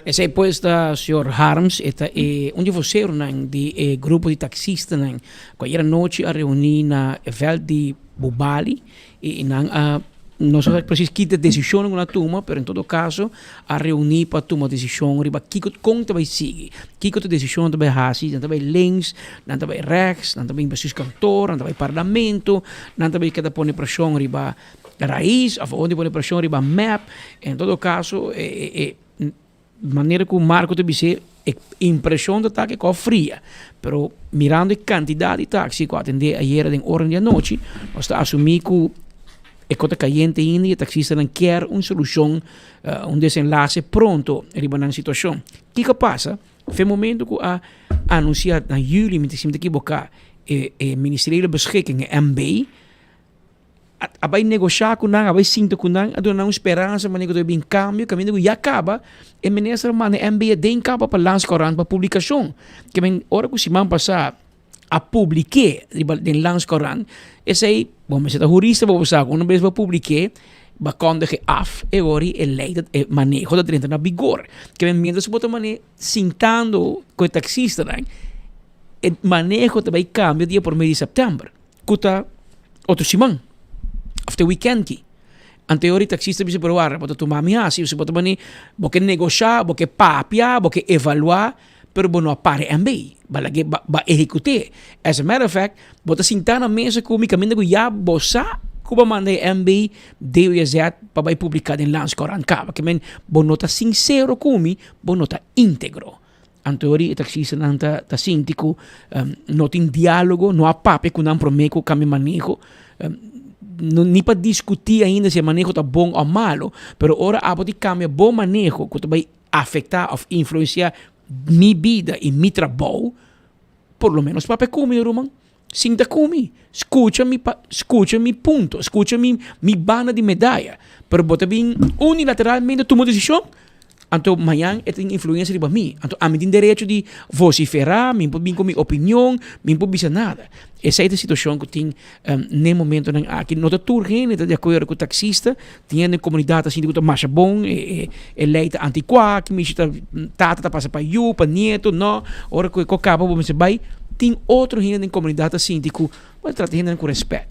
Esei pues ta señor Harms, e ta e un di voceronan di e grupo di taxistanan cu ayer anochi a reuni na e veld di Bubali y nan a, no sa precies ki ta e decisionnan cu nan a tuma, pero en todo caso a reuni pa tuma decision riba kico, con ta bay sigui, kico ta decision ta bay haci, nan ta bay links, nan ta bay rechts, nan ta bay bestuurskantoor, nan ta bay parlamento, nan ta bay keda pone presion riba. Raiz of awor di pone preshon riba mep. En todo caso e manera cu Marco ta bis'é e impresion ta ta cu e cos fria. Pero mirando e cantidad di taxi cu a atende ayera den ora di anochi nos ta asumi cu e cos ta cayente ainda y e taxistanan kier un solucion, un desenlace pronto riba nan situacion. Kico a pasa? Fe momento cu a anuncia na juli, mi ta ekiboca, e Ministeriële Beschikking, e MB, a bai negosha cu nan, a bai sinta cu nan, a duna nan un speransa manera cu ta bin cambio, caminda cu ya caba, e minister a manda e MB aden caba pa Landscourant pa publicacion. Ke men ora cu siman pasa a publike riba den Landscourant, esey, bo mester ta hurista pa bo sa cu una bes bo publike, bo a kondige af e ora e ley ta, e maneho ta drenta na vigor. Ke men mientras bo ta mane sintando cu e taxistanan, e maneho ta bai cambia dia prome di september. Ku ta otro siman of te weekend ki. Anteor e taxista bisa pero wara bo ta tuma mi hasi bo ta bani bo ke negosha bo ke papia bo ke evalua pero bo no a para e MB ba lag'e ba ehekut'e. As a matter of fact bo ta sinta na mesa ku mi kaminda ku ya bo sa ku bo manda e MB DWZ pa bai publika den Landscourant kaba ke men bo no ta sinsero ku mi bo no ta integro. Anto ori e taxistanan ta ta sinti ku no tin diálogo, no a papia ku nan promé ku kambia maneho. No ni pa diskutí ainda si e maneho ta bon òf malu, pero ora abo di kambia bo maneho ku ta bai afektá òf influensiá mi bida i mi trabou, por lo ménos papia ku mi ruman. Sinta ku mi, skucha mi pa skucha mi punto, skucha mi mi banda di medaya. Pero bo ta bin unilateralmente tuma desishon, anto mañan e tin influensia riba mi. Anto ami tin derecho di vosiferá, mi por bin ku mi opinion, mi por bisa nada. Esei ta e situashon ku tin n'e momentonan aki. No ta tur hende ta di akuerdo ku taksista, tin hende den komunidat ta sinti ku ta masha bon, e e lei ta antikuá, ki mishi ta tata ta pasa pa yu, pa nieto, no. Ora ku e kos kaba bo mester bai. Tin otro hende den komunidat ta sinti ku bo ta trata hendenan ku rèspèt.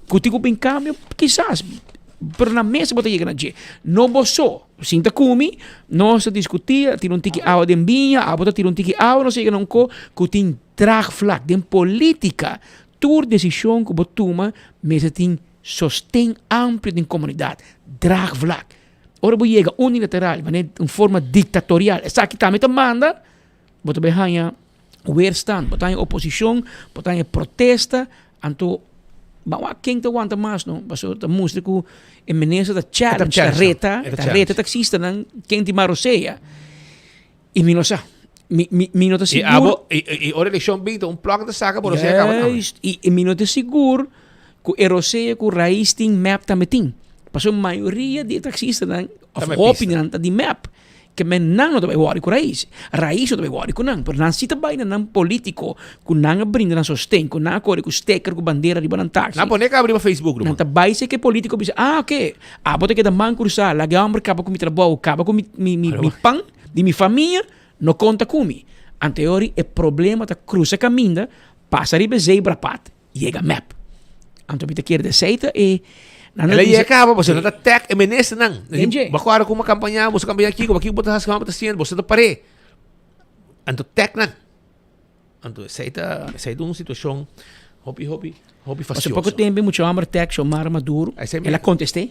Ku tin ku bin kambio? Kisas, pero na mesa bo ta yega na dje. No bo so. Sinta ku mi, nos ta diskutí, a tira un tiki awa den biña, abo ta tira un tiki awa, nos a yega na un ko ku tin draagvlak. Den polítika, tur desishon ku bo tuma mester tin sosten amplio den komunidat, draagvlak. Ora bo yega unilateral, manera un forma diktatorial, esaki tambe ta manda, bo ta bai haña weerstand, bo ta haña oposishon, bo ta haña protesta, anto bo a wak ken ta wanta mas no, pasobra ta mustra ku e minister ta challenge, ta reta, ta reta taksistanan ken tin mas rosea, i mi no sa, mi mi mi no ta sigur. I abo, i ora elekshon bin ta un plòk ta saka bo rosea kaba tambe. Juist, i mi no ta sigur ku e rosea ku Raiz tin mep tambe tin, pasobra mayoria di e taksistanan òf hopinan ta di mep. Ke men nan no ta bai wòri ku Raiz. Raiz no ta bai wòri ku nan, pero nan si ta bai na nan polítiko ku nan a brinda nan sosten, ku nan a kore ku steker ku bandera riba nan taksi. Nan pone kaba riba Facebook, Nan ta bai seke e polítiko bisa, ah oke, abo ta keda man krusá, laga e hòmber kaba ku mi trabou, kaba ku mi mi mi mi pan di mi famia, no konta ku mi. Anteori e problema ta krusa kaminda, pasa riba e zebrapad, Yega mep. Anto mi ta kere de esei ta e nan El a bisa yega kaba, boso no ta tag e ministernan. Enje. Bo kòrda ku kampaña, boso kampaña kiko, bo kiko bo ta hasi, bo ta hasiendo, boso ta par'é. Anto tag nan. Anto esei ta, esei ta un situashon hopi, hopi, hopi Pasobra fastioso. poko tempu e mucha hòmber tag Xiomara Maduro, Esei el a mi. kontest'é,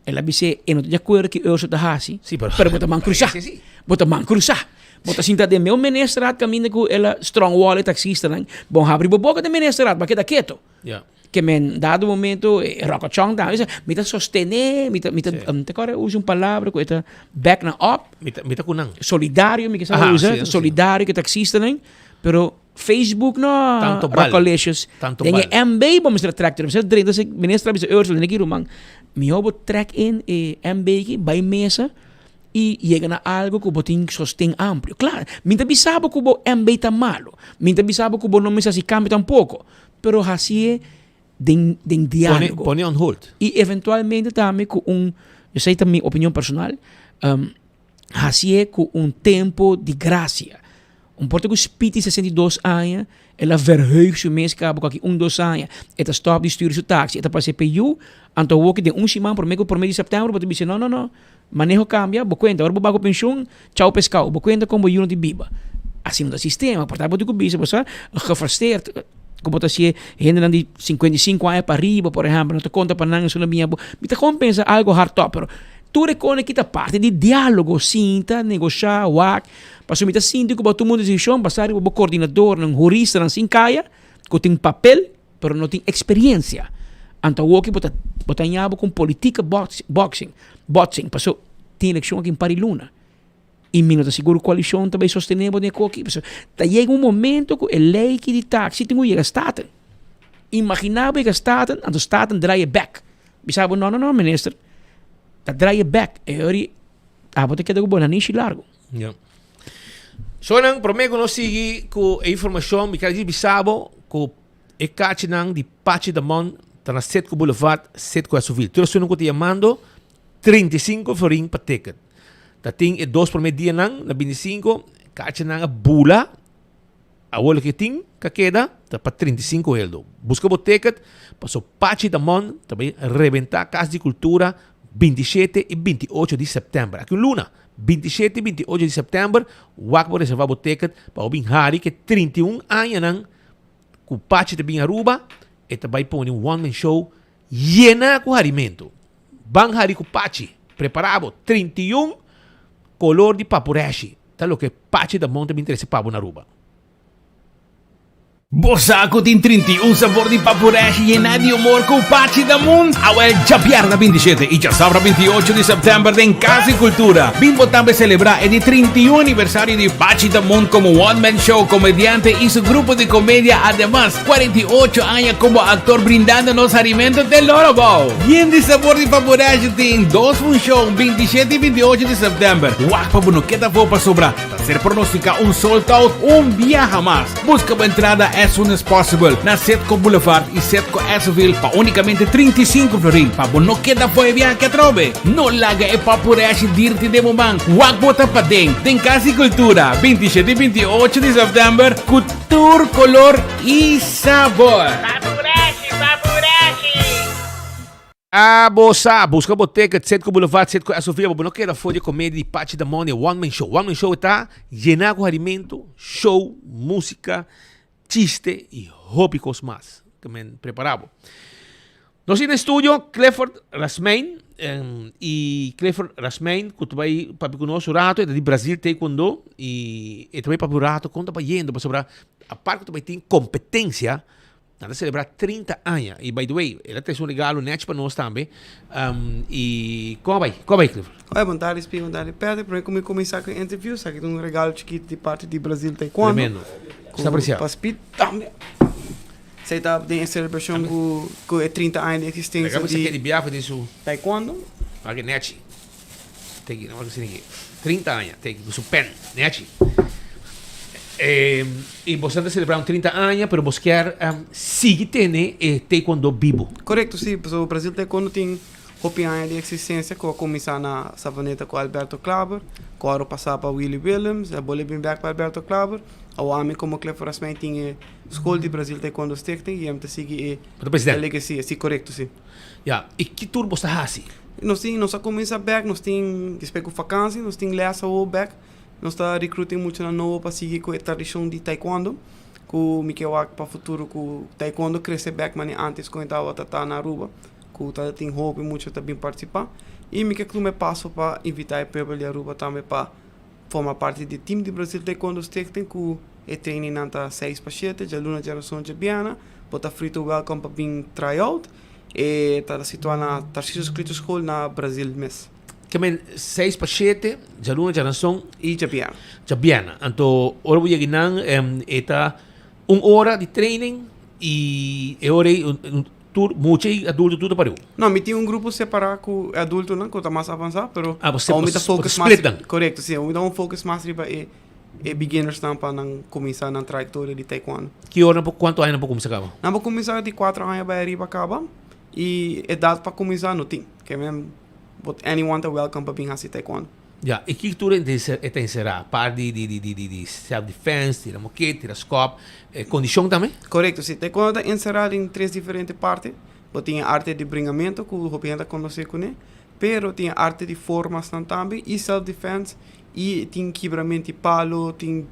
el a bis'é e no ta di akuerdo ki Urso ta hasi, Sí, pero pero bo ta man krusá, Sí, sí. bo ta man krusá. Bo ta sinta den meu ministerraad kaminda ku el a strongwall e taksistanan, bon habri bo boka den ministerraad, bo a keda keto. Ja. Ke men dado momento e Rockochong tambe bisa, mi ta sostené, mi ta, mi ta, Sí. mi ta kòrda usa un palabra ku e ta back nan op. Mi ta, mi ta ku nan. Solidario mi ke sa Aha, usa, sí, sí. solidario ku e taksistanan, pero Facebook no, Tanto bal. Rockolicious. Tanto Den bal. e MB bo mester trek terug. Mester drenta se minister a bisa Ursula, den ki ruman, mihó bo trek in e MB ki bai mesa i yega na algo ku bo tin sosten amplio. Klar, mi ta bisa bo ku bo MB ta malo. Mi ta bisa bo ku bo no mester hasi kambio tampoko. Pero hasié den den Pone, diálogo. pone on hold. I eventualmente tambe ku un, esei ta mi opinion personal, hasié ku un tempo di grasia. Un porta ku Speedy 62 aña, el a verheug su mes kaba ku aki un dos aña e ta stòp di stuur su taksi, e ta pasa e PU, anto awoki den un siman promé ku promé di sèptèmber bo ta bisa no no no, maneho kambia, bo kuenta ora bo bai ku penshun, chau peskau, bo kuenta kon bo yu no tin biba. Asina ta sistema, por ta bo tin ku bisa bo sa gefrustreerd. Ku bo ta hasié hendenan di 55 aña pa riba, por ehèmpel, no ta konta pa nan esun mia bo. Mi ta kon pensa algo hardop, pero tur e kos aki ta parti di diálogo, sinta, negoshá, wak. Pasobra mi ta sinti ku bo a tuma un desishon basá riba bo koordinadornan, huristanan sin kaya, ku tin papel, pero no tin eksperensia. Anto awoki bo ta bo ta haña bo ku un politika boxing, boxing, pasobra tin elekshon aki un par di luna. I mi no ta sigur ku koalishon ta bai sostené bo den e koki. Pasobra ta yega un momento ku e lei ki di taksi tin ku yega Staten. Imaginá bo yega Staten, anto Staten draai e bèk. Bisa bo, no, no, no, minister, ta draai e bèk. E ora abo ta keda ku bo nanishi largu. Ja. Sonan, promé ku nos sigui ku e informashon, mi kere bisa bo ku e kachinan di Pachi Damon ta na Setco Boulevard, Setco Esovil. Tur esunnan ku ta yamando, 35 florin pa ticket. Ta tin e dos promé dianan na 25, kachanan a bula. Awor loke tin ka keda ta pa 35 heldo. Buska bo ticket paso Pachi Damon ta bai rebenta Kas di Kultura 27 i 28 di sèptèmber. Aki un luna, 27 i 28 di sèptèmber, wak bo reserva bo ticket pa bo bin hari ke 31 añanan ku Pachi ta bin Aruba, e ta bai pone un one man show yena ku harimentu. Ban hari ku Pachi. Prepará bo. 31 kolor di papureshi ta loke Pachi Damon ta bin trese pa bo na Aruba. Bo sa ku tin 31 sabor di papureshi yená di humor ku Pachi Damon? Awel djabièrnè 27 i djasabra 28 di sèptèmber den Kas di Kultura. Bin bo tambe selebrá e di 31 aniversario di Pachi Damon komo one man show komediante i su grupo di komedia. Ademas, 48 aña komo aktor brindando nos harimento te loro bou. Yen di sabor di Paporeshi tin dos funshon, 27 i 28 di sèptèmber. Wak pa bo no keda afó pasobra ta ser pronosticá un sold out un biaha mas. Buska bo entrada as soon as possible na Setco Boulevard i Setco Esseville pa únikamente 35 florin pa bo no keda afó e biaha aki atrobe. No laga e Paporeshi dirti den bo man. Wak bo ta paden den Kas di Kultura, 27 i 28 di sèptèmber ku Tur color y sabor. Papurashi, papurashi! Abo sa, busca bo ticket, Citgo Boulevard, Citgo Esovia, bo no keda for di e comedia di Pachi Damon e One Man Show. One Man Show ta yena cu harimento, show, musica, chiste y hopi cos mas. Ke men prepara bo. Nos tin den studio Clifford Rasmijn y Clifford Rasmijn cu ta bay papia cu nos un rato, e ta di Brazil Taekwondo y e ta bay papia un rato con ta bayendo pasobra apart cu ta bay tin competencia nan ta celebra 30 aña y by the way el a trece un regalo nech pa nos tambe y con a bay? Con a bay Clifford? Oye, bon tardi Speed, bon tardi Patrick. Prome cu mi cuminsa cu e interview, esaki ta un regalo chikito di parti di Brazil Taekwondo. Tremendo. Sta aprecia. Pa Speed tambe. Esei ta den e selebrashon ku ku e 30 aña di eksistensia Laga di di biaha di su taekwondo. Wak nechi. Teki, no wak asina 30 aña, teki ku su pen, nechi. Eh, i boso ta selebrá un 30 aña, pero bos kier um, sigui tene e taekwondo bibo. Korekto, si. Pasobra Brasil Taekwondo tin hopi aña di eksistensia ku a kuminsá na Savaneta ku Alberto Klaber, ku ora pasá pa Willy Willems, a bolbe bin bèk pa Alberto Klaber. Awor ami komo Clifford Rasmijn tin e Skol di Brasil Taekwondo Stichting i em ta sigui e Bo ta president? e legacy, si korekto si. Ya, i ki tur bo ta hasi? Nos tin, nos a kuminsá bèk, nos tin despues ku fakansi, nos tin lès awor bèk, nos ta recruiting muchanan nobo pa sigui ku e tradishon di Taekwondo, ku mi ke wak pa futuro ku Taekwondo krese bèk manera antes ku e tabata ta na Aruba, ku ta tin hopi mucha ta bin partisipá, i mi ke tuma e paso pa invitá e pueblo di Aruba tambe pa Forma parti di team di Brazil Taekwondo Stichting ku e trainingnan ta seis pa shete, djaluna, djarason, djabièrnè. Bo ta free to welcome pa bin try out. E ta situá na Tarcisius Clito School na Brazil mes. Ke men seis pa shete, djaluna, djarason. I djabièrnè. Djabièrnè. Anto ora bo yega einan e ta un ora di training i e ora ei Tur mucha y adulto tur ta pariu? No, mi tin un grupo separa cu e adultonan cu ta mas avansa, pero Ah, bo awo mi ta bo focus mas, split nan. Corecto, si, awo mi ta un focus mas riba e e beginnersnan pa nan cuminsa nan trayectoria di taekwondo. Ki ora nan por, cuanto aña nan por cuminsa caba? Nan por cuminsa di cuatro aña bay ariba caba y edad pa cuminsa no tin, ke men but anyone ta welcome pa bin haci taekwondo. Ya, y ki tur e ta encerá? Apart di di di di self defense, tira moket, tira skop, e condicion tambe? Corecto, si. Taekwondo ta encerá den tres diferente parti. Bo tin e arte di bringamento cu hopi hende ta conoce cune, pero tin e arte di formasnan tambe y self defense y tin kibramento di palo, tin.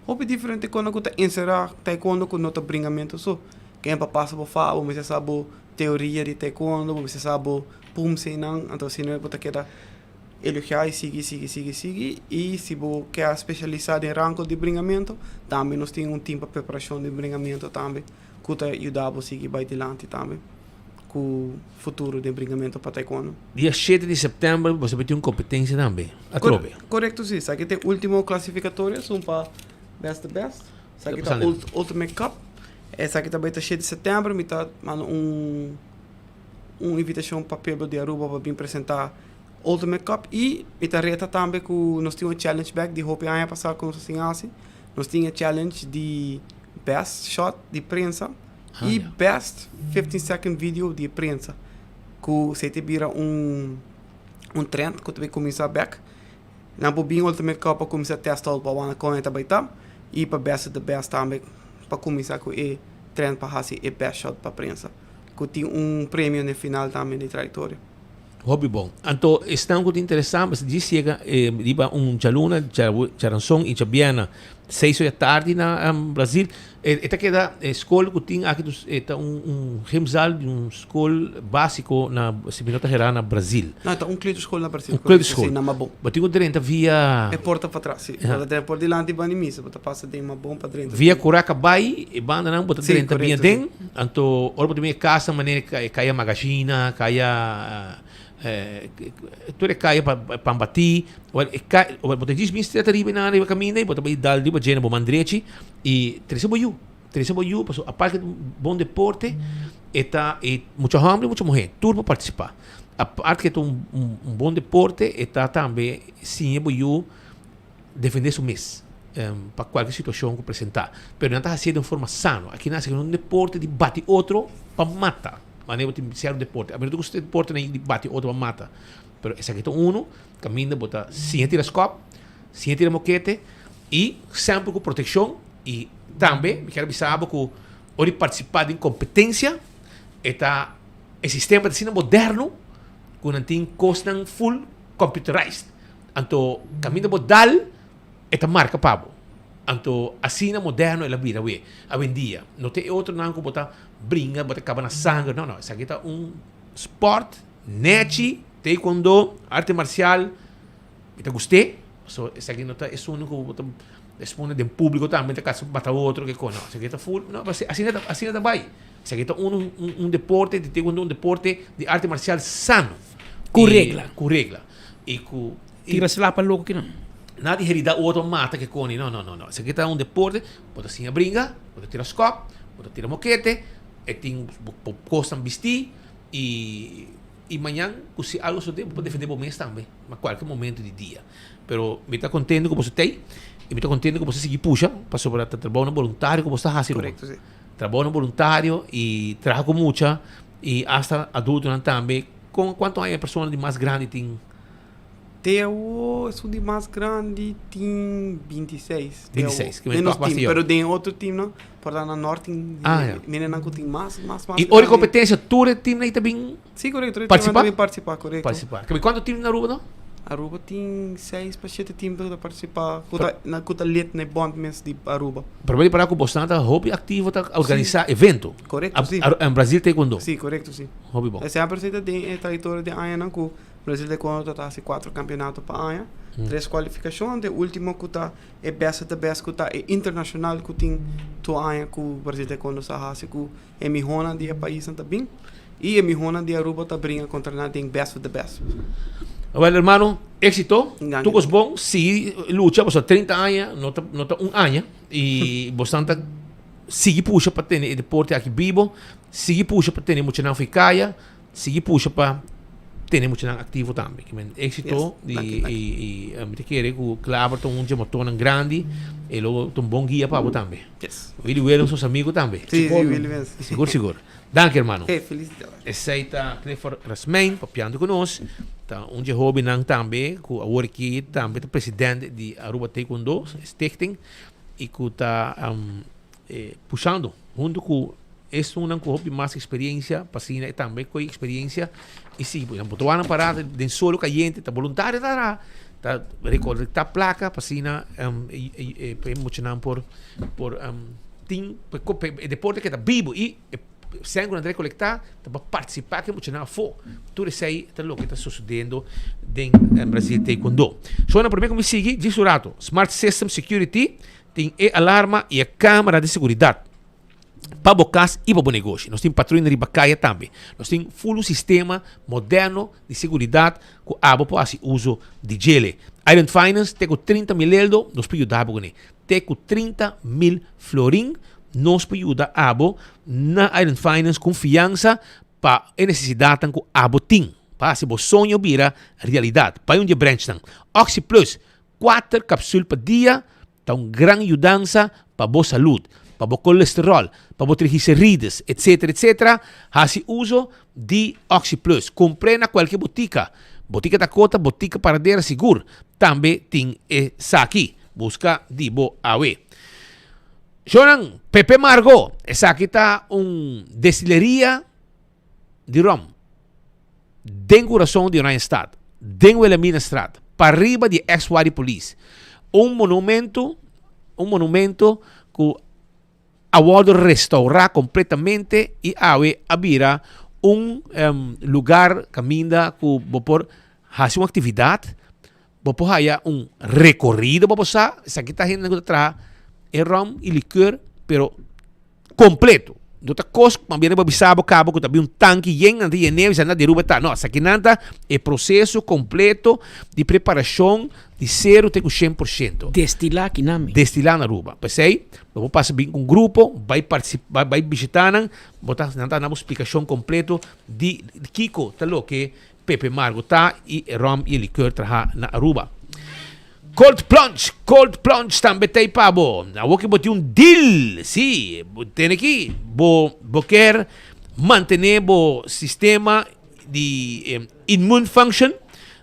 Hopi diferente kosnan ku ta enserá taekwondo ku no ta bringamentu so. Ken pa pasa bo fa, bo mester sa bo teoria di taekwondo, bo mester sa bo pumsenan, anto asina bo ta keda elogiá i sigui, sigui, sigui, sigui. I si bo ke a spesialisá den rango di bringamentu, tambe nos tin un tim pa preparashon di bringamentu tambe ku ta yuda bo sigui bai dilanti tambe ku futuro den bringamentu pa taekwondo. Dia shete di sèptèmber boso por tin un kompetensia tambe, atrobe. Korekto si, esaki ta e último klasifikatorio, esun pa best de best. Esaki ta Ultimate Cup. Esaki ta bai ta shete di sèptèmber, mi ta manda un un invitashon pa pueblo di Aruba pa bin presentá Ultimate Cup i mi ta reta tambe ku nos tin un challenge bèk di hopi aña pasá ku nos a sin hasi. Nos tin e challenge di best shot di prensa i best 15 second video di e prensa ku esei ta bira un un trend ku ta bai kuminsá bèk. Nan por bin Ultimate Cup pa kuminsá test out pa wak kon e ta bai ta i pa best of the best tambe pa kuminsá ku e trend pa hasi e best shot pa prensa ku tin un premio na e final tambe di trayektoria. Hopi bon. Anto esnan ku ta interesá mester djis yega riba un djaluna, djaranson i djabièrnè seis ora di atardi na Brazil. E ta keda e skol ku tin aki dus e ta un un gymzaal di un skol básiko na si mi no ta herá na Brazil. No, e ta un kleuterschool na Brazil. Un kleuterschool. Si, na Mabon. Bo tin ku drenta via. E porta patras, si. Bo ta drenta por dilanti banda di misa, bo ta pasa den Mabon pa drenta. Via Curaca bai e bandanan bo ta Si, drenta korekto, bia si. den, anto ora bo ta bin e kasa manera e kaya Magashina, kaya Tur e kaya pa pan batí, wèl e kaya, bo ta djis bin stret ariba i nan ariba kaminda i bo ta bai dal riba dje na bo man drechi i trese bo yu, trese bo yu pasobra aparte di un bon deporte e ta e mucha hòmber i mucha muhé tur por partisipá. Aparte ke ta un un bon deporte e ta tambe siña bo yu defendé su mes pa kualke situashon ku presentá, pero nan ta hasié den un forma sano. Aki nan hasi un deporte di bati otro pa mata. Manera bo tin sierto deporte. A mi no ta gusta e deportenan di bati otro pa mata. Pero esaki ta uno kaminda bo ta siña tira skòp, siña tira mokete i semper ku protekshon i tambe mi kier bisa bo ku ora di partisipá den kompetensia e ta e sistema ta asina moderno ku nan tin kosnan full computerized. Anto kaminda bo dal e ta marka pa bo. Anto asina moderno el a bira awe, awendia. No ta e otronan ku bo ta bringa, bo ta kaba na sanger. No, no. Esaki ta un sport nechi, taekwondo, arte marcial. Mi ta gust'é. So esaki no ta esun ku bo ta expone den publico tambe ta kasa mata otro ke kos. No, esaki ta full, no, asina ta, asina ta bai. Esaki ta un, un deporte di taekwondo, un deporte di arte marcial sano. Ku regla. Ku regla. I ku. Tira slapa loko kinan. Nada di herida otro mata ke koni. No, no, no, no. Esaki ta un deporte, bo ta siña bringa, bo ta tira skòp, bo ta tira mokete, e tin bo kosnan bistí i i mañan ku si algo sosodé bo por defendé bo mes tambe na kualke momento di dia. Pero mi ta kontento ku boso t'ei i mi ta kontento ku boso sigui pusha pasobra ta trabounan boluntario ku boso ta hasi ruman. Korekto, si. Trabounan boluntario i traha ku mucha i asta adultonan tambe. Kon kuantu aña e persona di mas grandi tin? Te awo esun di mas grandi tin 26. Te awo. 26, ke Den men nos tok mas team, yòn. pero den otro teamnan, por ta na nort tin Ah, ya. hendenan ku tin mas, mas, mas I ora grandi. kompetensia tur e teamnan ei ta bin Sí, korekto, tur e teamnan partisipa? ta bin partisipa, korekto. Partisipa. Ke kuantu team na Aruba no? Aruba tin 6 pa 7 team ku ta partisipa, ku ta, na, ku ta lid na e bond mes di Aruba. Pero bo para ku bosnan ta hopi aktivo ta organisá evento. Korekto, sí. A, Brazil Taekwondo. Sí, korekto, sí. Hopi bon. E semper si ta den e trayektoria di añanan ku Brazil Taekwondo ta hasi kuater kampeonato pa aña, tres kualifikashon, anto e último ku ta e best of the best ku ta e internashonal ku tin tur aña ku Brazil Taekwondo sa hasi ku e mihónan di e paisnan ta bin i e mihónan di Aruba ta bringa kontra nan den best of the best. Awel hermano, éxito, tur kos bon, sigui lucha pasobra 30 aña no ta no ta un aña i bosnan ta sigui pusha pa tene e deporte aki bibo, sigui pusha pa tene muchanan for e kaya. Sigui pusha pa tene muchanan aktivo tambe. Ke men éksito Yes, danki, danki. i i mi ta kere ku Klaver ta un dje motornan grandi e lo ta un bon guia pa bo tambe. Yes. Willy Williams nos amigo tambe. Sí, sí, Willy Williams. Sigur, sigur. Danki hermano. Hey, felis dia. Esei ta Clifford Rasmijn papiando ku nos. Ta un dje hobennan tambe ku awor aki tambe ta president di Aruba Taekwondo Stichting i ku ta pushando hunto ku Esunnan ku hopi mas eksperiencia pa asina e tambe koe eksperiencia i sigui. Bo ta wak nan pará den solo kayente, ta boluntario ta traha. Ta recolecta placa pa asina pa e muchanan por por tin pa e deporte keda bibo y e sèn ku nan ta recolecta ta pa participa ku e muchanan afó. Tur esei ta loke ta sosodendo den Brazil Taekwondo. So na prome ku mi sigui djis un rato Smart System Security tin e alarma y e camera di seguridad. pa bo kas i pa bo negoshi. Nos tin patruina riba kaya tambe. Nos tin ful un sistema moderno di seguridat ku abo por hasi uso di djele. Island Finance te ku 30 mil eldo nos por yuda bo kuné. Te ku 30 mil florin nos por yuda abo na Island Finance ku un fiansa pa e nesesidatnan ku abo tin pa hasi bo soño bira realidat. Bai un di e branchnan. OxyPlus, kuater kapsul pa dia. Ta un gran yudansa pa bo salud, pa bo kolesterol, pa bo triglicerides, etc. Etc. Hasi uso di OxyPlus. Kumpr'é na kualke botika. Botika Dakota, Botika Paradera sigur tambe tin esaki. Buska di bo awe. Shownan, Pepe Margo, esaki ta un destileria di rom den kurason di Oranjestad, den Wilhelminastraat, pariba di ex Wadi Police. Un monumento, un monumento ku a wòrdu restaurá kompletamente i awe a bira un lugar kaminda ku bo por hasi un aktividat, bo por haya un rekorido bo por sa, esaki ta hende ku ta traha e rom i likeur, pero Completo. No ta cos cu mabien bo bisa bo caba cu ta bin un tanki yen nan ta yene bisa nan deruba ta. No, esaki nan ta e proceso completo di preparacion di cero te cu 100%. Destila aki nan mi. Destila na Aruba. P'esey bo por pasa bin cu un grupo bay participa bay bishita nan bo ta nan ta duna bo splicacion completo di kico ta loke Pepe Margo ta y e rom y e liqueur traha na Aruba. Cold plunge, cold plunge tambe ta ei pa bo. Awor ki bo tin un deal, sí, bo tene ki bo bo kier mantene bo sistema di immune function,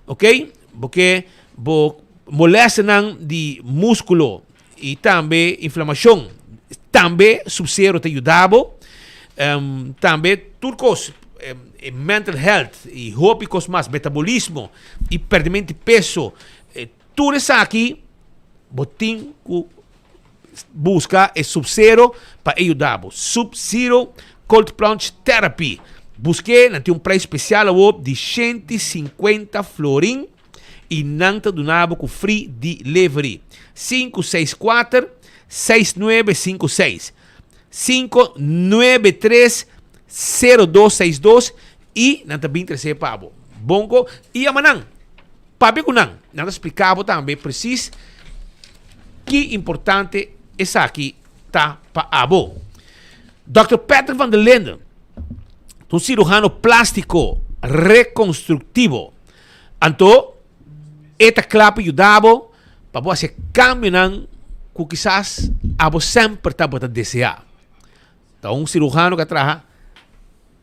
ok, bo ke bo molestianan di musculo y tambe inflamacion, tambe Sub-Zero ta yuda bo, tambe tur cos, mental health y hopi cos mas, metabolismo y perdimento di peso, tur esaki bo tin cu busca e Sub-Zero pa e yuda bo. Sub-Zero Cold Plunge Therapy, busque, nan tin un prijs special awo di 150 florin. i nan ta duna bo ku free delivery. 564 6956 593 0262 i nan ta bin trese pa bo. Bon ko i yama nan. Papia ku nan. Nan ta splika bo tambe presis ki importante esaki ta pa abo. Dòkter Patrick van der Linden ta un siruhano plástiko rekonstruktivo. Anto, e ta kla pa yuda bo pa bo hasi e kambionan ku kisas abo semper tabata deseá. Ta un siruhano ku a traha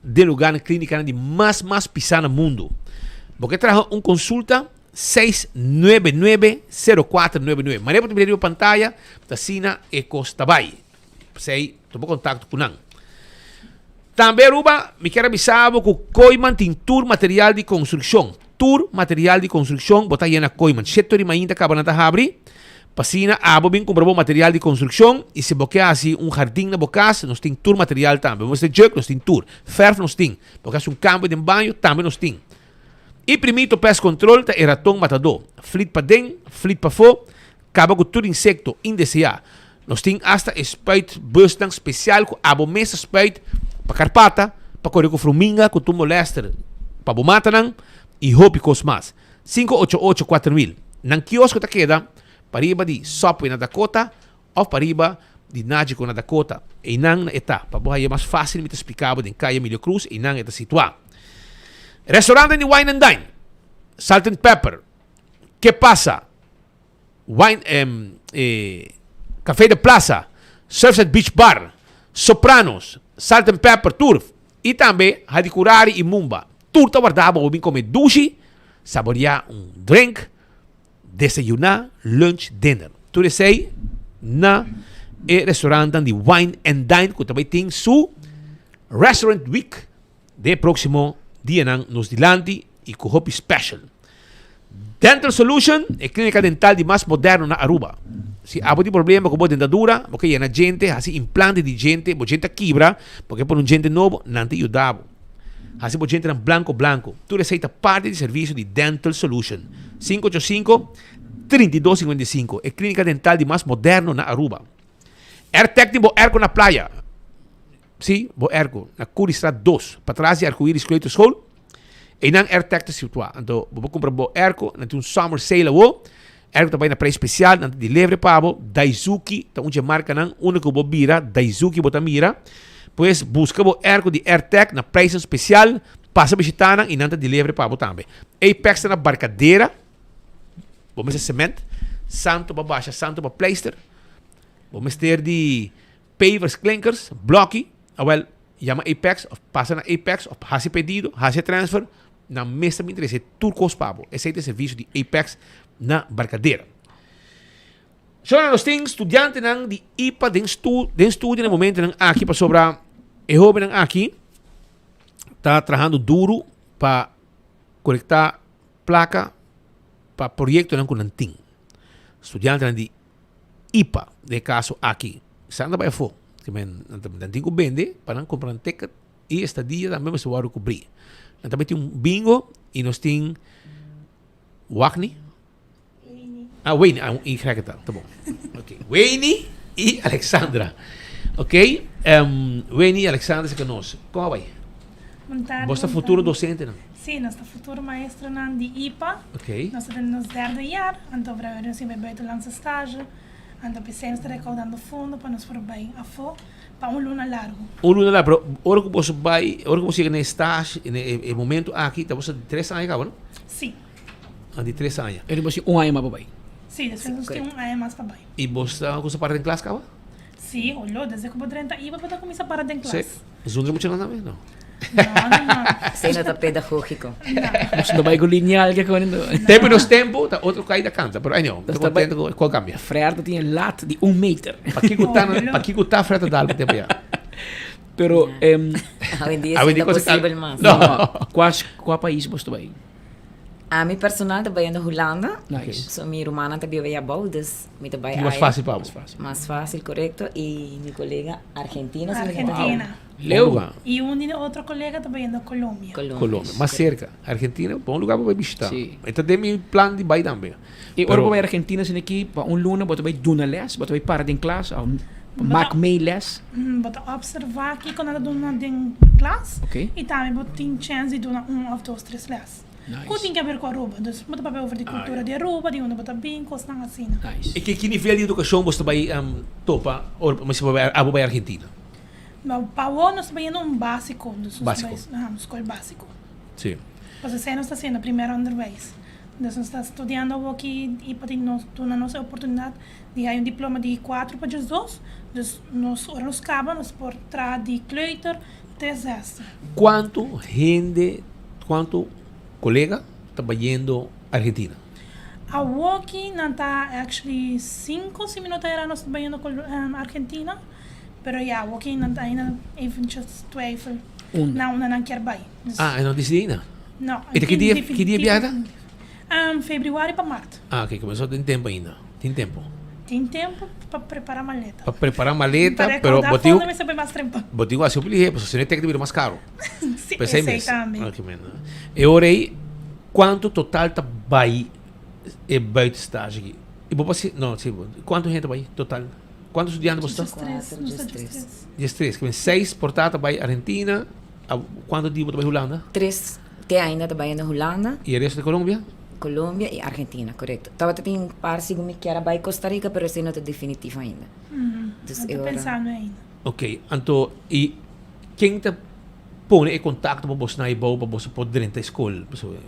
den lugarnan klínikanan di mas mas pisá na mundu. Bo ke traha un konsulta? 699 0499. Manera bo ta mira riba pantaya, ta asina e kos ta bai. P'esei, tuma kontakto ku nan. Tambe Aruba, mi kier a bisa bo ku Kooiman tin tur material di konstrukshon. Tur material di konstrukshon bo ta haña na Kooiman. Shete ori mainta kaba nan ta habri. Pa asina abo bin kumpra bo material di konstrukshon i si bo ke hasi un hardin na bo kas, nos tin tur material tambe. Bo mester jug, nos tin tur. Fèrf nos tin. Bo ke hasi un kambio den baño, tambe nos tin. I Primito Pest Control ta e raton matadó. Flit paden, flit pafó, Kaba ku tur insekto indeseá. Nos tin asta e spuit busnan spesial ku abo mes ta spuit pa karpata, pa kore ku fruminga ku tur molèster pa bo matanan i hopi kos mas. 588 4000. Nan kiosko ta keda pariba di Subway na Dakota òf pariba di Nagico na Dakota. Einan na e ta. Pa bo haña mas fásil mi ta splika bo den Kaya Emilio Cruz einan e ta situá. Restaurante di Wine and Dine, Salt and Pepper, Ke Pasa? Wine eh, Café de Plaza, Surfside Beach Bar, Sopranos, Salt and Pepper tur y tambe Hadicurari y Mumba. Tur ta warda bo bin come dushi, saborea un drink, desayuna, lunch, dinner. Tur esey na e restaurantnan di Wine and Dine cu ta bay tin su Restaurant Week den e proximo dianan nos dilanti y cu hopi special. Dental Solution, e clínica dental di mas moderno na Aruba. Si abo tin problema cu bo dentadura, bo ke yena djente, haci implante di djente, bo djente a kibra, bo ke pone un djente nobo, nan ta yuda bo. Haci bo djentenan blanco blanco. Tur esey ta parti di servicio di Dental Solution. 585 3255, e clínica dental di mas moderno na Aruba. Airtec tin bo airco na playa. Sí, bo airco na Curiestraat 2, patras di Arcoiris Kleuterschool. Einan Airtec ta situá. Anto bo por kumpra bo airco, nan tin un summer sale awo. Airco ta bai na prijs spesial, nan ta delivery pa bo. Daizuki ta un dje markanan, unda ku bo bira Daizuki bo ta mira. Pues buska bo airco di Airtec na prijsnan spesial, pasa bishita nan i nan ta delivery pa bo tambe. Apex ta na Barcadera, bo mester cement, santo pa basha, santo pa pleister. Bo mester di pavers, klinkers, bloki, awel yama Apex of pasa na Apex of hasi pedido, hasi e transfer, nan mes ta bin trese tur kos pa bo. Esei ta e servisio di Apex na Barcadera. Shona nos tin studiantenan di ipa den stu den studio na e momentonan aki pasobra e hobennan aki ta trahando duru pa kolektá plaka pa proyektonan ku nan tin. Studiantenan di ipa den e kaso aki sa nan ta bai afó nan nan tin ku bende pa nan kumpra nan ticket i estadia tambe mester wòrdu kubrí nan ta bai tin un bingo i nos tin Wagny ah Wayne ah un y ta ta bon ok Wayne i Alexandra ok Wayne i Alexandra esaki nos kon a bai Bon tardi, bos ta bon futuro tardi. dosentenan Sí, nos ta futuro maestronan di ipa. Ok. Nos ta den nos derde jaar, anto breve nos tin bai buitenlandse stage, anto p'esei nos ta recaudando fondo pa nos por bai afó pa un luna largo. Un luna largo, pero ora ku boso bai, ora ku boso yega na e stage, na e momento aki, ta boso di tres aña kaba, no? Sí. Ah, di tres aña. E boso tin un aña mas pa bai. Sí, despues nos tin un aña mas pa bai. I boso ta kusa para den klas kaba? Sí, olo, desde ku bo drenta iba bo ta kuminsá para den klas. Sí. Zundra muchanan tambe? No. No, no, no. Esei no ta pedagógico. Nos no bai ku lineal ke kon no. Tempo nos tempo ta otro kai ta kanta, pero anyhow, mi ta contento ku kua kambia. Fred ta tin e lat di un meter. Pakiko ta, pakiko ta Fred ta dal pa tempo ya? Pero em Awendia esei no ta posibel mas. No. Kua kua pais bos ta bai? Ami personal ta bayendo Hulanda. Nice. So mi rumannan ta biba abou, dus mi ta bai Mas aya. fácil pa bo. Mas fácil, korekto. I mi kolega Argentina. si mi no ta Argentina. Leu. I un di otro kolega ta bayendo Colombia. Colombia. Mas serka. Argentina, bon lugar pa bai bishita. Sí. E ta den mi plan di bai tambe. I ora bo bai Argentina esaki aki pa un luna bo ta bai duna les, bo ta bai para den klas of mak mee les? Bo ta observa kiko nan ta duna den klas i tambe bo tin chens di duna un of dos tres les ku tin ke haber ku Aruba. Dus bo ta papia over di kultura di Aruba, di unda bo ta bin, kosnan asina. I ki nivel di edukashon bo ta bai topa ora bo bai abo bai Argentina? Pa awor nos ta bai yendo un basiko, dus nos ta bai skol basiko. Sí. Pasobra esei nos ta hasiendo primer onderwijs. Dus nos ta studiando awoki i pa tin nos duna nos e oportunidat di hay un diploma di kuatro pa djesdos. Dus nos ora nos kaba nos por traha di kleuter te zesde. Kuantu hende, kuantu kolega ta bayendo Argentina? Awoki nan ta actually sinku si mi no ta era nos ta bayendo Argentina. Pero ya awoki nan ta ainda eventjes twijfel na unda nan kier bay. Ah, e no disidi ainda? No. E ta ki dia, ki dia biaha ta? Um, februari pa mart. Ah, ok, comenzó tin tempo ainda. Tin tempo. Tin tempo pa prepara maleta. Pa prepara maleta, Pa pero recauda bo tin fondo mester bay mas trempan. bo tin cu haci hopi lihe, pasobra si no e teken ta bira mas caro. Si, Pesey esey mes. tambe. Ok, men. E ora ey, cuanto total ta bay e buitenstage aki? Y bo por haci, no, si, cuanto hende ta bay total? Cuanto studiante bo sta? Diestres, nos ta diestres. Diestres, ke men seis por ta ta bay Argentina, cuanto di bo ta bay Hulanda? Tres te ainda ta bayendo Hulanda. Y e resto ta Colombia? Colombia y Argentina, corecto. Tabata tin un par segun mi kier a bay Costa Rica, pero esey no ta definitivo ainda. Dus No e ta ora. pensando ainda. Ok, anto y ken ta pone e contacto pa bos na e bou pa boso por drenta e scol? Pasobra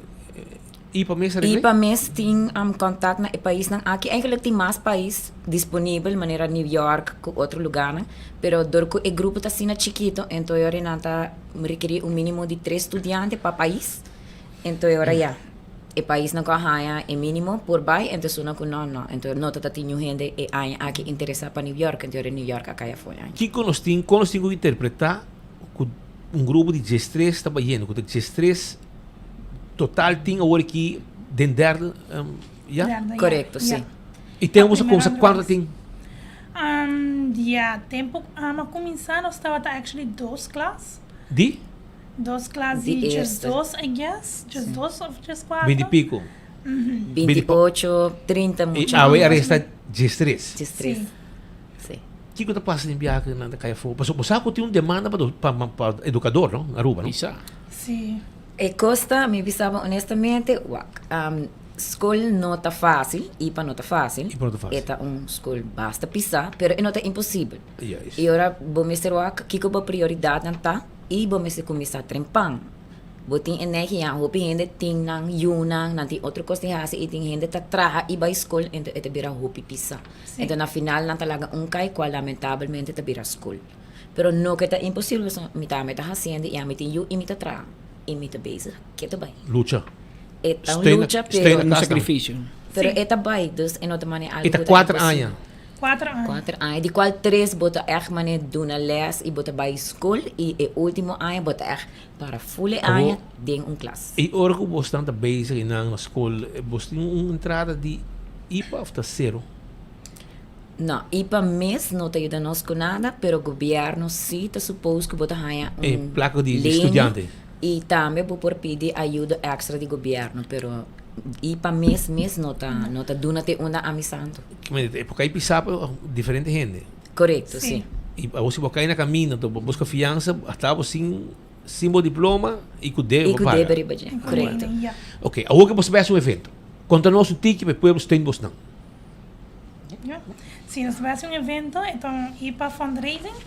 IPA mes a regl'é? IPA mes tin contact na e paisnan aki. Eigenlijk tin mas pais disponibel manera New York cu otro lugarnan, pero dor cu e grupo ta asina chikito, enton e ora nan ta rekerí un minimo di tres studiante pa pais, enton e ora ya e paisnan cu a haña e minimo por bai, enton esunnan cu no, no. Enton no ta ta tin niun hende e aña aki interesa pa New York, enton e ora New York a cay afo e aña. Kico nos tin, con nos tin cu interpreta cu un grupo di diestres ta bayendo, cu ta diestres total tin awor aki? Den derde, um, ja? Derde, ja. Correcto, si. Ja. Y tempo boso Primero cuminsa cuanto tin? Um, ja, tempo ami a cuminsa nos tabata actually dos klas. Di? Dos klas Di di just eerste. dos, I guess. Just dos of just cuatro. 20 y pico. Mhm. 28, 30 Y mucha. awe aresta 13. 13. Si. Kiko ta pasa den biaha ku nan ta kai afó? Pasobra bo sa ku tin un demanda pa pa pa edukador no, na Aruba no? Bisa. Si. E kosta, mi bisa bo honestamente, wak, skol no ta fásil, IPA no ta fásil. IPA no ta fásil. E ta un skol basta pisá, pero e no ta imposibel. Juist. I ora bo mester wak kiko bo prioridatnan ta i bo mester kuminsá trempan. Bo tin energia, hopi hende tin nan yunan, nan tin otro kos di hasi i tin hende ta traha i bai skol, ento e ta bira hopi pisá. Ento na final nan ta laga un kai cual lamentabelmente ta bira school. Pero no ke ta imposibel pasobra mi tambe ta haciendo y ami tin yu y mi ta traha y mi ta bezig ke ta bai. Lucha. E ta un Steun lucha steun pero na Un kas tambe. sacrificio. Pero e ta bai dus e no ta mane algo E ta ku ta cuater imposibel. aña. Cuater aña. Cuater aña di cual tres bo ta echt mane duna les y bo ta bai school y e ultimo aña bo ta echt para full e aña den un klas. Y ora cu bosnan ta bezig y nan na school bos tin un entrada di IPA of ta cero? No, IPA mes no ta yuda nos cu nada, pero gobierno si ta suppose cu bo ta haya un E placa di lening studiante. Y tambe bo por pidi ayudo extra di gobierno, pero IPA mes mes no ta no ta duna te unda ami santo. Porque hay pisa pa diferente hende. Correcto, si. Y abo si bo cay na camino, bo busca fianza, hasta bo sin sin bo diploma y cu debe Y bo cu paga. debe riba dje, correcto. Ok, awor ke bo sa bay haci un evento. Conta nos un tiki pa e pueblo steun bosnan. Ja. Si nos ta bai haci un evento, e ta un IPA fundraising.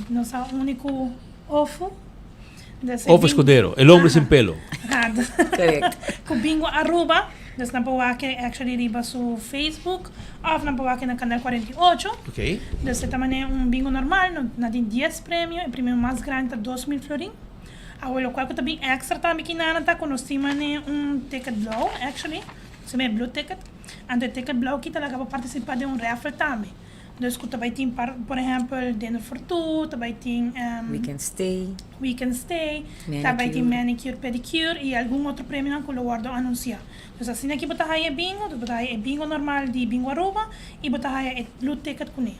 Nos ta unico OFU. Dus Ofo Escudero, el hombre sin pelo. Correct. Cu Bingo Aruba. Dus nan por wak actually riba su Facebook of nan por wak na Canal 48. Ok. Dus e ta manera un bingo normal, no, nan tin 10 premio, e premio mas grandi ta 2000 florin. Awo locual cu ta bin extra tambe kinana ta cu nos tin manera un ticket blauw actually, se mey blue ticket. Anto e ticket blauw aki ta laga bo participa den un raffle tambe. Dus ku ta bai tin par, por ehempel, dinner for two, ta bai tin Weekend stay. Weekend stay, ta bai tin manicure, pedicure y algun otro premionan ku lo wordo anuncia. Dus asina aki bo ta haya e bingo, dus bo ta haya e bingo normal di Bingo Aruba y bo ta haya e blue ticket kuné.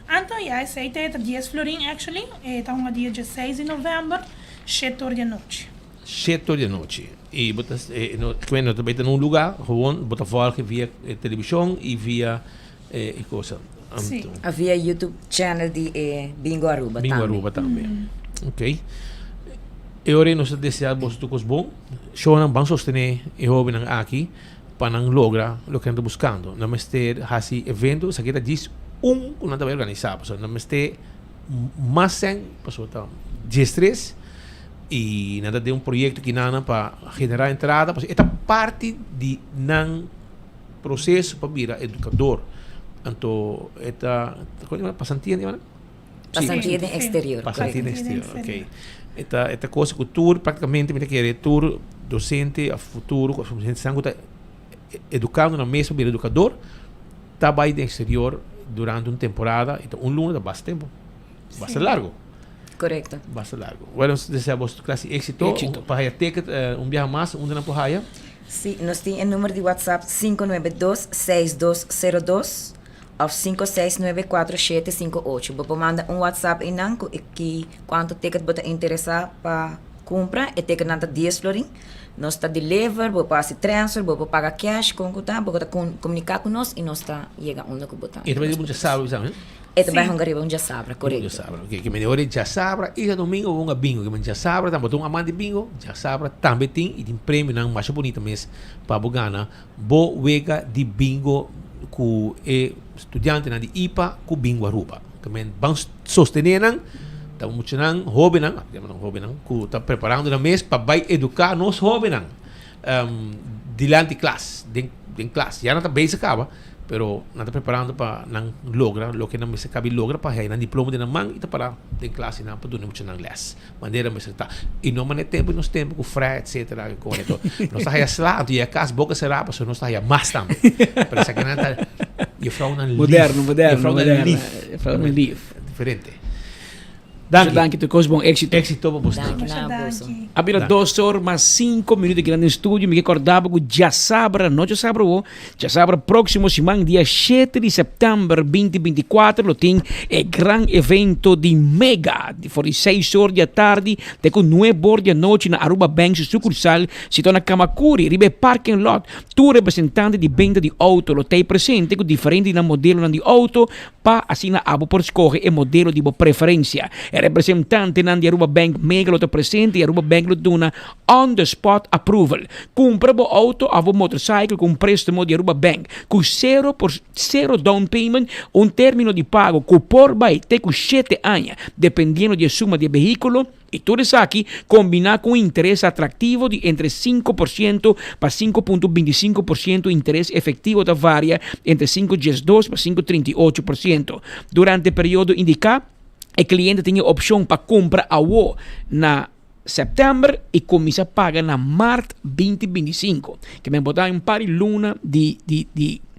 Anto ya esei ta e ta dies florin actually, e ta hunga dia dieseis di november, shete or di anochi. Shete or di anochi y bo ta, no, no ta bai ta na un lugar, gewoon bo ta volge via television y via E cosa. Sí. A via YouTube channel di e Bingo Aruba Bingo tambe. Aruba tambe. Ok. E ora nos ta desea boso tur cos bon. Shownan ban sostene e hobennan aki pa nan logra loke nan ta buscando. Nan mester haci evento, esaki ta djis un cu nan ta bay organisa. Pasobra nan mester mas cen, pasobra ta diestres y nan ta den un proyecto kinan pa genera entrada. Pasobra e ta parti di nan Proceso pa bira educador. Anto e ta, con yama? Pasantía yama? Pasantía den exterior. Pasantía den exterior, ok. E ta, e ta cosa cu tur practicamente mi ta kere tur docente of futuro of hende san cu ta educando nan mes pa bira educador ta bay den exterior durante un temporada y ta un luna ta basta tempo. Basta largo. Correcto. Basta largo. Bueno, nos desea bos tur clase éxito. Éxito. Pa haya ticket, un biaha mas, unda nan por haya? Sí, nos tin e number di WhatsApp 592 6202 of 569 4758. Bo por manda un WhatsApp einan ku e ki kuantu ticket bo ta interesá pa kumpra. E ticketnan ta dies florin. Nos ta deliver, bo por hasi transfer, bo por paga cash, kon ku ta, bo ta komuniká ku nos i nos ta yega unda ku bo ta. E ta bai riba un djasabra, bisa, he? E ta bai hunga riba un djasabra, korekto. Djasabra, ok. Ke mende ora e djasabra i djadomingo bo hunga bingo. Ke mende djasabra tambe bo ta un amante di bingo, djasabra tambe tin i tin premionan masha bunita mes pa bo gana bo wega di bingo ku e studiantenan di ipa ku Bingo Aruba. Ke men ban sostene nan, ta muchanan hobennan, yama nan hobennan, ku ta preparando nan mes pa bai eduka nos hobennan dilanti klas, den klas. Ya nan ta bezig kaba. Pero nan ta preparando pa nan logra loke nan mester kabi logra pa hei nan diploma den nan man i ta para den klas i nan pa duna muchanan les. Manera mester ta. I no manera tempu di nos tempu ku frè etcetera ku kore to. Nos ta haya sla anto yega kas boka será pasobra nos ta haya mas tambe. Pero esakinan ta jefrounan lief. Moderno, moderno, Jefrounan moderno. lief. Jefrounan lief. Diferente. Danki. Danki tur kos bon éxito. Éxito pa bosnan. Danki na boso. Danki. A bira dos or mas cinco minuut aki nan den studio. Mi ke korda bo ku djasabra, no djasabra awo, djasabra próksimo siman dia shete di sèptèmber binti binti kuater lo tin e gran evento di Mega for di seis or di atardi te ku nuebe or di anochi na Aruba Bank su sukursal situá na Kamakuri riba e parking lot. Tur representante di benta di outo lo ta presente ku diferente di nan modelonan di outo pa asina abo por skohe e modelo di bo preferensia. E representantenan di Aruba Bank Mega lo ta presente i Aruba Bank lo duna on the spot approval. Kumpra bo outo òf bo motorcycle ku un préstamo di Aruba Bank ku sero por sero down payment, un término di pago ku por bai te ku shete aña, dependiendo di e suma di e vehíkulo. I tur esaki kombiná ku un interes atraktivo di entre 5% pa 5.25% interes efektivo ta varia entre 5.12 pa 5.38%. Durante e periodo indiká, e kliente tin e opshon pa kumpra awo na sèptèmber i kuminsá paga na mart 2025. Ke men bo ta un par di luna di di di.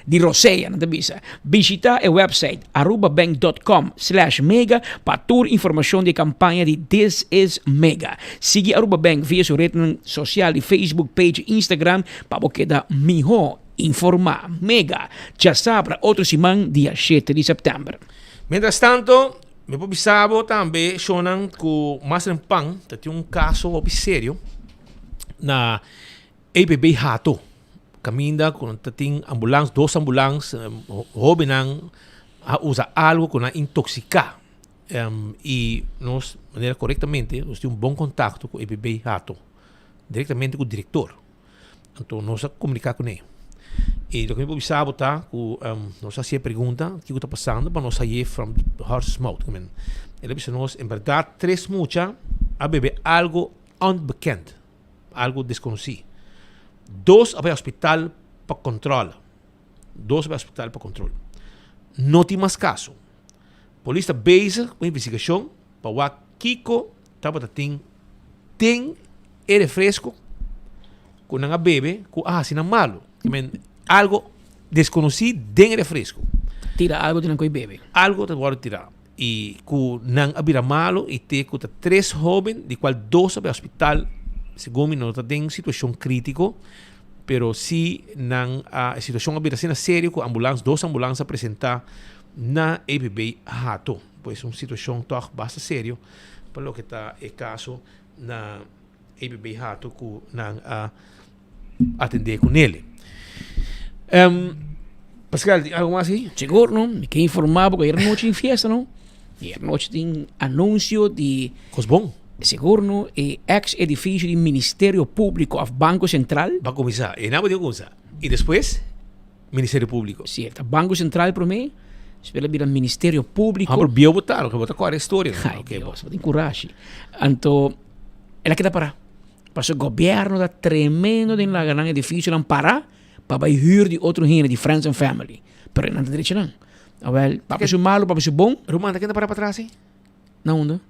Di rosea, nan ta bisa. Bishita e website arubabank.com slash mega pa tur informacion di e campaña di This is Mega. Sigui Aruba Bank via su rednan social di Facebook page y Instagram pa bo keda miho informa. Mega, djasabra otro siman dia shete di september. Mientras tanto, mi por bisa bo tambe, shownan, cu mas den pan ta tin un caso hopi serio na EPB Hato. Caminda cu ta tin ambulans, dos ambulans, hobennan a usa algo cu nan intoxica. Y nos, manera corectamente, nos tin un bon contacto cu EPB Hato, directamente cu director. Anto nos a comunica cune. Y loke mi por bisa bo ta cu nos a haci e pregunta kico ta pasando pa nos haye from the horse's mouth. El a bisa nos, en berdad tres mucha a bebe algo onbekend. Algo desconoci. Dos a bay hospital pa control. Dos a bay hospital pa control. No tin mas caso. Polis ta bezig cu investigacion pa wak kico tabata tin den e refresco cu nan a bebe cu a haci nan malo. I mean, algo desconoci den e refresco. Tira algo den nan cu e bebe. Algo ta wordo tira. Y cu nan a bira malo y te cu ta tres hoben di cual dos a bay hospital, segun mi no ta den situacion critico, pero si nan a, e situacion a bira asina serio cu ambulans, dos ambulans a presenta na EPB Hato. Pues un situacion toch basta serio pa loke ta e caso na EPB Hato cu nan a atendé ku nele. Um, Pascal, tin algo mas ahí? Sigur no, mi ke informá bo ku ayer nochi tin fiesta no. Ayer nochi tin anuncio di Kos bon. Sigur no, e ex edificio di Ministerio Público of Banco Central. Ba kuminsá, e nan bo tin ku kuminsá. I despues Ministerio Público. Si, ta Banco Central promé, despues a bira Ministerio Público. Hamper bieu bo ta, bo ta kòrda e historia. Ai, Dios, bo tin kurashi. Anto, el a keda pará. Pasobra gobierno ta tremendo den laga nan edificionan para pa bay huur di otro hende, di friends and family. Pero nan ta drecha nan. Awel, papia su malo, papia su bon. Ruman, ta kende para patras ei? Na unda?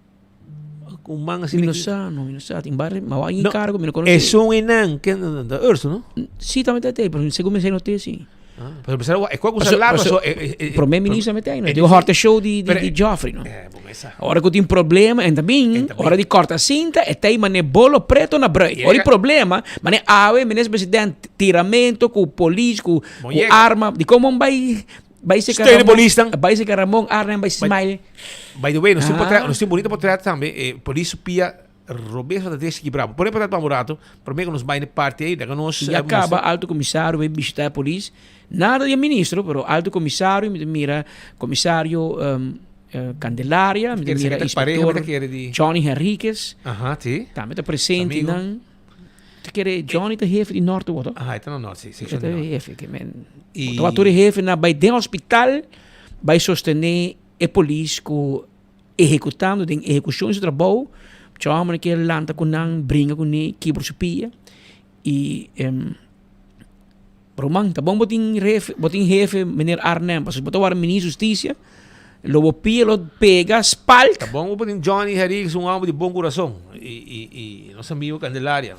Un man asina Mi no sa, no, mi no sa. Tin bar, ma wak in cargo, mi no conoce. Esun einan, ken, ta Urso, no? Si, tambe ta tei, pero segun mi sa no te si. Pero pensar, e kwa kusa largo, so, Prome minister mete ahí, no? Digo, horte show di, di, di Joffrey, no? Ora ku tin problema, en también, ora di corta cinta, e tei mane bolo preto na brui. Ora di problema, mane awe, minister president, tiramento ku polis, ku, ku arma, di como bai, bai se Steun de polis dan. Bai se Ramon Arnhem, bai smile. By the way, nos tin portret, nos tin bonito portret tambe, e polis su pia Robes ta desi ki brabo. Pone patat pa un rato, prome ku nos bai na e parti ei, laga nos. Ya kaba alto komisario bai bishita e polis. Nada di e ministro, pero alto komisario mi ta mira komisario Candelaria, mi ta mira inspektor Johnny Henriquez. Aha, si. Tambe ta presente nan. Ta kere Johnny ta hefe di Norte wou to? Aha, e ta na Norte, si, sekshon di Norte. E ta hefe, ke men. Bo ta tur e hefe nan bai den hospital bai sostene e polis ku Ehecutando den ehecucion di su trabou, mucha homber kier lanta cu nan, bringa cu ne, kibra su pia y ruman ta bon bo tin refe, bo tin hefe meneer Arnhem, pasobra bo ta wara minister di husticia, lo bo pia lo pega spalk. Ta bon bo tin Johnny Henriquez un homber di bon curason y nos amigo Candelaria.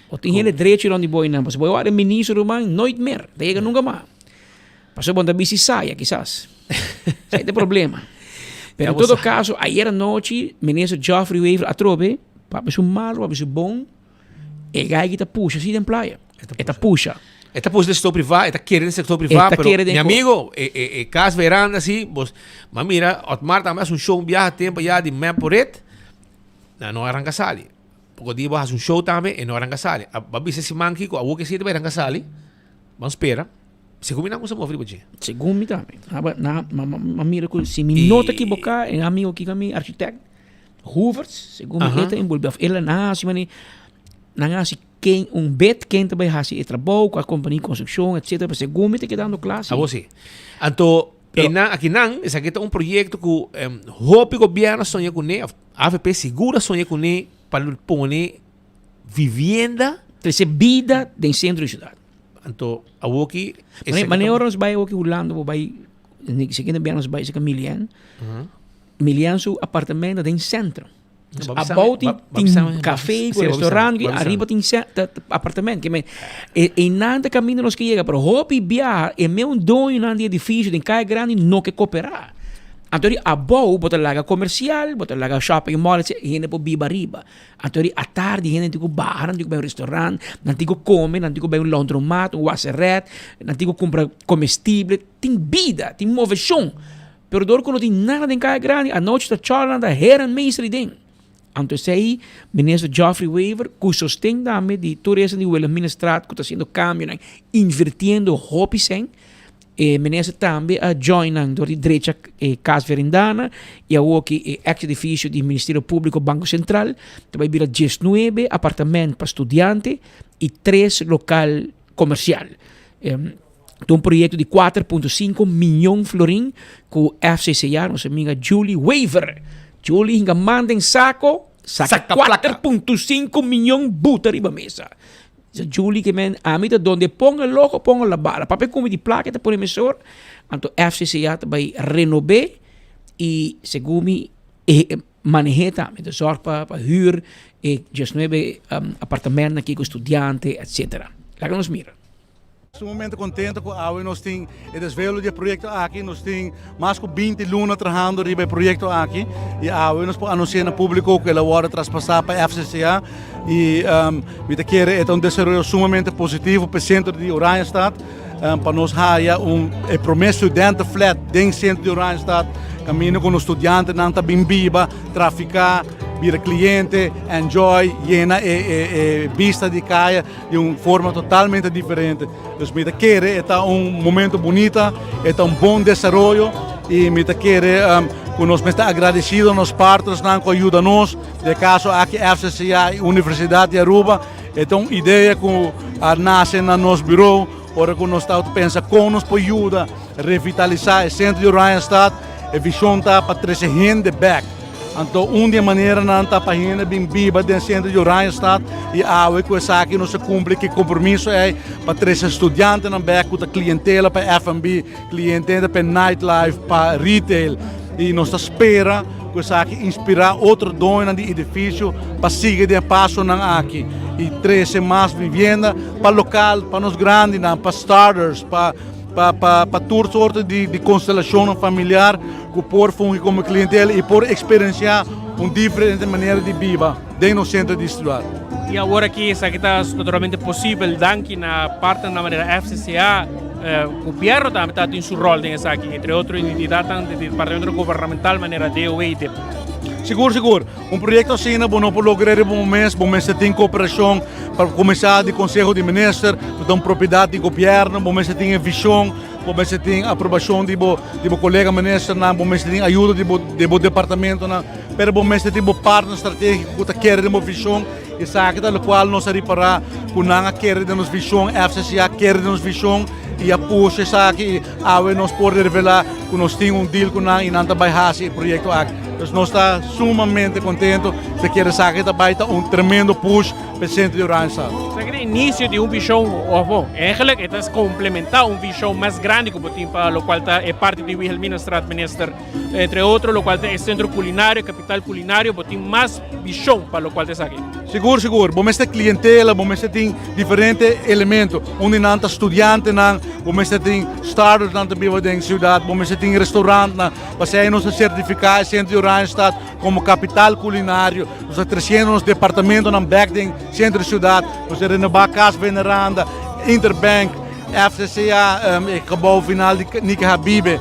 Bo tin hende drechi rond di bo einan, pasobra bo wara minister ruman nooit meer, ta yega nunca mas. Pasobra bo no ta bisti saya kisas. Esei ta e problema. Pero en todo caso, ayer anochi minister Geoffrey Wever atrobe. Papia su malo, papia su bon, e gai ki ta pusha si den playa. E ta pusha. E ta pusha den sector priva, e ta kere den sector priva, pero mi amigo, e, e, e cas veranda si, bos, ma mira, Otmar tambe haci un show un biaha tempo ya di Map por red, na no arranca sali. Poco dia bo haci un show tambe, e no arranca sali. A, ba bisa siman kiko, awo ke si e ta bay arranca sali, ban spera. Segun mi nan kusa move riba dje. Segun mi tambe. Aba, na, ma, ma, ma mira ku si mi no ta ekiboká, e amigo kiko mi architect, Hoevertsz, segun mi, e ta enbolbé. Of el a hasi mane, nan a hasi ken un bid, ken ta bai hasi e trabou, kua kompania di konstrukshon, etcetera. Pero segun mi ta kedando kla si. Abo si. Anto, e nan, aki nan, esaki ta un proyekto ku hopi gobièrnu a soña kuné, of avp sigur a soña kuné pa pone vivienda. Trese bida den sentro di siudat. Anto awoki Mane mane ora nos bai awoki Hulanda bo bai siguiente biaha nos bai seka Milian. Milian su apartamento den centro. Abou tin tin café ku restaurant ku ariba tin apartamento. Ke men e einan ta kaminda nos ke yega pero hopi biaha e meun doñonan di edifisio den kaya grandi no ke koperá. Anto di abou bo ta laga komersial, bo ta laga shopping mall etcetera hende por biba ariba. Anto di atardi hende tin ku baha, nan tin ku bai un restaurant, nan tin ku kome, nan tin ku bai un laundromat, un waseret, nan tin ku kumpra komestible. Tin bida, tin moveshon. Pero dor ku no tin nada den kaya grandi, anochi ta chòla nan ta hera meester ei den. Anto esei Minister Geoffrey Wever ku sosten tambe di tur esnan di Wilhelminastraat ku ta hasiendo kambionan, invirtiendo hopi sèn, E minister tambe a join nan dor di drecha e Cas Verindana y awoki e ex edificio di Ministerio Publico Banco Central ta bay bira diesnuebe apartament pa studiante y tres local comercial. Ta un proyecto di 4.5 miyon florin cu FCCA, nos amiga Julie Wever. Julie hinga man den saco, saca 4.5 miyon buta riba mesa. Sa Julie ke men ami ta donde ponga el ojo ponga la bala. Papia kumi di plaka e ta pone mesor. Anto FCCA ta bai renob'é i segun mi e maneh'é tambe. Ta zorg pa pa hür e diesnuebe apartamentnan aki ku studiante etcetera. Laga nos mira. Sumamente contento cu awe nos tin e desvelo di e proyecto aki. Nos tin mas cu 20 luna trahando riba e proyecto aki y awe nos por anuncia na publico cu el a wordo traspasa pa FCCA y um, mi ta kere e ta un desaroyo sumamente positivo pa e centro di Oranjestad um, pa nos haya un e prome studentenflat den centro di Oranjestad caminda cu nos studiantenan ta bin biba, trafica, bira cliente, enjoy, yena e, e, e bista di caya. di un forma totalmente diferente. Dus mi ta kere e ta un momento bunita, e ta un bon desaroyo y mi ta kere um, ku nos mester agradecido nos partnersnan ku a yuda nos, de caso aki FCCA y Universidad di Aruba. E ta un idea ku a nace na nos bureau, ora ku nos ta pensa kon nos por yuda revitalisa e centro di Oranjestad. E vision ta pa trece hende bek. Anto un di e maneranan ta pa hende bin biba den sentro di Oranjestad i awe ku esaki nos a kumpli ku e kompromiso ei pa trese studiantenan bek ku ta klientela pa FNB, klientela pa e nightlife, pa retail i nos ta spera ku esaki inspirá otro doñonan di edifisio pa sigui den e pasonan aki i trese mas vivienda pa lokal, pa nos grandinan, pa starters, pa pa tur sorto di konstelashonnan familiar. Ku por fungi komo klientel i por eksperensiá un diferente manera di biba den nos sentro di siudat. I awor aki esaki ta naturalmente posibel danki na partnernan manera FCCA, Gobierno tambe ta tin su ròl den esaki, entre otro entidatnan di departamento gubernamental manera DOW i dip. Sigur sigur, un proyekto asina bo no por logra riba bo mes, bo mester tin kooperashon pa kuminsá di Konseho di Minister, ku ta un propiedat di gobièrnu, bo mester tin e vishon. Bo mester tin aprobashon di bo di bo kolega ministernan, bo mester tin ayudo di bo di bo departamentonan, pero bo mester tin bo partner stratégiko ku ta kere den bo vishon. Esaki ta lokual nos a ripará ku nan a kere den nos vishon, FCCA a kere den nos vishon i a pusha esaki i awe nos por revelá ku nos tin un deal ku nan i nan ta bai hasi e proyekto aki. Dus nos ta sumamente kontento, se kere esaki ta bai ta un tremendo push. P'e sentro di Oranjestad. Esaki ta inicio di un vision, of bon, eigenlijk e ta complementa un vision mas grandi cu bo tin pa locual ta e parti di Wilhelminastraat, Minister. Entre otro locual ta e centro culinario, capital culinario, bo tin mas vision pa locual ta esaki. Sigur sigur, bo mester clientela, bo mester tin diferente elemento. Un di nan ta studiantenan, bo mester tin startupsnan ta biba den ciudad, bo mester tin restaurantnan. Pasei nos a certifica e centro di Oranjestad como capital culinario. Nos ta treciendo nos departamentonan bek den centro di ciudad. Nos a renoba Cas Veneranda, Interbank, FCCA, e gebouw final di Nike Habibe.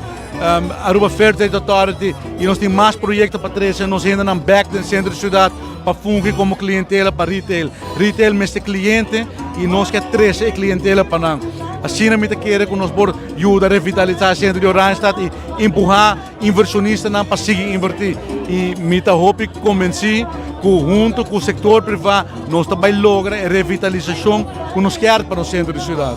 Aruba Fair Trade Authority y nos tin mas proyecto pa trece nos hendenan bek den centro di ciudad pa fungi como clientela pa retail. Retail mester cliente y nos ke trece e clientela pa nan. Asina mi ta kere cu nos por yuda revitalisa e centro di Oranjestad y empuha inversionistanan pa sigui inverti. Y mi ta hopi convenci cu hunto cu sector priva nos ta bay logra e revitalisacion cu nos kier pa nos centro di ciudad.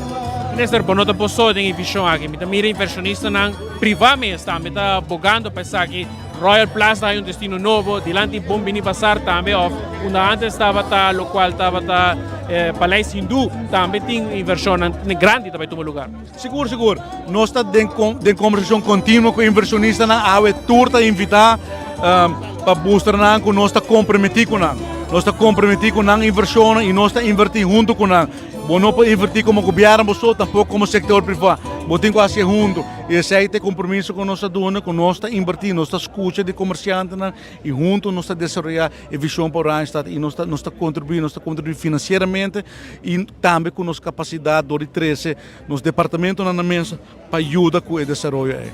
Minister, bo no ta bo so den e vision aki. Mi ta mira inversionistanan priva mes tambe ta bogando pa esaki. Royal Plaza ta un destino nobo, dilanti Bon Bini Bazar tambe of unda antes tabata locual tabata Paleis Hindu tambe tin inversionnan grandi ta bay tuma lugar. Sigur sigur, nos ta den den conversacion continuo cu inversionistanan, awe tur ta invita pa mustra nan cu nos ta comprometi cu nan. Nos ta comprometi cu nan inversionnan y nos ta inverti hunto cu nan. Bo no por inverti como gobierno bo so, tampoco como sector priva. Bo tin cu haci hunto. Y esey ta e compromiso cu nos a duna, cu nos ta inverti, nos ta scucha di comerciantenan y hunto nos ta desaroya e vision pa Oranjestad y nos ta nos ta contribui, nos ta contribui financieramente y tambe cu nos capacidad door di trece nos departamentonan na mesa pa yuda cu e desaroyo ey.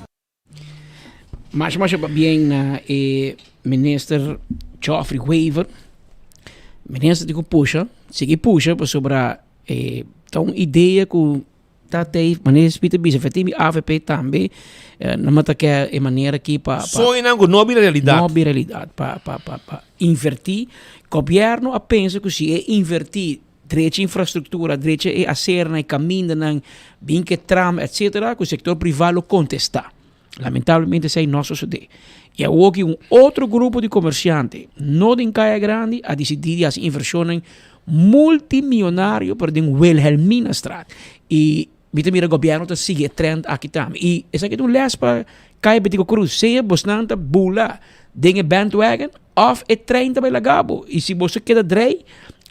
Masha masha pabien na e minister Geoffrey Wever. Minister tin ku pusha, sigui pusha pasobra e ta un idea ku ta tei manera Smith a bisa fetí mi avp tambe no mata ke e manera aki pa pa Soñonan ku no a bira realidat. No a bira realidat pa pa pa pa invertí. Gobièrnu a pensa ku si e invertí Drecha infrastructura, drecha e asernan, e camindanan, bin ke tram, etcetera, cu sector priva lo contesta. Lamentablemente esey no a sosode. Y awoki un otro grupo di comerciante, no den Caya Grandi, a dicidi di haci inversionnan multimillonario pero den Wilhelminastraat. Y mi ta mira gobierno ta sigui e trend aki tambe. Y esaki ta un les pa Caya Betico Cruz. Sea bosnan ta bula den e bandwagon of e trein ta bai laga bo. Y si boso keda drei,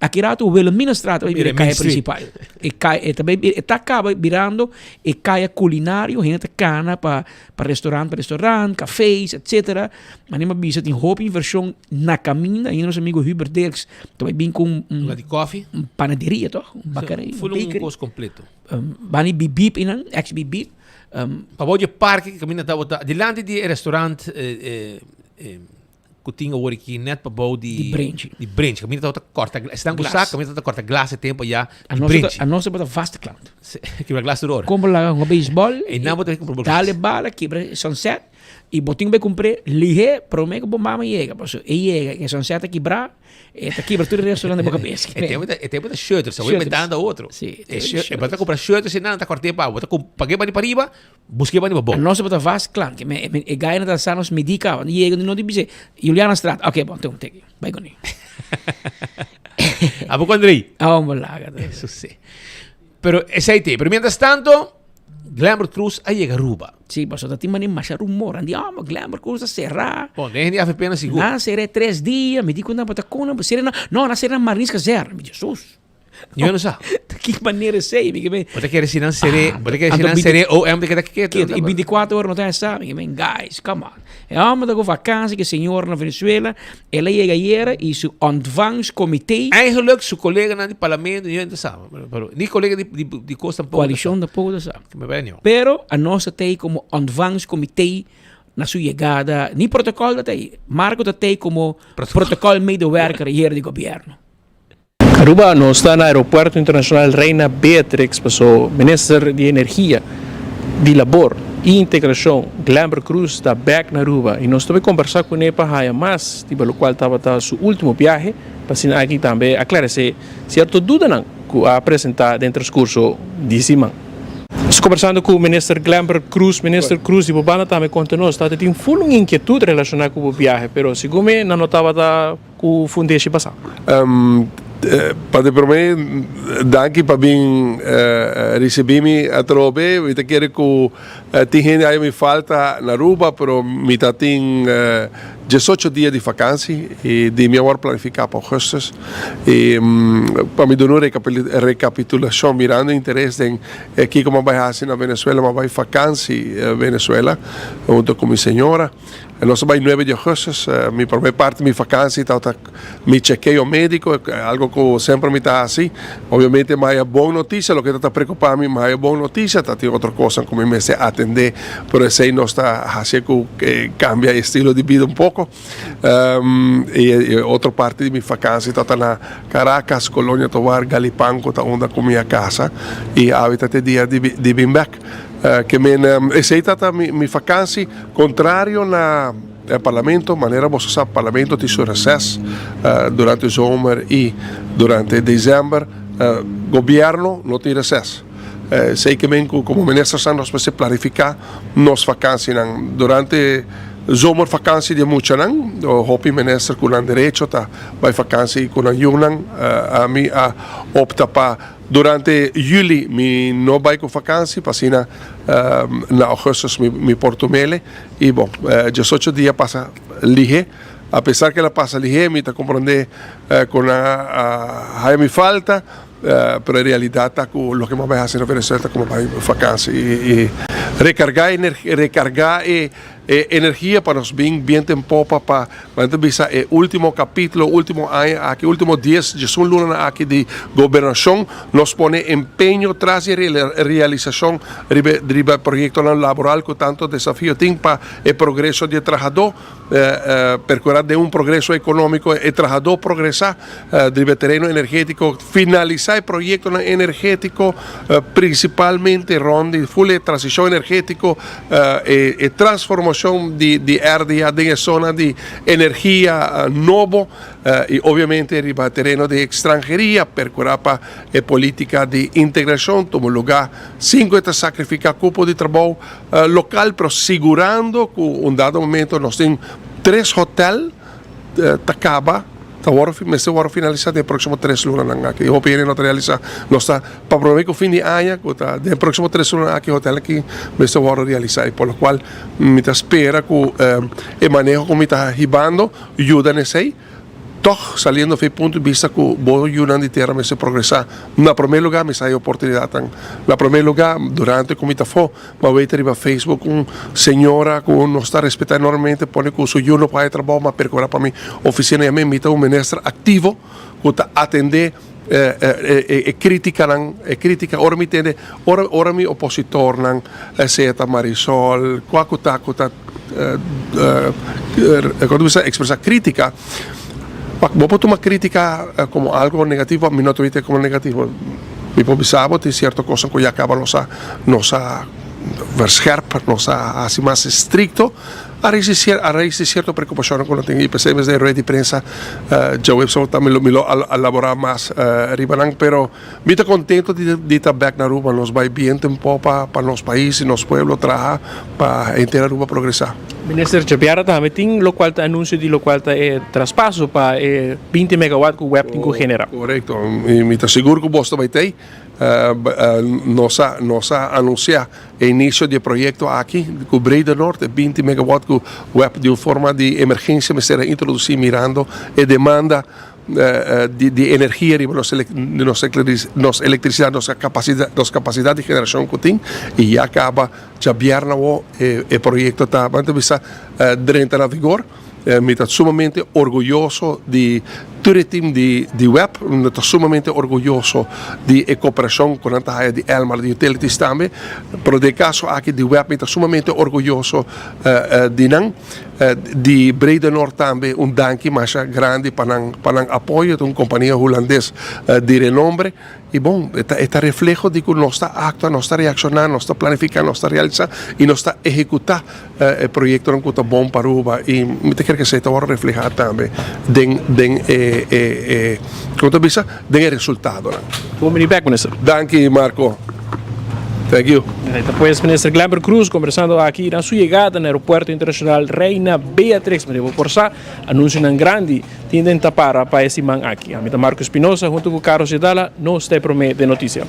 aki rato Wilhelminastraat ta bai bira e kaya principal. E kaya, e ta bai bira, e ta kaba birando e kaya culinario, hende ta kana pa pa restaurant pa restaurant, cafés, etcetera. Mane mi a bisa tin hopi inversion na caminda, ainda nos amigo Hubert Dirks ta bai bin cu un Lugar di koffie. un panaderia toch? Un bakery, un Full un bakery. cos completo. Um, bani Bibip einan, ex Bibip. Um, Pa bou di e parke ki caminda tabata dilanti di e restaurant eh, eh, eh, ku tin awor aki net pa bou di Di Brenchi. Di Brenchi. Kaminda tabata korta glas. Esnan ku Glas. sa kaminda tabata korta glas e tempo ya A di nos ta, Brenchi. a nos tabata vaste klant. Si, kibra glas tur ora. Kompra laga hunga beisbòl. E nan bo ta kumpra bo glas. Dale bala, kibra e sunset. I bo tin ku bai kumpr'é lihé promé ku bo mama yega. Pasobra e yega i e sunset a kibrá, e ta kibra tur e restonan den bo kabes. E tempo ta, e tempo ta shirters, awor Shirters. inventando otro. Si, E shir- e bo ta kumpra shirters i nan ta kòrt'é pa bo. Bo ta kum- pag'é bani pariba, Buske bani pa bo. A nos tabata vast klant. Ke men e gai ta sa nos midi kaba. Ni yega no di bis'é, Juliana Straat. Oké, bon, tuma, teki. Bai kuné. Abo ku Andrei? A homber laga. Eso si. Pero esei te. Pero mientras tanto, Glenbert Cruz a yega Aruba. Si, pasobra ta tin mane masha rumor. Nan di, oh, ma Glenbert Cruz a será. Bon, den hende AVP na sigur. Nan a ser'é tres dia. Mi di ku nan, bo ta kon nan bo ser'é nan? No, nan a ser'é na Marins Kazerne. Mi di, Jesus. Yo no sa. Ta ki manera esei? Mi ke men. Bo ta kere si nan seré, bo ta kere si Anto nan binti- seré OM ta keda keto. Keto. I 24 ora no ta sa. Mi ke men, guys, come on. E homber ta ku vakantie ku señora na Venezuela. El a yega ayera i su ontvangstcomité. Eigenlijk su coleganan di parlamento ni ta sa. Pero ni colega di di di kos tampoco. Coalition tampoco ta sa. Ke me bay nio. Pero a nos ta tei como ontvangstcomité na su yegada. Ni protocol ta tei. Marco ta tei como protocolmedewerker hier di gobierno. Aruba nos ta na Aeropuerto Internacional Reina Beatrix paso Minister di Energia, di Labor y Integracion Glenbert Croes ta bek na Aruba y nos ta bay combersa cune pa haya mas riba locual tabata su ultimo biahe pa asina aki tambe aclarece cierto dudanan cu a presenta den transcurso di siman. Nos combersando cu Minister Glenbert Croes. Minister Croes di bo banda tambe conta nos ta tin full un inquietud relaciona cu bo biahe pero segun mi nan no tabata Ku fundeshi basá. Pa di promé, danki pa bin risibí mi atrobe. Mi ta kere ku tin hende haya mi falta na Aruba, pero mi ta tin diesocho dia di fakansi i di mi a wòrdu planifiká pa ougùstùs. I pa mi duna un rekapitulashon mirando interes den kiko mi a bai hasi na Venezuela, mi a bai fakansi Venezuela hunto ku mi señora. Nos a bai nuebe di augustus. Mi prome parti mi vakantie tabata mi chekeo medico, algo cu semper mi ta haci. Obviamente mi haya bon noticia, loke ta preocupa mi, mi haya bon noticia, ta tin otro cosnan cu mi mester atende, pero esey nos ta haci cu cambia e estilo di bida un poco. Y e otro parti di mi vakantie tabata na Caracas, Colonia Tovar, Galipán cu ta unda cu mi a casa y awe ta te dia di bin bek. Ke men esei ta ta mi vakansi kontrario na e parlamento, manera boso sa parlamento tin su reses durante zomer i durante desember, gobierno no tin reses. Esei ke men ku komo ministernan nos mester planifiká nos vakansinan. Durante zomervakansi di e muchanan, hopi minister ku nan derecho ta bai vakansi ku nan yunan, ami a opta pa Durante juli mi no bai ku vakansi pa asina na augustus mi por tumele i bon diesocho dia pasa lihe apesar ke el a pasa lihe mi ta komprende ku nan a haya mi falta pero e realidat ta ku loke mi a bai hasi na Venezuela ta ku mi a bai vakansi i rekarga rekarga e E energia pa nos bin bien ten popa pa nan ta bisa e ultimo capitulo, ultimo aña aki, ultimo dies, diesun lunanan aki di gobernacion, nos pone empeño tras di e realisacion riba riba e proyectonan laboral cu tanto desafio tin pa e progreso di e trahador, percura den un progreso economico e trahador progresa riba e tereno energetico, finalisa e proyectonan energetico principalmente rond di full e transicion energetico. E transformacion di RDA den e zona di energia nobo y obviamente riba tereno di extranheria percura pa e politica di integracion tuma lugar sin cu e ta sacrifica cupo di trabou local pero sigurando cu un dado momento nos tin tres hotel ta caba, ta worde, mester worde finalisa den e proximo tres lunanan aki. Hopi hende no ta realisa, nos ta pa prome cu fin di aña cu ta den e proximo tres lunanan aki hotel aki mester worde realisa y por lo cual mi ta spera cu e maneho cu mi ta hibando yuda na esey. Tog saliendo for e punto di bista cu bo yunan di tera mester progresa, na prome lugar mester hay oportunidadnan. Na prome lugar durante cu mi ta afo, Bo a weta riba Facebook un señora cu nos ta respeta enormemente pone cu su yu no por haya trabao ma percura pa mi oficina y ami mi ta un minister activo cu ta atende e criticanan e critica ora mi tende ora ora mi opositornan sea ta Marisol cua cu ta cu ta cu ta bisa expresa critica bo por tuma critica como algo negativo mi no ta wete como negativo mi por bisa bo tin cierto cosnan cu ya caba nos a Nos a verscherp, nos a hasi mas estricto a raíz di a raíz di cierto preocupacionnan cu nos tin y p'esey mes den rueda di prensa djaweps tambe mi lo elabora mas riba nan. Pero mi ta contento di ta bek na Aruba, nos bay bien tempo pa nos pais y nos pueblo traha pa henter Aruba progresa. Minister Chapiara tambe tin locual ta anuncio di locual ta e traspaso pa e binti megawatt cu web tin cu genera. Corecto, mi ta sigur cu bos ta bay tey. Nos a nos a anuncia e inicio di e proyecto aki cu Breda Noord, e binti megawatt cu web di un forma di emergencia mester a introduci mirando e demanda di di energia riba nos nos electricidad, nos capacidad nos capacidad di generacion cu tin y ya caba djabièrnè awo e proyecto ta ban ta bisa drenta na vigor. Mi ta sumamente orguyoso di tur e team di di web, mi ta sumamente orguyoso di e cooperacion cu nan ta haya di Elmar di Utilities tambe, pero den e caso aki di web mi ta sumamente orguyoso di nan, di Bredenor tambe un danki masha grandi pa nan pa nan apoyo, ta un compania Hulandes di renombre. I bon, e ta e ta refleho di ku nos ta aktua, nos ta reakshoná, nos ta planifiká, nos ta realisá i nos ta ehekutá e proyektonan ku ta bon pa Aruba. I mi ta kere ku esei ta wòrdu reflehá tambe den den e e e kon ta bisa? Den e resultadonan. Bon bini bèk, Minister. Danki, Marco. Thank you. Ta pues Minister Glenbert Croes conversando aki na su yegada na Aeropuerto Internacional Reina Beatrix. Mira bo por sa anuncionan grandi tin den tapara pa e siman aki. Ami ta Marco Espinosa hunto cu Carlos Yedala, nos ta e prome den noticia.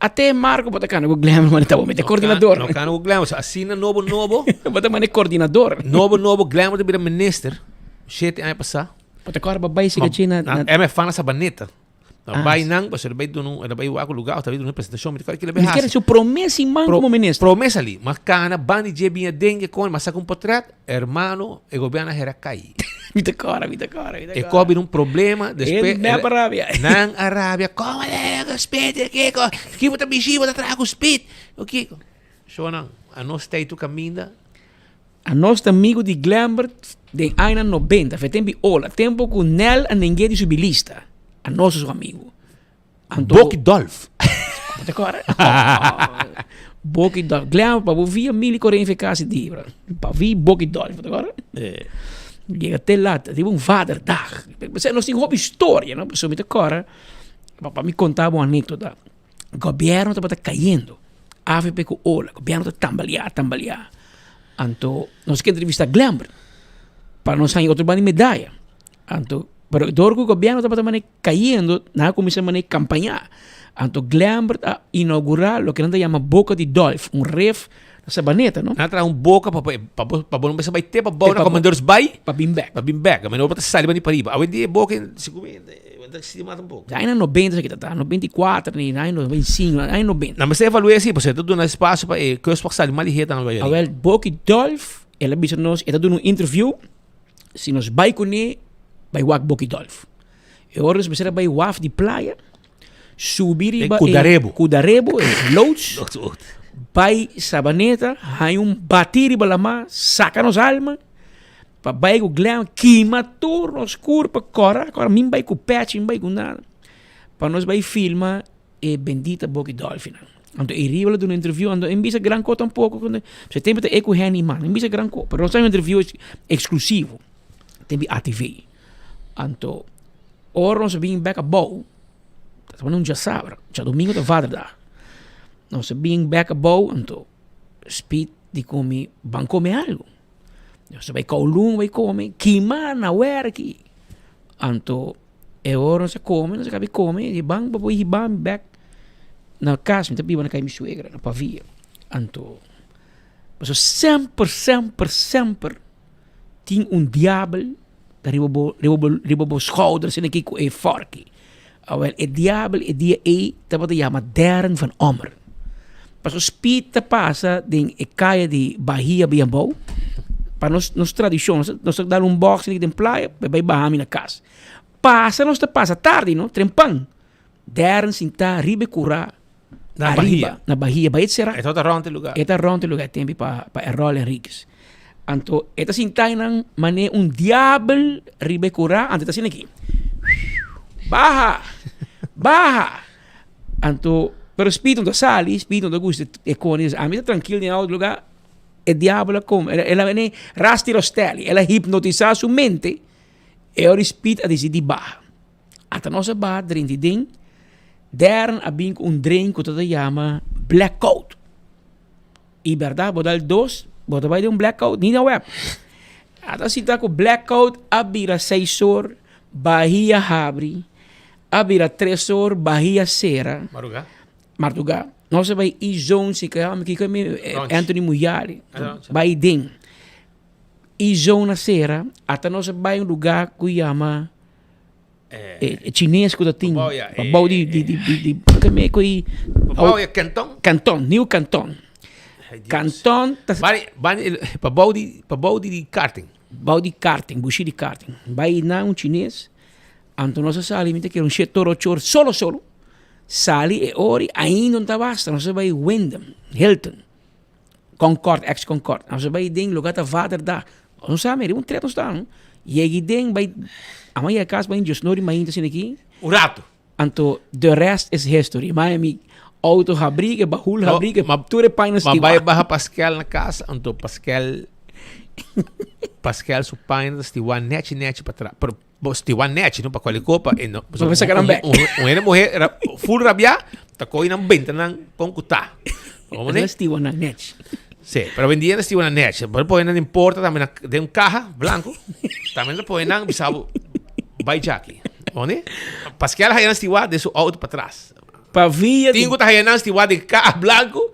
Ate Marco bo ta cana cu Glenbert mane ta bo mete coordinador. No cana cu Glenbert, asina nobo nobo. Bo ta mane coordinador. Nobo nobo Glenbert ta bira minister shete aña pasa. Bo ta corda bo bay siga chi na. MF na Sabaneta. Na bai nan, pasobra bai duna un, bai wak un lugar, bai duna un presentacion, mi ta kere Mi kere su prome siman como minister. Prome sali, ma cana bandi dje biña dengue con, ma saca un potret, hermano, e gobierno a hera cai. Mi ta kora, mi ta kora, mi ta E kora. ko bira un problema, despues E mep a rabia. Nan a rabia, como e speed, kiko, kiko ta bishi, bo ta traha ku speed, o kiko. Shonan, anos tei tu caminda. Anos ta amigo di Glembert den añanan nobenta, fe tempo di ola, tempo cu Nel a neng'é di subi lista. Anos ta su amigo. Anto, Boki Dolf. Bo ta corda? Boki Dolf. Glembert, pa bo via mili corren fe casi di, bro. Pa vi Boki Dolf, bo ta corda? Yega te lat, riba un vaderdag. Nos tin hopi historia, no? Pasobra mi ta corda, pa mi conta bo un anecdota. Gobierno tabata cayendo, avp cu ola, gobierno ta tambaleá, tambaleá. Anto nos ke entrevista Glenbert pa nos haña otro banda di medaya. Anto, pero dor cu gobierno tabata mane cayendo, nan a cuminsa mane campañá. Anto Glenbert a inaugura loke nan ta yama Boca di Dolf, un ref na Sabaneta, no? Nan a traha un boca pa pa pa bo no mester bai te pa bou na Comendeurs Bay. Pa bin bek. Pa bin bek. Ame no bo ta sali bani pariba. Awendia e boca sigur ta stima tampoco. Aña nobenta esaki ta ta, 94 ni aña 95, aña 90. Nan mester evaluá esei pasobra e ta duna espacio pa e kustwacht sali mas lihe tambe bai ariba. Awel, Boki Dolf, el a bisa nos, e ta duna un interview, si nos bai kuné, bai wak Boki Dolf. E ora nos mester a bai waf di playa, subi riba e Kudarebo. Kudarebo, e loods, bai Sabaneta, haña un batí riba lamá, saka nos alma. Pa bai ku glam kima tur nos kurpa kora kora min bai ku pèchi min bai ku nada pa nos bai filma e bendita boki dòlfinan anto e riba lo duna interview anto e bisa gran kos tampoko pasobra e tempu ta e ku Henny man e bisa gran kos pero nos ta un interview eksklusivo tempu di ATV anto ora nos a bin bèk abou ta tabata un djasabra djadumingu ta vaderdag nos a bin bèk abou anto Speed di komi ban kome algu. Nos ta bai Kowloon bai kome, kima na werki. Anto e ora nos a kome, nos a kabi kome, di ban pa bo hiba mi bek na kas, mi ta biba na kai mi suegra na Pavia. Anto pasobra semper semper semper tin un diabel ta riba bo riba bo riba bo schouder asina aki ku e fòrki. Awel e diabel e dia ei tabata yama Darren van Ommer. Pasobra speed ta pasa den e kaya di Bahia Biabou, pa nos nos tradishon nos ta dal un bòks den playa pa e bai baha mi na kas. Pasa nos ta pasa tardi no, trempan. Darren sintá riba e kurá Na ariba, Bahia. na Bahia, Bahia ta será. E tabata rònt e lugá. E ta rònt e lugá e tempu pa pa Errol Henriquez. Anto e ta sintá einan manera un diabel riba e kurá, anto e ta asina aki, Baha! Baha! Anto, pero spiritu no ta sali, spiritu no ta gusta e kos, ami ta trankil den otro lugá, e diabel a kome, el a bini Rasti Rostelli, el a hipnotisá su mente, e ora e spiritu a disidí baha. Ata nos a baha drenti den, Darren a bin ku un drink ku ta ta yama blackout. I bèrdat bo dal dos, bo ta bai den un blackout ni na wèp. Ata sinta ku blackout a bira seis or, bahia habri, a bira tres or, bahia sera. Marugá? Marugá. Nos a bai E-zone, si ke hòmber kiko mi Anthony Muyali, bai den. E-zone a sera, ata nos a bai un lugá ku yama e chines ku ta tin pabou di di di di di me ku i Pabou ya Canton? Canton, Nieuw Canton. Canton ta Bani bani pabou di pabou di di karting. Bou di karting, bushi di karting. Bai na un chines, anto nos a sali mi ta kere un shet toro chor solo solo. Sali e ori ainda no ta basta, nos a bai Wyndham, Hilton. Concord, ex Concord. Nos a bai den lugar ta Vaderdag. Nos no sa mer, un tret nos ta. Yegi den bai, amo yega cas bai Dios nori mainta asina aki. Un rato. Anto the rest is history. Maya mi auto habri, e bahul habri, e tur e paña Ma bai baha Pascal na cas, anto Pascal Pascal su paña ta stiwa nechi nechi pa tra. Pero Bo stiwa nechi no pa cualquier copa e no. Bo saca nan bek. Un hende muhe full rabia. Ta koy nan benta nan kon ku ta. Como ne? Stiwa nan nech. Sí, pero vendia na stiwa nan nech. Pero pone nan importa tambe na den un caja blanco. Tambe nan pone nan bisabo bai jaki. Oni? Pascal haya nan stiwa den su auto pa tras. Pa via di... Tingo ta haya nan stiwa den caja blanco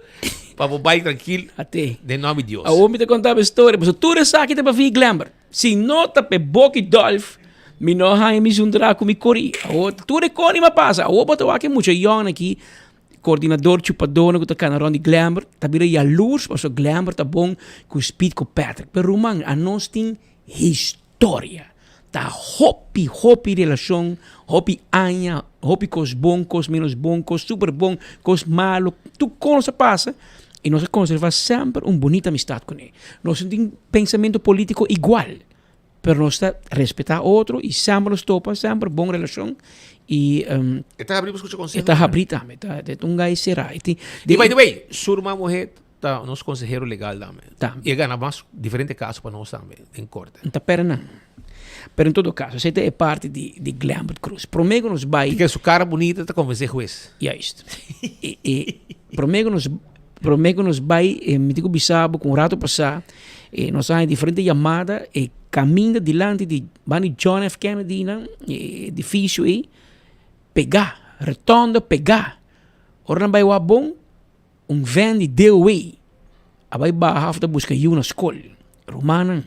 pa bo bai tranquil. Ate. Den nombre di Dios. Awor mi ta contaba historia. Pasobra tur esaki ta pa via Glenbert. Si no ta p'e boki Dolf, mi no haña mi zundra ku mi kori. Awor tur e koni mi a pasa. Awor bo ta wak e mucha yòn aki, koordinador chupadónan ku ta kana rònt di Glenbert, ta bira yalurs pasobra Glenbert ta bon ku Speed ku Patrick. Pero ruman, anos tin historia. Ta hopi, hopi relashon, hopi aña, hopi kos bon, kos ménos bon, kos super bon, kos malu, tur kos a pasa. I nos a konservá semper un bunita amistat kuné. Nos no tin pensamentu polítiko igual, pero nos ta respetá otro i semper nos topa, semper bon relashon i E ta habrí pa skucha konseho E ta habrí tambe, ta e ta un gai será. E tin I by the way, su ruman muhé ta nos konsehero legal tambe. Tambe. I a gana mas diferente kaso pa nos tambe den korte. N ta pera nan. Pero en todo kaso, esei ta e parti di di Glembert Croes. Promé ku nos bai. Ke su kara bunita ta konvensé hues. Juist. E e promé ku nos promé ku nos bai mi tin ku bisa bo ku un rato pasá nos a haña diferente yamada e kaminda dilanti di banda di John F. Kennedy nan e edifisio ei pegá, retondo pegá. Ora nan bai wak bon. Un vèn di DOW a bai baha of ta buska yu na skol. Rumannan,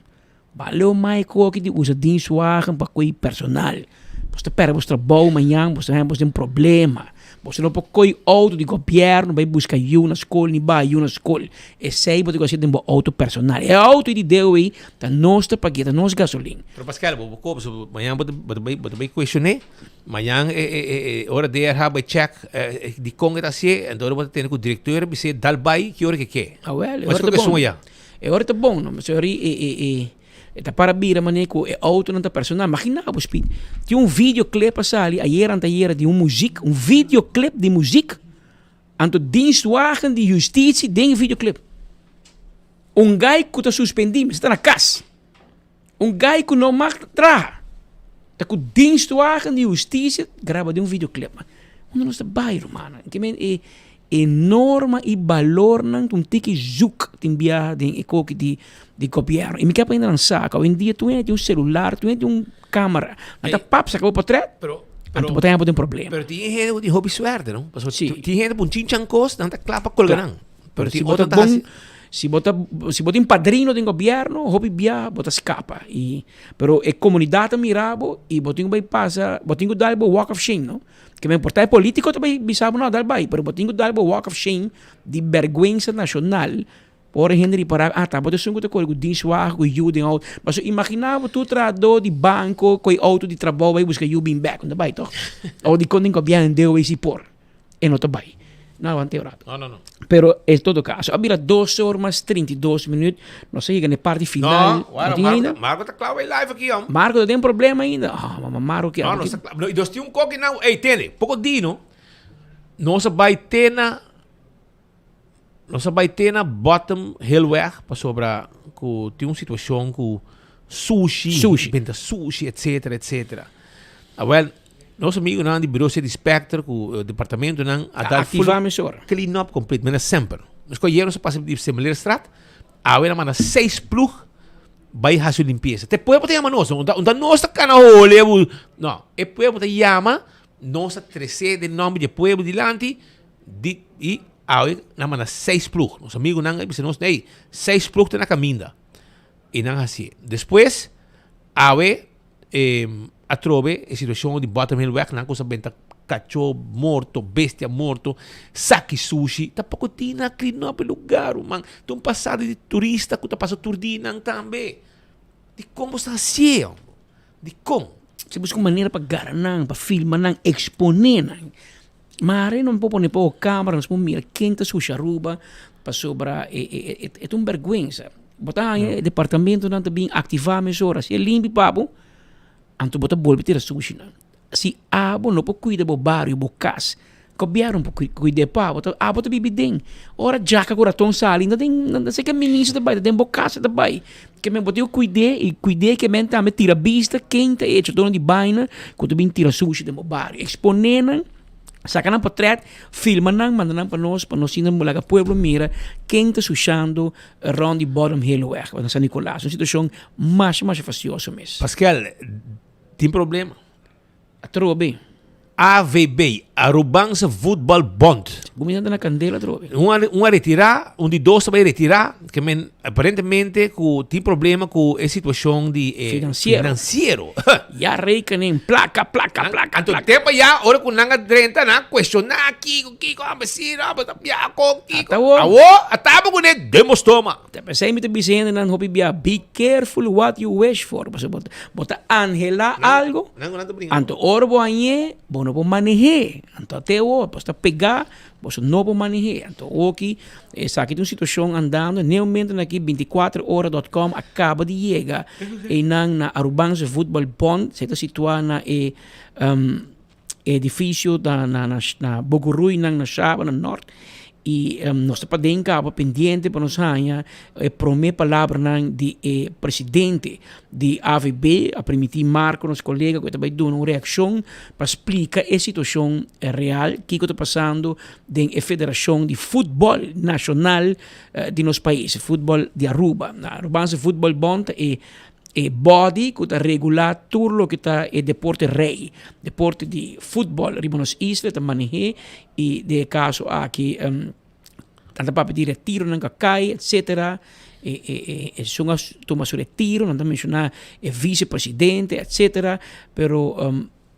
bale un mai koki di usa dienstwagen pa koe personal. Bos ta pèrdè bos trabou mañan, bos ta haña bos den problema. Bos no por koe outo di gobièrnu bai buska yu na skol ni baha yu na skol. Esei bo ta hasi den bo outo personal. E outo di DOW ta nos ta pag'é, ta nos gasolin. Pero Pascal, bo bo koba, mañan bo ta bai kuestion'é. Mañan e e e e ora DRH bai check dikon e ta hasié, anto ora bo ta tende ku direkteur a bis'é dal bai ki ora ke ke. Awel, e ora ta bon. E ora ta bon, no? Pasobra e e e e ta para bira manera ku e outonan ta personal. Magina bo, Speed, tin un videoclip a sali ayer anteayer di un muzik, un videoclip di muzik, anto dienstwagen di justitie den e videoclip. Un guy ku ta suspendí, mester ta na kas. Un guy ku no mag traha ta ku dienstwagen di hustisia graba den un videoclip. Unda nos ta bai rumannan? Ke men e e norma i balornan ta un tiki zoek tin biaha den e koki di di gobièrnu. I mi ke pa hende nan sa ku awendia tur hende tin un selular, tur hende tin un kamera. Nan ta pap saka bo potret, anto bo ta haña bo den problema. Pero tin hende ku tin hopi suerte no? Pasobra tin hende ku un chinchan kos nan ta kla pa kolga nan. Pero si bo ta bon, si bo ta, si bo tin padrino den gobierno, hopi bia bo ta scapa. Y, pero e comunidad ta mira bo y bo tin cu bay pasa, bo tin cu dal bo walk of shame, no? Ke men por ta e politico ta bay bisa bo no, dal bay, pero bo tin cu dal bo walk of shame di berguensa nacional, ora hende ripara, ah, ta bo ta esun cu ta core cu dienstwagen, cu yu den auto. Pasobra imagina bo tur trahador di banco cu e auto di trabou bay busca yu bin bek, no ta bay toch? Of dicon den gobierno deo bay si por? E no ta bai. No aguanta e rato. No, no, no. Pero en todo caso, a bira dos or mas 32 minuut. Nos a yega na e parti final. No, bueno, tin Marco, ainda? Marco ta klaar bij live aki, hom. Marco ta den problema ainda. Ah, mama Marco ki No, nos ta klaar. No, y nos tin un koki nou. Ey, tene, poko dino. Nos a bai te na Nos a bai te na Bottom Hillweg pasobra ku tin un situashon ku sushi, Sushi. benta sushi, etcetera, etcetera. Awel, nos amigunan di Bureau City Inspector ku departamentonan a Ta dal full aktivá mesora. clean up compleet, mena semper. Nos ku ayer nos a pasa di Semeleerstraat, awe nan manda seis ploeg bai hasi un limpiesa. Te pueblo ta yama nos, no ta nos ta kana hole bu, no, e pueblo ta yama, nos ta trese den nomber di e pueblo dilanti, Di i awe nan manda seis ploeg. Nos amigunan a bisa nos, hey, seis ploeg ta na kaminda. I nan hasié. Despues, awe atrobe e situashon di Bottom Hill Weg, nan kusa benta kachó morto, bestia morto, saki sushi. Tampoko tin nan clean up e lugar, ruman. Ta un pasada di turista ku ta pasa tur dia nan tambe. Dikon bo sta hasié, hombre? Dikon? Si buska un manera pa gara nan, pa filma nan, eksponé nan. Mare no por pone poco camera nos por mira ken ta sushi Aruba pasobra e e e ta un berguensa. Bo ta haña e departamentonan ta bin activa mesora si e limpi pa bo anto bo ta bolbe tira sushinan. Si abo no por cuida bo bario bo cas gobierno por cuida pa bo abo ta bibi den. Ora djaka cu raton sali nan den nan ta seka minister ta bay ta den bo casa ta bay. Ke men bo tin ku kuid'é i kuid'é ke men tambe tira bista ken ta e echo dono di baina ku ta bin tira sushi den bo bario. Eksponé nan. Saka nan portret, filma nan, manda nan pa nos, pa nos asina laga pueblo mira ken ta sushando rond di Bottom Hillweg na San Nicolas. Un situacion masha masha fastioso mes. Pascal, tin problema. Atrobe. AVB, Arubaanse Voetbal Bond. Guminda ta na candela atrobe. Un a, un a retira, un di dos ta bay retira, ke men aparentemente cu tin problema cu e situacion di e Financiero. financiero. Ya rekening, placa, placa, placa, Anto placa. tempo ya, ora cu nan a drenta, nan a cuestiona kico, kico, a besi, no, bo ta bia con kico. Ata wo. Awo, a taba cu ne, demos toma. Ta pesey mi ta bisa hendenan hopi bia, be careful what you wish for. Pasobra bo ta, bo ta anhela algo, anto ora bo hañ'é, bo no por maneh'é. Anto ate awor, bo sta pegá, boso no por maneh'é. Anto awoki, esaki ta un situashon andando, n'e momentonan aki binticuatro ora dot com a kaba di yega einan na Arubaanse Voetbal Bond, esei ta situá na e edifisio na na na Boguruinan na Shaba na Nort y nos ta paden caba pendiente pa nos haña e prome palabranan di e presidente di AVB a primiti Marco nos colega cu e ta bay duna un reaccion pa splica e situacion real kico ta pasando den e federacion di futbol nacional di nos pais futbol di Aruba. Arubaanse Voetbal Bond ta e E body ku ta regulá tur loke ta e deporte rei, deporte di futbòl riba nos isla ta maneh'é i den e kaso aki nan ta papia di retironan ku a kai etsetera, e e e esun a tuma su retiro nan ta menshoná e vise presidente etsetera, pero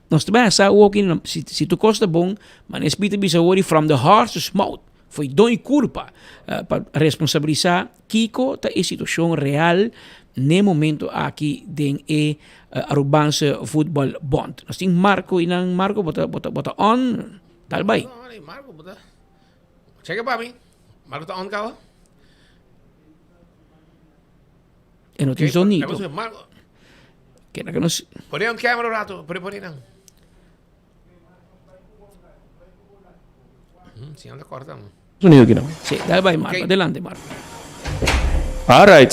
nos ta bai sa awor ki si si tur kos ta bon manera Speed ta bisa awor from the horse's mouth fo'i don i kulpa pa responsabilisá Kiko ta e situashon real n'e momento aki den e Arubaanse Voetbal Bond? Nos tin Marco y nan. Marco, bo ta, bo ta, bo ta on? Dal bai. Marco, bo ta. Check pa mi. Marco ta on caba? E no tin sonido. Marco. Keda que nos. Pone on camera un rato. Pone, pone nan. Si anda corta. Sonido aki nan. Sí, dale bai Marco, adelante Marco. Alright,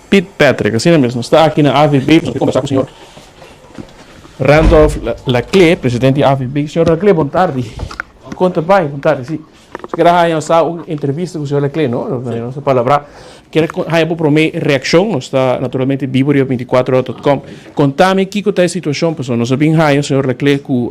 Pete Patrick, asina mes, nos ta aki na AVB, nos ta kombersá ku señor Randolph Laclé, presidente di AVB. Señor Laclé, bon tardi. Kon ta bai? Bon tardi, sí. Nos kere haña sa un entrevista ku señor Laclé, no? Nos ta palabrá. Kere haña bo promé reakshon, nos ta naturalmente bibo riba binticuatro hora dot com. Kontami kiko ta e situashon, pasobra nos a bin haña, señor Laclé, ku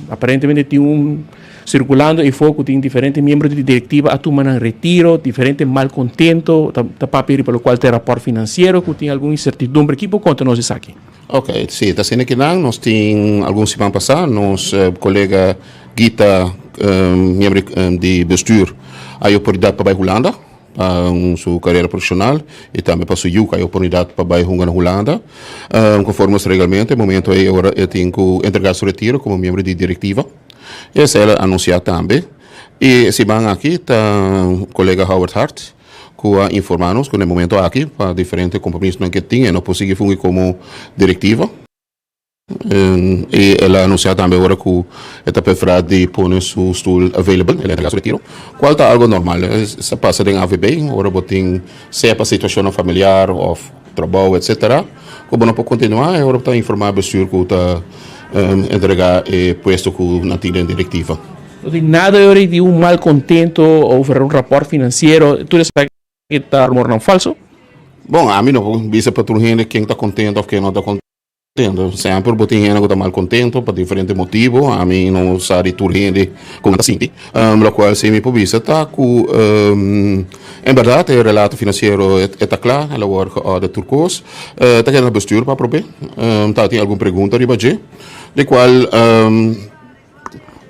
aparentemente tin un Circulando e for cu tin diferente miembro di directiva a tuma nan retiro, diferente malcontento ta ta papia riba locual ta e rapport financiero cu tin algun incertidumbre. Ki por conta nos esaki? Ok, si, ta asina kinan. Nos tin algun siman pasá nos colega Gita, miembro di bestuur, a e oportunidad pa bai Hulanda pa su carera profesional y tambe pa su yu cu a e oportunidad pa bai hunga na Hulanda. Conforme nos reglamento e momento ey ora e tin cu entrega su retiro como miembro di directiva. Esei el a anunsiá tambe. I e siman aki ta kolega Howard Hart ku a informá nos ku na e momento aki pa diferente kompromisonan ku e tin e no por sigui fungi komo direktiva. I el a anunsiá tambe ora ku e ta preferá di pone su stul available, el a entregá su retiro, kual ta algo normal. Sa pasa den AVB ora bo tin sea pa situashonnan familiar òf trabou etcetera ku bo no por kontinuá e ora bo ta informá bestuur ku ta entregá e puesto ku nan tin den direktiva. No tin nada ora di un malcontento over un rapport financiero, tur esaki ta rumornan falso? Bon, ami no por bisa pa tur hende ken ta contento of ken no ta contento. Semper bo tin hende ku ta malkontento pa diferente motibu. Ami no sa di tur hende kon nan ta sinti. Lokual si mi por bisa ta ku en bèrdat e relato finansiero e ta kla, el a wòrdu geòrde tur kos. Ta keda na bestuur pa aprob'é. Ta tin algun pregunta riba dje, di kual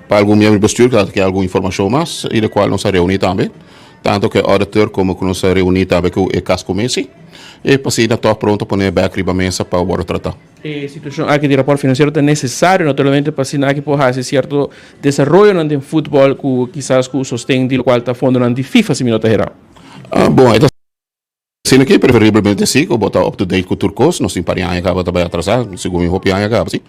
Pa algun miembro di bestuur ta ke algun informashon mas i de kual nos a reuní tambe, tanto ku e auditor komo ku nos a reuní tambe ku e kaskomisi i pa asina tòg pronto pone bèk riba mesa pa wòrdu tratá. E situashon aki di rapòrt finansiero ta nesesario naturalmente pa asina aki por hasi sierto desaroyonan den futbòl ku kisas ku sosten di lokual ta fondonan di FIFA si mi no ta herá. Bon, e ta. Sino ki preferiblemente si ku bo ta up to date ku tur kos, nos tin par di aña kaba ta bai atrasá, segun mi hopi aña kaba si.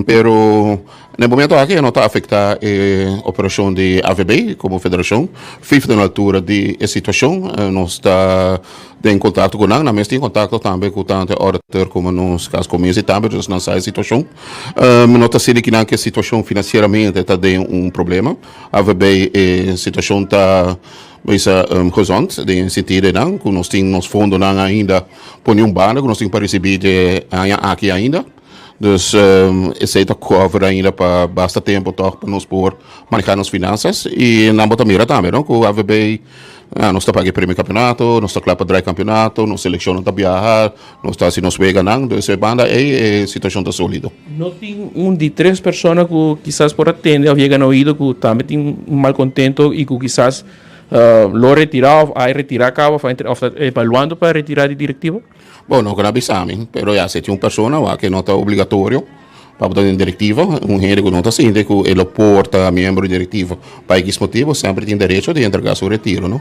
Pero na e momento aki e no ta afektá e operashon di AVB komo federashon. FIFA ta na altura di e situashon, nos ta den kontakto ku nan, nan mes tin kontakto tambe ku tantu e auditor komo nos kas kominsi tambe, dus nan sa e situashon. No ta sinti kinan ku e situashon finansieramente ta den un problema. AVB e situashon ta. Bisa gezond den sentido nan ku nos tin nos fondonan ainda pone un banda ku nos tin pa risibí dje aña aki ainda. Dus esei ta cover ainda pa basta tempo tòg pa nos por manehá nos finansas i nan bo ta mira tambe no ku AVB nos ta paga e premio kampionato, nos ta kla pa drai kampionato, nos selekshonnan ta biaha, nos ta hasi nos weganan. Dus e banda ei e situashon ta solido. No tin un di tres persona ku kisas por a tende òf yega na oido ku tambe tin un malkontento i ku kisas lo retirá òf a retirá kaba òf òf ta evaluando pa retirá di direktiva? Bon, no ku nan a bisa mi, pero ya si tin un persona wak e no ta obligatorio pa bo ta den direktiva, un hende ku no ta sinti ku e lo por ta miembro di direktiva pa ekis motibu semper tin derecho di entrega su retiro, no?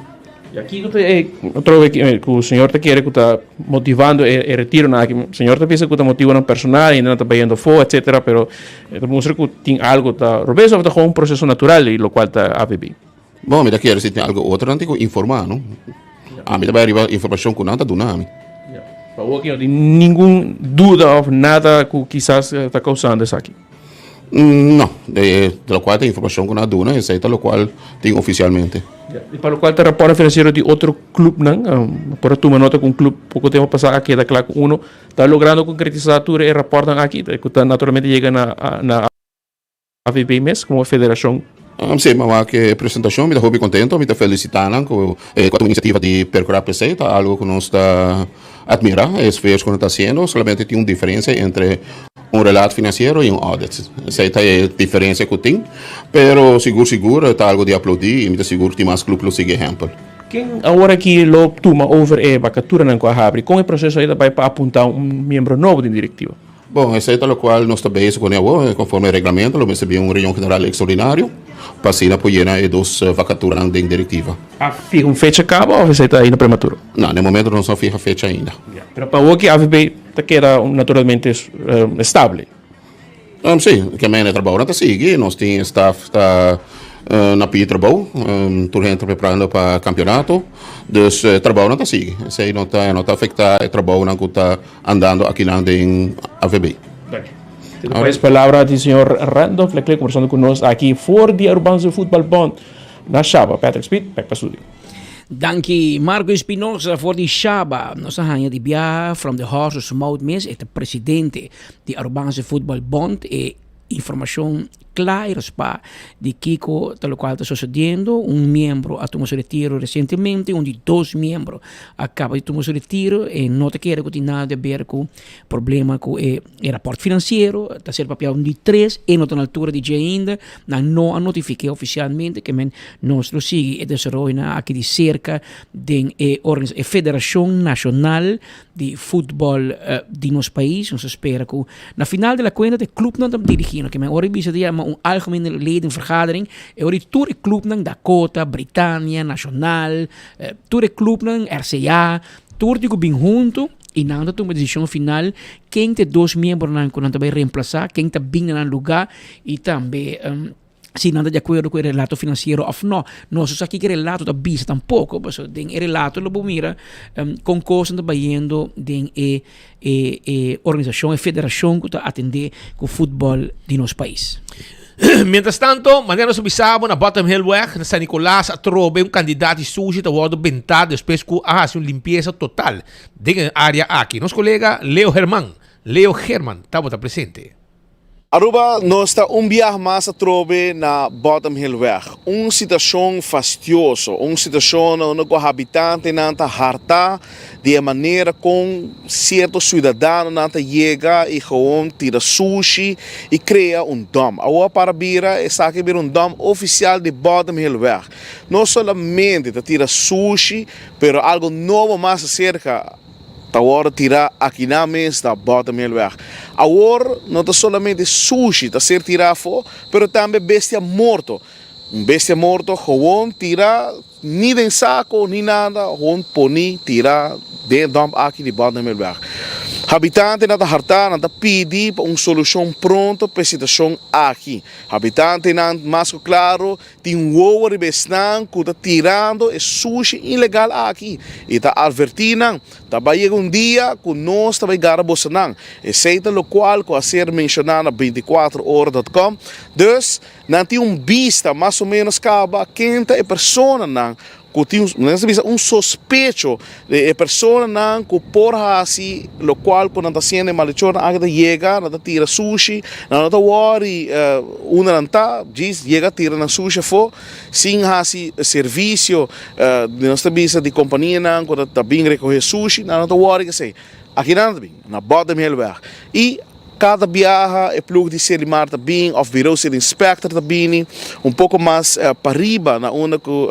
I kiko ta e otro ku señor ta kere ku ta motivando e retironan aki? Señor ta bisa ku ta motibonan personal, hendenan ta bayendo afó, etcetera, pero e ta mustra ku tin algo ta robes òf ta gewoon un proseso natural i lokual ta AVB? Bon, mi ta kere si tin algo otro nan tin ku informá, no? Ami ta bai riba informashon ku nan ta duna mi. Pa awor aki no tin ningun duda òf nada ku kisas ta kousando esaki? No, de lokual ta informashon ku nan a duna, esei ta lokual tin ofisialmente. I pa lokual ta rapòrtnan finansiero di otro klupnan, por a tuma nota ku un klup poko tempu pasá a keda kla ku uno ta logrando konkretisá tur e rapòrtnan aki, ku ta naturalmente yega na na AVB mes komo federashon. Sí, mi a wak e presentashon, mi ta hopi kontento, mi ta felisitá nan ku e ku a tuma inisiativa di perkurá p'esei, ta algu ku nos ta admirá e esfuerso ku nan ta hasiendo, solamente tin un diferensia entre un relato finansiero i un audit, esei ta e diferensia ku tin, pero sigur sigur ta algu di aplaudí i mi ta sigur tin mas klup lo sigui ehèmpel. Ken awor aki lo tuma over e vakaturanan ku a habri? Kon e proseso ei ta bai pa apuntá un miembro nobo den direktiva? Bon, esei ta lokual nos ta bezig kuné awor. Konforme e reglamento lo mester bin un reunion general ekstraordinario pa asina por yena e dos vakaturanan den direktiva. A fiha un fecha kaba òf esei ta ainda prematuro? No, na e momento nos no a fiha fecha ainda. Pero pa awor ki AVB ta keda naturalmente estable? Sí, ke mene trabounan ta sigui. Nos tin e staf ta na pidi trabou, tur hende ta preparando pa kampionato. Dus e trabounan ta sigui. Esei no ta no ta afektá e trabounan ku ta Andando akinan den AVB. Danki. Pues palabra di señor Randolph Leclerc conversando cu nos aki for di Arubanse Voetbal Bond na Shaba. Patrick Speed, back pa studio. Danki Marco Espinosa for di Shaba. Nos a haña di biaha from the horse's mouth mes. E ta presidente di Arubanse Voetbal Bond. E informacion cla y raspa di kico ta locual ta sucediendo. Un miembro a tuma su retiro recientemente, un di dos miembro a caba di tuma su retiro e no ta kere cu tin nada di haber cu problema cu e rapport financiero. Ta ser papia un di tres, e no ta na altura di dje ainda, nan no a notifique oficialmente ke men nos lo sigui e desaroyonan aki di cerca den e e Federacion Nacional di futbol di nos pais. Nos ta spera ku na final di la kuenta ta e klupnan ta dirigí. No ke men ora di bisa ta yama un algemene ledenvergadering e ora di tur e klupnan, Dakota, Britania, Nacional, tur e klupnan, RCA, tur tin ku bin huntu i nan ta tuma e desishon final ken ta e dos miembronan ku nan ta bai remplasá, ken ta bin na nan lugá i tambe si nan ta di akuerdo ku e relato finansiero òf nò. Nos no sa kiko e relato ta bisa tampoko, pasobra den e relato lo bo mira kon kosnan ta bayendo den e e e organisashon, e federashon ku ta atendé ku futbòl di nos pais. Mientras tanto, manera nos a bisa bo na Bottom Hill Weg na San Nicolas atrobe un kandidat di sushi ta wòrdu bentá despues ku a hasi un limpiesa total den e área aki. Nos kolega Leo Herman, Leo Herman, tabata presente. Aruba, Nos ta un biaha mas atrobe na Bottom Hill Weg. Un situacion fastioso, un situacion na unda cu habitantenan ta harta di e manera con cierto ciudadanonan ta yega y gewoon tira sushi y crea un dump. Awor a para bira esaki bira un dump oficial di Bottom Hill Weg. No solamente ta tira sushi, pero algo nobo mas acerca. Ta wòrdu tirá akinan mes na Bottomhillweg. Awor no ta solamente sushi ta ser tirá afó, pero tambe bestia morto. Un bestia morto gewoon tira ni den saco ni nada, gewoon poni tira den e dump aki di Bottenhillweg. Habitantenan ta harta, nan ta pidi pa un solucion pronto pa e situacion aki. Habitantenan mas cu claro tin wowo riba esnan cu ta tirando e sushi ilegal aki y ta adverti nan, ta bay yega un dia cu nos ta bay gara bosonan. Esey ta locual cu a ser menciona na 24 ora dot com. Dus, Nan tin un bista mas o menos caba ken ta e personanan cu tin, nan ta bisa un sospecho di e personanan cu por haci locual cu nan ta haciendo e malhechornan aki ta yega, nan ta tira sushi, nan no ta worry unda nan ta, djis yega tira nan sushi afo sin haci servicio di nos ta bisa di companianan cu ta bin recoge sushi, nan no ta worry esey. Aki nan ta bin, na Bottomhillweg y. Kada biaha e plug di Selimar ta bin of Bureau City Inspector ta bini un poko mas pariba na unda ku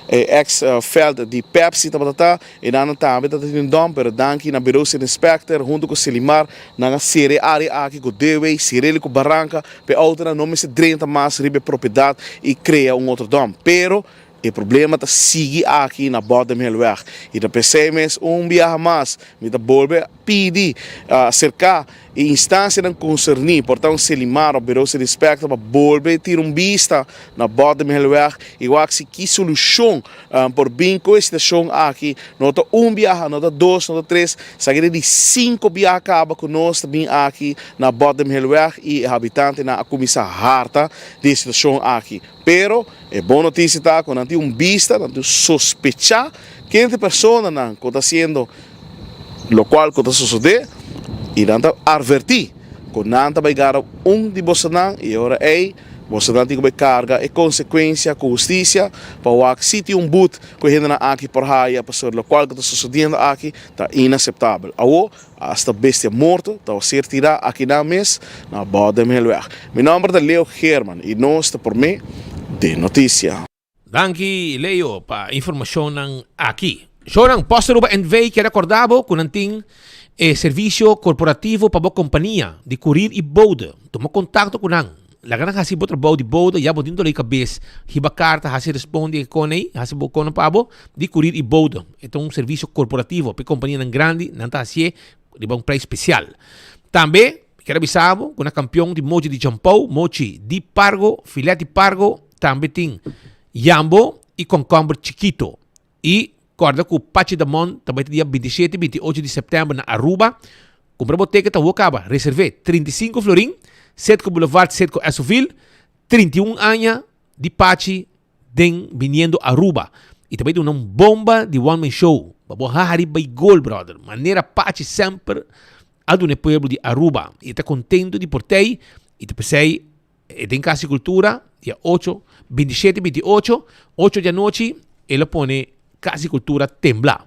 e ex veld di Pepsi tabata ta. E nan tambe ta tin dom pero danki na Bureau City Inspector hunto ku Selimar nan a sera e area aki ku dewey, sireli ku baranka pa e autonan no mester drenta mas riba e propiedat i krea un otro dom. Pero E problema ta sigui aki na Bottomhillweg y ta pesey mes un biaha mas mi ta bolbe pidi acerca e instancianan concerni, por ta un Selimar of Bureau City Inspector pa bolbe tira un bista na Bottomhillweg y wak si ki solucion por bin cu e situacion aki. No ta un biaha, no ta dos, no ta tres, esaki ta di cinco biaha caba cu nos ta bin aki na Bottomhillweg y e habitantenan a cuminsa harta di e situacion aki. Pero, e bon notisia ta ku nan tin un bista, nan tin sospechá ken ta e personanan ku ta hasiendo lokual ku ta sosodé, i nan ta arvertí ku nan ta bai gara un di bosonan, i e ora ei bosonan tin ku bai karga e konsekuensia ku hustisia pa wak si tin un but ku e hendenan aki por haya pasobra lokual ku ta sosodiendo aki ta inaseptabel. Awor, Hasta bestia morto ta ser tirá akinan mes na Bòdemhellweg. Mi nòmber ta Leo Geerman i nos ta por me den notisia. Danki Leo pa informashonnan aki. Shownan, Post Aruba NV kier akorda bo ku nan tin e servisio korporativo pa bo kompania di kurir i bode. Tuma kontakto ku nan. Laga nan hasi bo trabou di bode, ya bo tin dolor di kabes. Hiba karta, hasi respondi e kon ei, hasi bo konnan pa bo, di kurir i bode. E ta un servisio korporativo pa e kompanianan grandi, nan ta hasié riba un preis spesial. Tambe, mi kier a bisa bo ku na kampion di mochi di champou, mochi di pargo, filet di pargo, tambe tin yambo i kònkòmber chikito. I kòrda ku Pachi Damon ta bai ta dia 27 i 28 di sèptèmber na Aruba. Kumpra bo teket awor kaba. Reserv'é 35 florin, Setco Boulevard, Setco Essoville, 31 aña di Pachi den biniendo Aruba. I ta bai duna un bomba di one man show pa bo hari bai gol brother. Manera Pachi semper a duna e pueblo di Aruba. I e ta kontento di por tei i ta p'esei E den Cas di Cultura, dia ocho, 27 y 28, ocho di anochi, e lo pone Cas di Cultura tembla.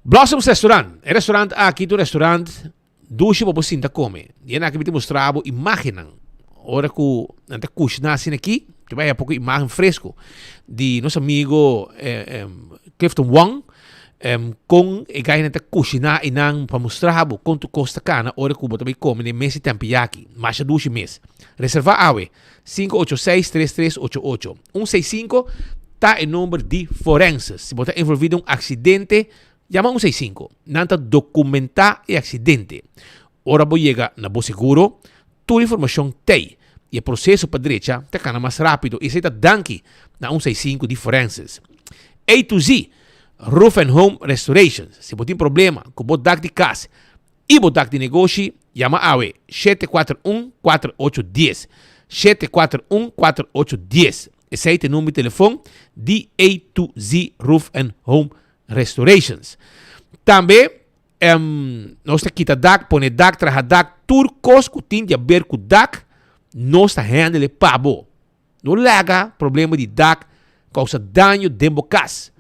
Blossoms Restaurant, e restaurant aki ta un restaurant dushi pa bo sinta come. Di esaki mi ta mustra bo imagennan. Ora cu nan ta cushna asina aki, te bai haya poco imagen fresco di nos amigo Clifton Wong. Kon e gainan ta kushiná einan pa mustra bo kon tur kos ta kana ora ku bo ta bai kome den mes di tempiyaki. Masha dushi mes. Reservá awe, 586 3388. 165 ta e number di forenses. Si bo ta envolví den un aksidente, yama 165. Nan ta dokumentá e aksidente. Ora bo yega na bo seguro, tur informashon t'ei i e proseso pa drecha ta kana mas rápido. Esei ta danki na 165 di forenses. A to Z. Roof and Home Restorations. Si bo tin problema ku bo dak di kas i bo dak di negoshi, yama awe 741 4810. 741 4810. Esei ta e number di telefon di A to Z Roof and Home Restorations. Tambe nos ta kita dak, pone dak, traha dak, tur kos ku tin di aber ku dak, nos ta handle pa bo. No laga problema di dak kousa daño den bo kas.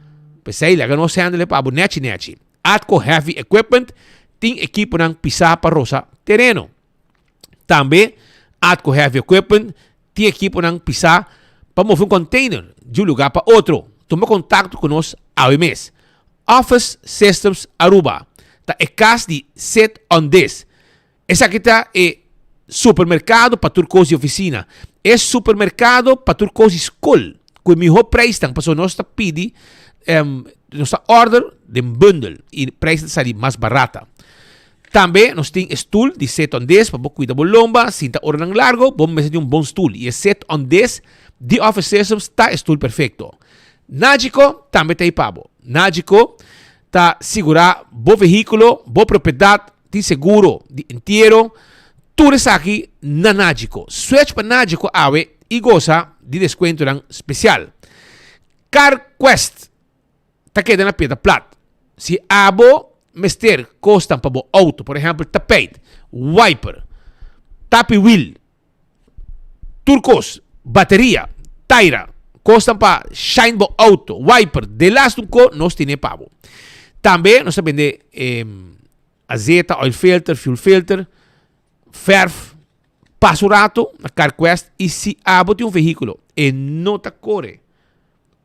P'esei laga nos handle pa bo nechi nechi. Atco Heavy Equipment tin ekiponan pisá pa rosa tereno. Tambe Atco Heavy Equipment tin ekiponan pisá pa move un container di un lugá pa otro. Tuma kontakto ku nos awe mes. Office Systems Aruba ta e kas di Sit on This. Esaki ta e supermerkado pa tur kos di ofisina. E supermerkado pa tur kos di skol ku e mihó preisnan pasobra nos ta pidi nos ta order den bundel i preisnan ta sali mas barata. Tambe nos tin e stul di set on des pa bo kuida bo lomba, sinta oranan largo bo mester di un bon stul i e set on des di Office Systems ta e stul perfekto. Nagico tambe ta ei pa bo. Nagico ta sigurá bo vehíkulo, bo propiedat, tin seguro di entiero, tur esaki na Nagico. Switch pa Nagico awe i gosa di deskuentonan spesial. CarQuest ta keda na Piedra Plat. Si abo mester kosnan pa bo outo, por ehèmpel tapijt, wiper, tapi wiel, Tur kos, bateria, taira, kosnan pa shine bo auto, wiper, delaste un ko, nos tene pa bo. Tambe nos ta bende azeta, oil filter, fuel filter, verf, pasa un rato na Carquest y si abo tin un vehiculo e no ta core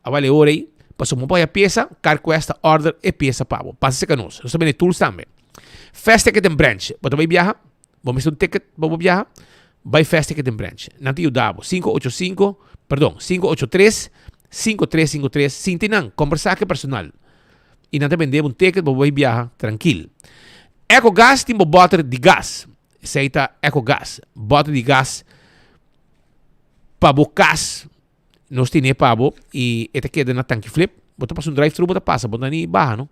a bale ora ei, pasobra bo por haya pieza, Carquest ta order e pieza pa bo. Pasa cerca nos. Nos ta bende tools tambe. Fast Ticket en Branch, bo ta bay biaha? Bo mester un ticket pa bo biaha? Bai Fast Ticket den branch. Nan ta yuda bo. 585, perdon, 583 5353. Sinti nan, kombersá ku e personal. I nan ta bende bo un ticket pa bo bai biaha trankil. Ecogas tin bo bòter di gas. Esei ta Ecogas. Bòter di gas pa bo kas. Nos tene pa bo i e ta keda na tanki flip. Bo ta pasa un drive thru bo ta pasa, bo ta ni baha no.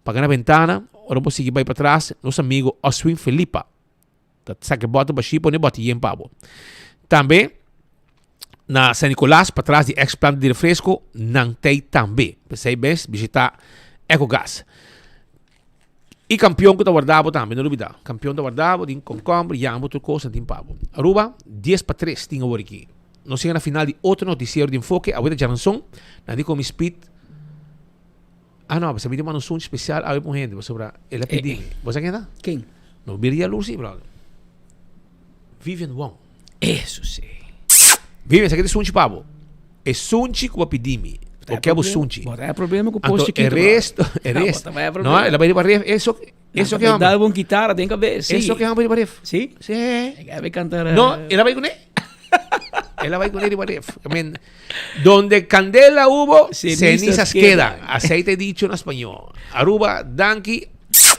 Paga na bentana, ora bo sigui bai patras, nos amigo Oswin Felipa ta saka e bòter bashí pone bòter yen pa bo. Tambe na San Nicolas patras di ex planta di refresco nan tei tambe. P'esei bes bishita Ecogas. I kampion ku ta warda bo tambe, no lubida. Kampion ta warda bo, tin komkomber, yambo, tur kos nan tin pa bo. Aruba, dies pa tres tin awor aki. Nos yega na final di otro notisiero di Enfoke, awe ta djaranson, nan di komi speed. Ah no, pasobra mi tin manda un sunchi spesial awe pa un hende, pasobra el a pidi mi. Bo sa ken ta? Ken? No bira yalurs si, brother. Vivian Wong. Eso si. Vivian, sa ke ta e sunchi pa bo? E sunchi ku bo a pidi mi. Bo ke bo sunchi. Bo ta problema ku pos Anto chiquito. e resto, e resto. No, el a bai riba ref. Eso, eso ke hombre. Dal bon guitarra den cabeza. Sí. Eso ke hombre riba ref. Sí? Sí. E a bai cantar. No, el a bai kuné. El a bai kuné riba ref. I mean, donde candela hubo, cenizas quedan. Aceite dicho na español. Aruba, danki.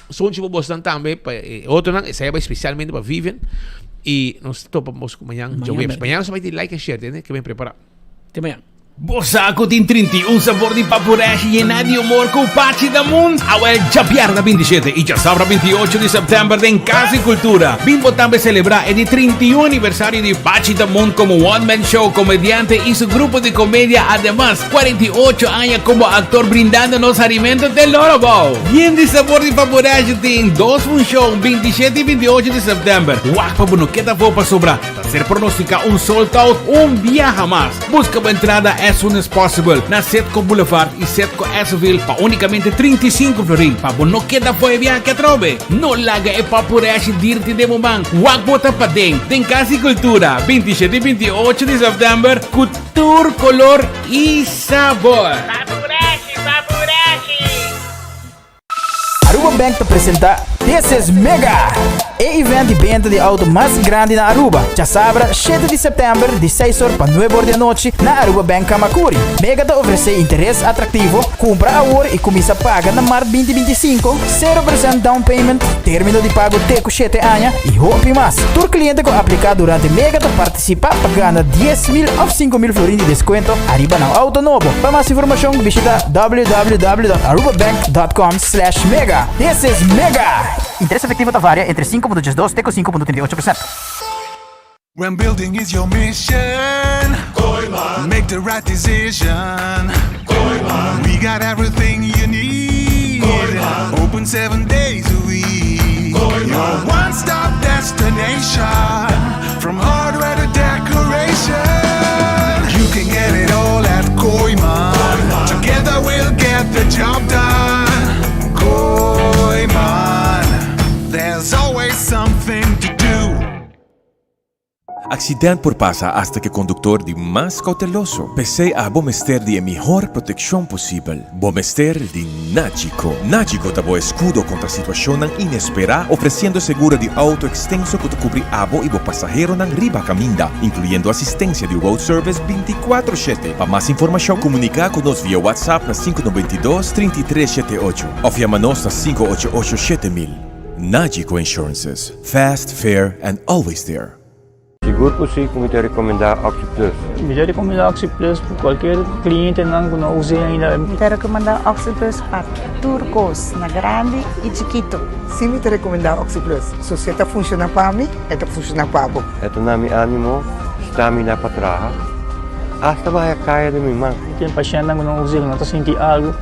Sunchi pa bosnan tambe, pa e otronan. Esei a bai specialmente pa Vivian. Y nos topa bos ku mañan djaweps. Mañan nos a bai di like and share, tende? Ke ben prepara. Te mañan. Bo sa ku tin 31 sabor di papureshi yená di humor ku Pachi Damun? Awel djabièrnè 27 i djasabra 28 di sèptèmber den Kas di Kultura. Bin bo tambe selebrá e di 31 aniversario di Pachi Damun komo one man show, komediante i su grupo di komedia. Ademas, 48 aña komo aktor brindando nos harimentu te loro bou. Yen di sabor di papureshi tin dos funshon, 27 i 28 di sèptèmber. Wak pa bo no keda afó pasobra ta ser pronosticá un sold out un biaha mas. Busca bo entrada as soon as possible na Setco Boulevard y Setco Esseville pa unicamente 35 florin pa bo no keda fo'i viahe atrobe. No laga e papureshi dirti den bo man. Wak bo ta paden den Cas di Cultura 27 y 28 di september cu tur color y sabor. Papureshi, papureshi! Aruba Bank ta presenta This is Mega! E event di benta di auto mas grandi na Aruba, djasabra shete di september di seis or pa nuebe or di anochi na Aruba Bank Camacuri. Mega ta ofrece interes atractivo, cumpra awor y cuminsa paga na mart binti 25, sero percent down payment, termino di pago te cu shete aña y hopi mas. Tur cliente cu aplica durante Mega ta participa pa gana 10,000 of 5,000 florin di descuento ariba nan auto nobo. Pa mas informacion bishita www.arubabank.com slash mega. This is Mega! Interes efectivo ta varia entre 5.12 te cu 5.38%. When building is your mission, Kooyman. Make the right decision. Kooyman. We got everything you need. Kooyman. Open seven days a week. Kooyman. Your one-stop destination. From hardware to decoration. You can get it all at Kooyman. Kooyman. Together we'll get the job done. Kooyman. There's always something to do. Accident por pasa hasta cu e conductor di mas cauteloso. P'esey abo mester di e mihor proteccion posibel. Bo mester di Nagico. Nagico ta bo escudo contra situacionnan inespera, ofreciendo seguro di auto extenso cu ta cubri abo y bo pasaheronan riba caminda, incluyendo asistencia di road service binticuatro shete. Pa mas informacion, comunica cu nos via WhatsApp na sinku 92 33 shete ocho of yama nos na 588 7000. Nagico Insurances. Fast, fair and always there. Sigur ku si ku mi ta rekomendá Oxi Plus. Mi ta rekomendá Oxi Plus pa kualkier klientenan ku no us'é ainda. Mi ta rekomendá Oxi Plus pa tur kos, na grandi i chikitu. Si mi ta rekomendá Oxi Plus. So si e ta funshoná pa mi, e ta funshoná pa bo. E ta na mi ánimo, stamina pa traha, asta baha kaya den mi man. Tin pashèntnan ku no us'é, ku no ta sinti algu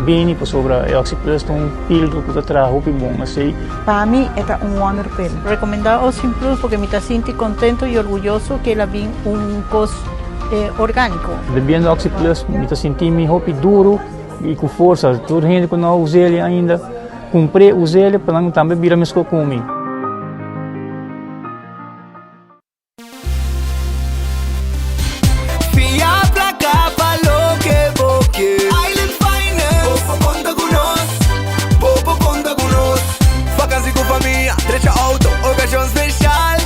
bini pasobra e Oxi Plus ta un pildo ku ta traha hopi bon. Esei. Pa mi e ta un wonder pill. Recomenda Ocean Plus porque mi ta sinti contento y orguyoso que el a bin un cos organico. Bebiendo Oxi Plus mi ta sinti mi hopi duro y cu forsa. Tur hende cu no a us'el ainda cumpr'e us'el pa nan tambe bira mesco cu mi. Fia placa pa loke bo ke. Island Finance. Bo por conta cu nos. Bo por conta cu nos. Vakantie cu famia, drecha auto, ocasion special.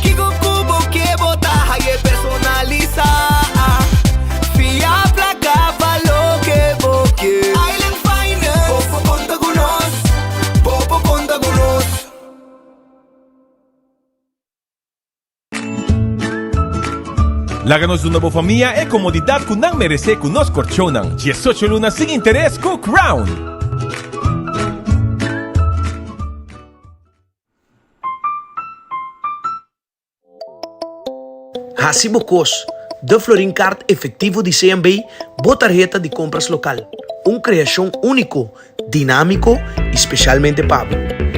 Kico cu bo ke bo ta haye personalisa. Fia placa pa loke bo ke. Island Finance. Bo por conta cu nos. Bo por conta cu nos. Laga nos duna bo famia e komodidat ku nan meresé ku nos korchonnan. Diesocho luna sin interes ku Crown! Hasi bo kos, De Florin Card Efectivo di CMB, bo tarheta di kompras lokal. Un kreashon úniko Dinámiko i spesialmente pa bo.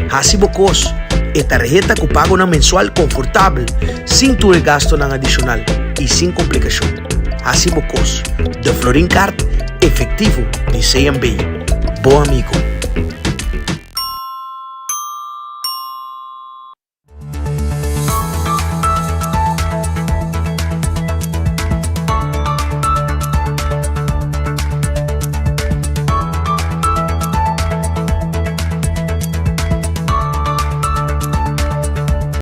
Hasi bo kos, e tarheta ku pagonan mensual konfortabel, sin tur e gastonan adishonal i sin komplikashon. Hasi bo kos, De Florin Card efektivo di CMB. Bo amigo.